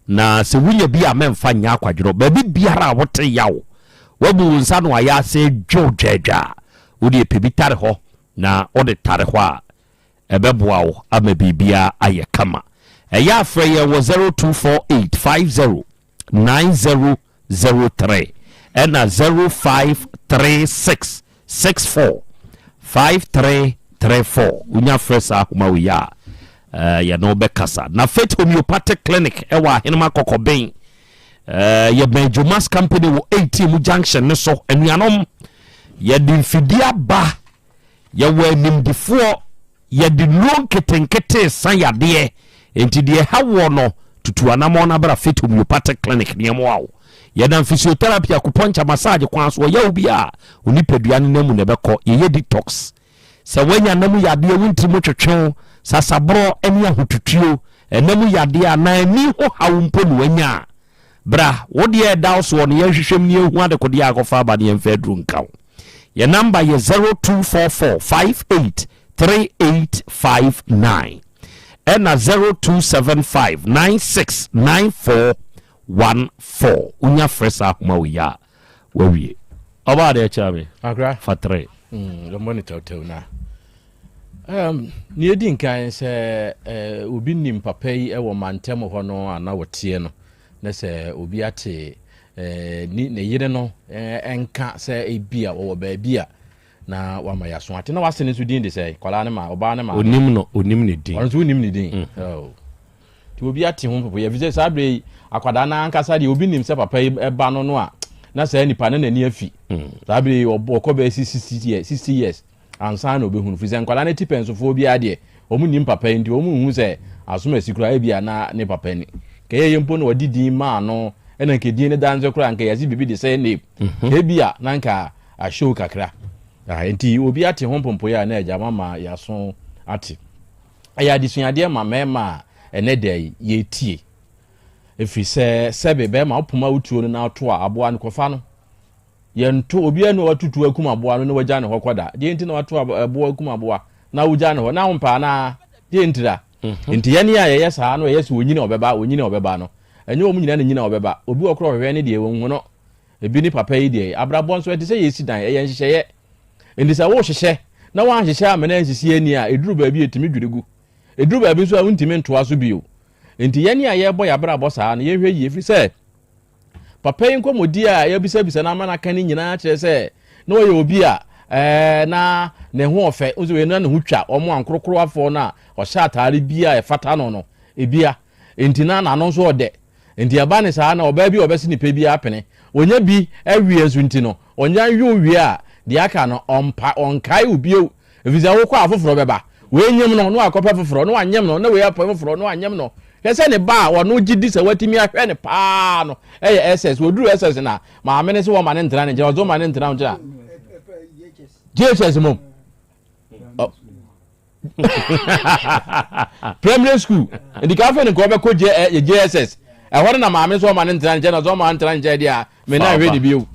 Na sɛ wonya bi a mɛmfa nyɛ akwadworɔ. Baabi biara a wote yaw, woabu wo nsa no ayɛ ase dwow dwaadwaa, wodeɛ pɛ bi tare hɔ, na wode tare hɔ a, ɛbɛboa wo ama biribiara ayɛ kama. Ɛyɛ a frɛ yɛn wɔ 0248 50 9003 ɛna 0536 64 5334. Wonya frɛ saa ahoma wei a, yɛne wo bɛkasa. Na Faith Homeopathic Clinic ɛwɔ Ahenema Kɔkɔben. Yɛbɛn Jomas Company wɔ 18 mu junction ne so. Anuanom, yɛde mfidie aba. Yɛwɔ animdefoɔ. Yɛde nnuro nketenkete resa yadeɛ, enti deɛ ɛha woɔ no, tutu anammɔn na bra Faith Homeopathic Clinic na yɛmmoa wo. Yɛnam physiotherapy, acupuncture, massage kwan so, ɔyaw bi a wo nipadua no nam mu na ɛbɛkɔ. Yɛyɛ detox. Sɛ woanya nna mu yadeɛ, wo ntiri mu twetwe wo, sasaborɔ ne ahotutuo, nna mu yadeɛ anaa ani ho haw mpo na woanya a, bra, wo deɛ ɛda wo soɔ no, yɛnhwehwɛ mu na yɛnhu adekodeɛ a akɔfa aba na yɛmfa aduro nka wo. Yɛn namba yɛ 0244 58 3859 ɛna 0275 96 94 14. Wonya frɛ saa ahoma wei a, wawie. Ɔbaa deɛ kyerɛ me. Akra. Fa tere. Mm, yɛmmɔ ne tɛwtɛw na. Um, nea ɛdi nkan sɛ uh, obi nim papa yi wɔ mantam hɔ no a na wɔteɛ no na sɛ obi ate uh, ne, ne yere no uh, nka sɛ ebi a wɔwɔ baabi a na wama yɛaso ate na wase no nso din de sɛ kwadaa ne ma ɔbaa ne ma onim no onim ne din ɔno nso wonim ne din mm. oh. Nti obi ate ho mpopoeɛ ɛfiri sɛ saa berɛ yi akwadaa no ankasa deɛ obi nim sɛ papa yi ba no no a na saa nipa no n'ani afi hmm. saa berɛ yi ɔkɔ bɛyɛ 60 years 60 years ansa na obɛhunu firi sɛ nkwadaa no ti pɛnsofoɔ biara deɛ wɔn nim papa yi nti wɔn nhu sɛ asom asi koraa ebi a na ne papa ni kɛyɛ yɛ mpo na ɔde din maa no ɛna nka din no da nso koraa nka yɛsi biribi de sɛ name mhm. ebi a na nka ahyɛw kakra nti obi ate ho mpompoeɛ a na agya mama yɛaso ate. Ɛyɛ adesuadeɛ ma mmarima a ɛnɛ da yi yɛretie. Ɛfiri sɛ sɛbe bɛrima wopoma wo tuo no na ato a aboa no kɔfa no. Yɛnto obiara ni a watutu akum aboa no na wagya ne hɔ kɔda. Deɛ nti na wato aboa akum aboa na wogya ne hɔ na wompɛ anaa? Deɛ ntira. Mhm. Nti yɛne a yɛyɛ saa no ɛyɛ sɛ onyini ɔbɛba onyini ɔbɛba no. Ɛnyɛ wɔn nyinaa na nyina ɔbɛba. Obi wɔ korɔ ɔhwehwɛ ne deɛ wɔnhu no. Ebi ne papa yi deɛ abrabɔ nso ɛte sɛ yɛsi dan ɛyɛ nhyehyɛeɛ. Enti sɛ wohyehyɛ na woanhyehyɛ amena ansisi ani a, ɛduru baabi a ɛtumi dwiri gu. Ɛduru baabi nso a wontumi ntoa so bio. Enti yɛn a yɛrebɔ yɛn abrabɔ saa no, yɛnhwɛ yie, ɛfiri sɛ papa yi nkɔmmɔdie a yɛabisabisa no ama no aka no nyinaa kyerɛ sɛ na ɔyɛ obi a ɛɛ na ne ho ɔfɛ nso wei na ne ho twa wɔn ankorokorowafoɔ no a ɔhyɛ ataare bi a ɛfata no no ebia nti na n'ano nso ɔdɛ Nti ɛba ne saa na ɔbaa bi a ɔbɛse ne pɛ biara pene. Ɔnya bi awie nso nti no, ɔnya nwe wo wie a, deɛ aka no, ɔmpa, ɔnkae wo bio. Ɛfiri sɛ wokɔ a, foforɔ bɛba. Wei nyem no, na wakɔpɛ foforɔ, na wanyem no, na wei apɛ foforɔ, na wanyem no. Hwɛ sɛ ne ba a ɔno gye di sɛ watumi ahwɛ no paa no yɛ SS. Wɔduru SS no a, maame no se wɔmma no ntena ne nkyɛn. Ɔse wɔmma no ntena wo nkyɛn a, JHS mmom. primary school nti ka afei ne nka ɔbɛkɔ jss ɛhɔ no na maame nso ɔma ne ntena nkyɛn na ɔsɛ ɔma ntena nkyɛn deɛ a me na ahwɛ ne bio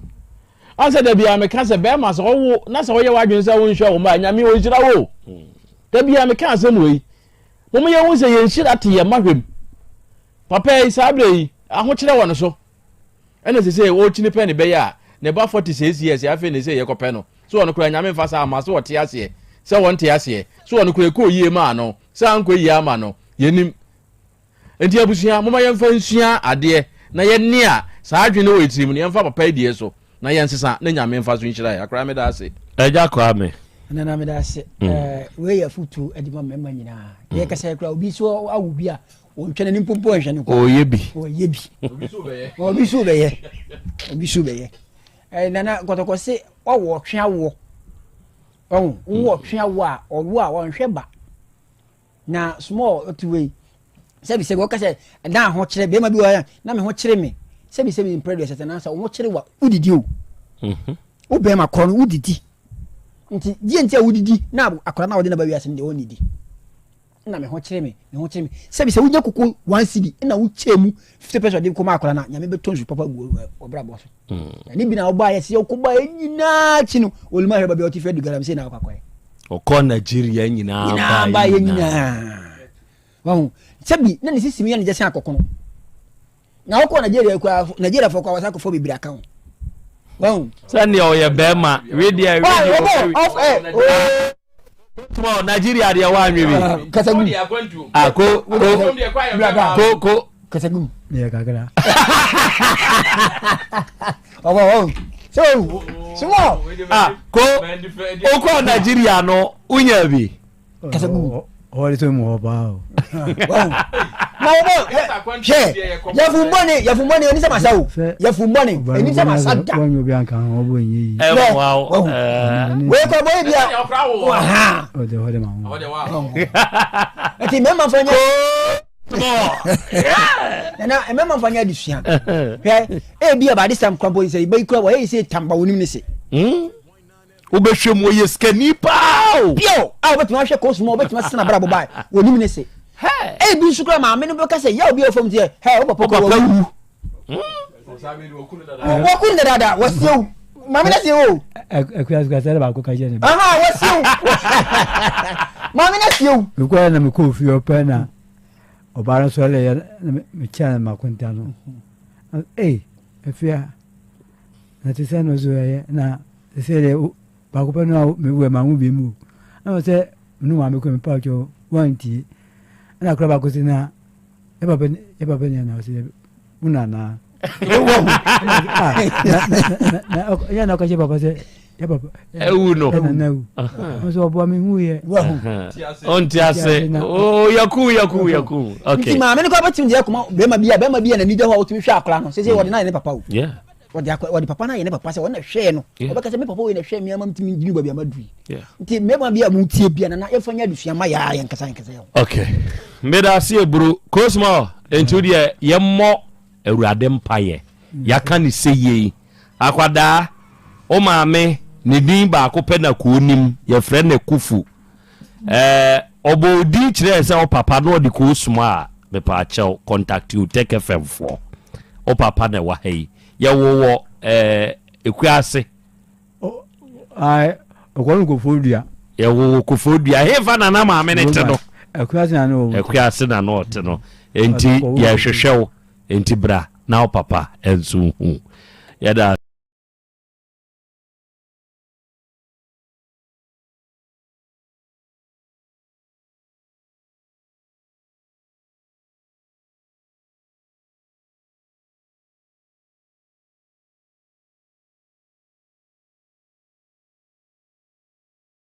ɔn sɛ dabi a meka sɛ bɛrima sɛ ɔwo na sɛ ɔyɛ w'adwene sɛ wonhwɛ wo mma nyame ɔnhyira wo dabi a meka asɛm wei mom yɛhu sɛ yɛn nhyira te yɛn mma hwɛ mu papa yi saa berɛ yi ahokyerɛ wɔ no so Ɛna sesei ɔrekyini pɛ ne bɛyɛ a ne ba 46 years afei na sesei yɛkɔpɛ no so ɔno koraa Nyame mfa saa mma so ɔte aseɛ sɛ ɔnte aseɛ so ɔno koraa ɛkɔɔ yie maa no sɛ ankɔ yie ama no yɛnim Nti abusua moma yɛmfa nsua adeɛ na yɛne a saa adwene no wɔ yɛtirim no yɛmfa papa adie so na yɛnsesa na Nyame mfa so nhyira yɛn Akora meda ase. Agya Kwame. Nana meda ase. Mm. Wei yɛ afotuo de ma mmarima nyinaa. Yɛkasa kura obi so awo bi a Ɔntwa n'ani mpo mpo nhwɛ no kwa. Ɔyɛ bi. Ɔyɛ bi. Obi so bɛyɛ. Obi so bɛyɛ. Ɛɛ nana kɔtɔkɔ se ɔwɔ ɔtwe awoɔ. Ɔho wowɔ ɔtwe awoɔ a ɔwo a ɔnhwɛ ba. Na small ɔte wei. Sɛbi sɛbi ɔka sɛ na ho kyerɛ bɛrima bi wɔ ha na me ho kyerɛ me. Sɛbi sɛbi mpere deɛ sɛ na sɛ wo ho kyerɛ wa wodidi o. Mhm. Wo bɛrima korɔ no wodidi. Nti deɛ nti a wodidi na akwadaa na wɔde na ba wiase no deɛ ɔnnidi. na me ho kyere me, me ho kyere me. Sɛbi sɛ wonya koko one cedi na wokyɛ mu 50 pesewas de kɔma akwadaa no a, Nyame bɛtɔ nsu papa gu w'abrabɔ so. Hmm. Na ne bi na wobaa yɛ sɛ wokɔbaa yɛ nyinaa akyi no, oluma hwɛ baabi a ɔte fɛ du galamsey na akɔ akɔyɛ. Ɔkɔ Nigeria nyinaa nyinaa baa yɛ nyinaa. Wahu sɛbi na ne sisi mu yɛ ne gyɛ sɛ akɔkono. Na wokɔ Nigeria kura Nigeria fɔ kɔ awasa akɔfɔ bebree aka ho. Wahu. Sɛnea ɔyɛ bɛrima wedeɛ wedeɛ ɔfɛ. Tuma Nigeria deɛ wanwe bi. Ah, Kasagu. Ah, ko ko ko ko. Kasagu. Yɛ kakra. Ɔbɔ ɔbɔ. So small. Ah, ko okɔ Nigeria no unya bi. Kasagu. Ɔwɔ de sɛ mu hɔ paa o. Na wɔbɔ hwɛ yɛfumbɔne yɛfumbɔne ɛni sɛ masa o yɛfumbɔne ɛni sɛ masa da. Wɔnyɛ obi anka ho ɔbɔ nyɛ yi. Ɛmmoa wo. Wei kɔ bɔ ebi a. Ɔde hɔ de ma ho. Ɛti mɛma fɔ nyɛ. Nana mɛma fɔ nyɛ adesua. Hwɛ ebi a baade sam kura mpo sɛ ebi kura wɔyɛ sɛ tamba wɔnim ne se. Wobɛhwɛ mu ɔyɛ sikani paa o. Pio a wobɛtumi ahwɛ kɔɔ suma wobɛtumi asesa n'abrabɔ baa wɔnim ne se. Ebi nso kura maame no bɛka sɛ yɛ obi a ɔfam tiɛ hɛ wo papa kɔ wawu. Wɔku no dadaada wɔsie wo maame no sie wo. Akua sika sɛ baako ka kyerɛ ne ba. Aha wɔsie wo maame no sie wo. Mekɔɛ na mekɔɔ fie ɔpɛ na ɔbaa no sɔre yɛ na mekyia no makonta no. Ei afia Na te sɛ no so ɛyɛ na te sɛ deɛ baako pɛ no a mewu ɛma ho bi mu ɛna sɛ mene maame kɔ mepa kyɛw wantie ɛna kora baako sɛ na yɛ papa yɛ papa ni ana ɔsɛ wo nana yɛ na ɔka kyɛ papa sɛ yɛ papa ɛwu no ɛna na wu ɔsɛ ɔboa me hu yɛ ɔnte ase o yaku yaku yaku okay nti maame no kɔ abɛtumi deɛ kɔma bɛrima bi a bɛrima bi a n'ani da hɔ a ɔtumi hwɛ akora no sɛ sɛ wɔde no ayɛ ne papa o wɔde akɔ wɔde papa no ayɛ ne papa sɛ wɔn na hwɛɛ no wɔbɛka sɛ me papa wei na hwɛɛ me ama metumi gyina baabi a maduru yi nti mmarima bi a motie bia nana yɛmfa nyɛ adesua ma yɛa yɛnkasa yɛnkasa yɛ okay meda ase eburu kosmo nti deɛ yɛmmɔ awurade mpayɛ yɛaka ne sɛ yei akwadaa wo maame ne din baako pɛ na koo nim yɛfrɛ no kufu Ɛɛ ɔbɔ odin kyerɛɛ sɛ wo papa na ɔde koo soma a mepaakyɛw contact Otec FM foɔ. Wo papa na ɛwɔ ha yi. Yɛwo wɔ ɛɛ Ekuase. Ae ɔkɔ no Kofoɔ Dua. Yɛwo wɔ Kofoɔ Dua. Hefa na na maame no te no? Ekuase na na ɔte. Ekuase na na ɔte no. Enti yɛhwehwɛ wo. Enti bra na wo papa nso nhu. Yɛda.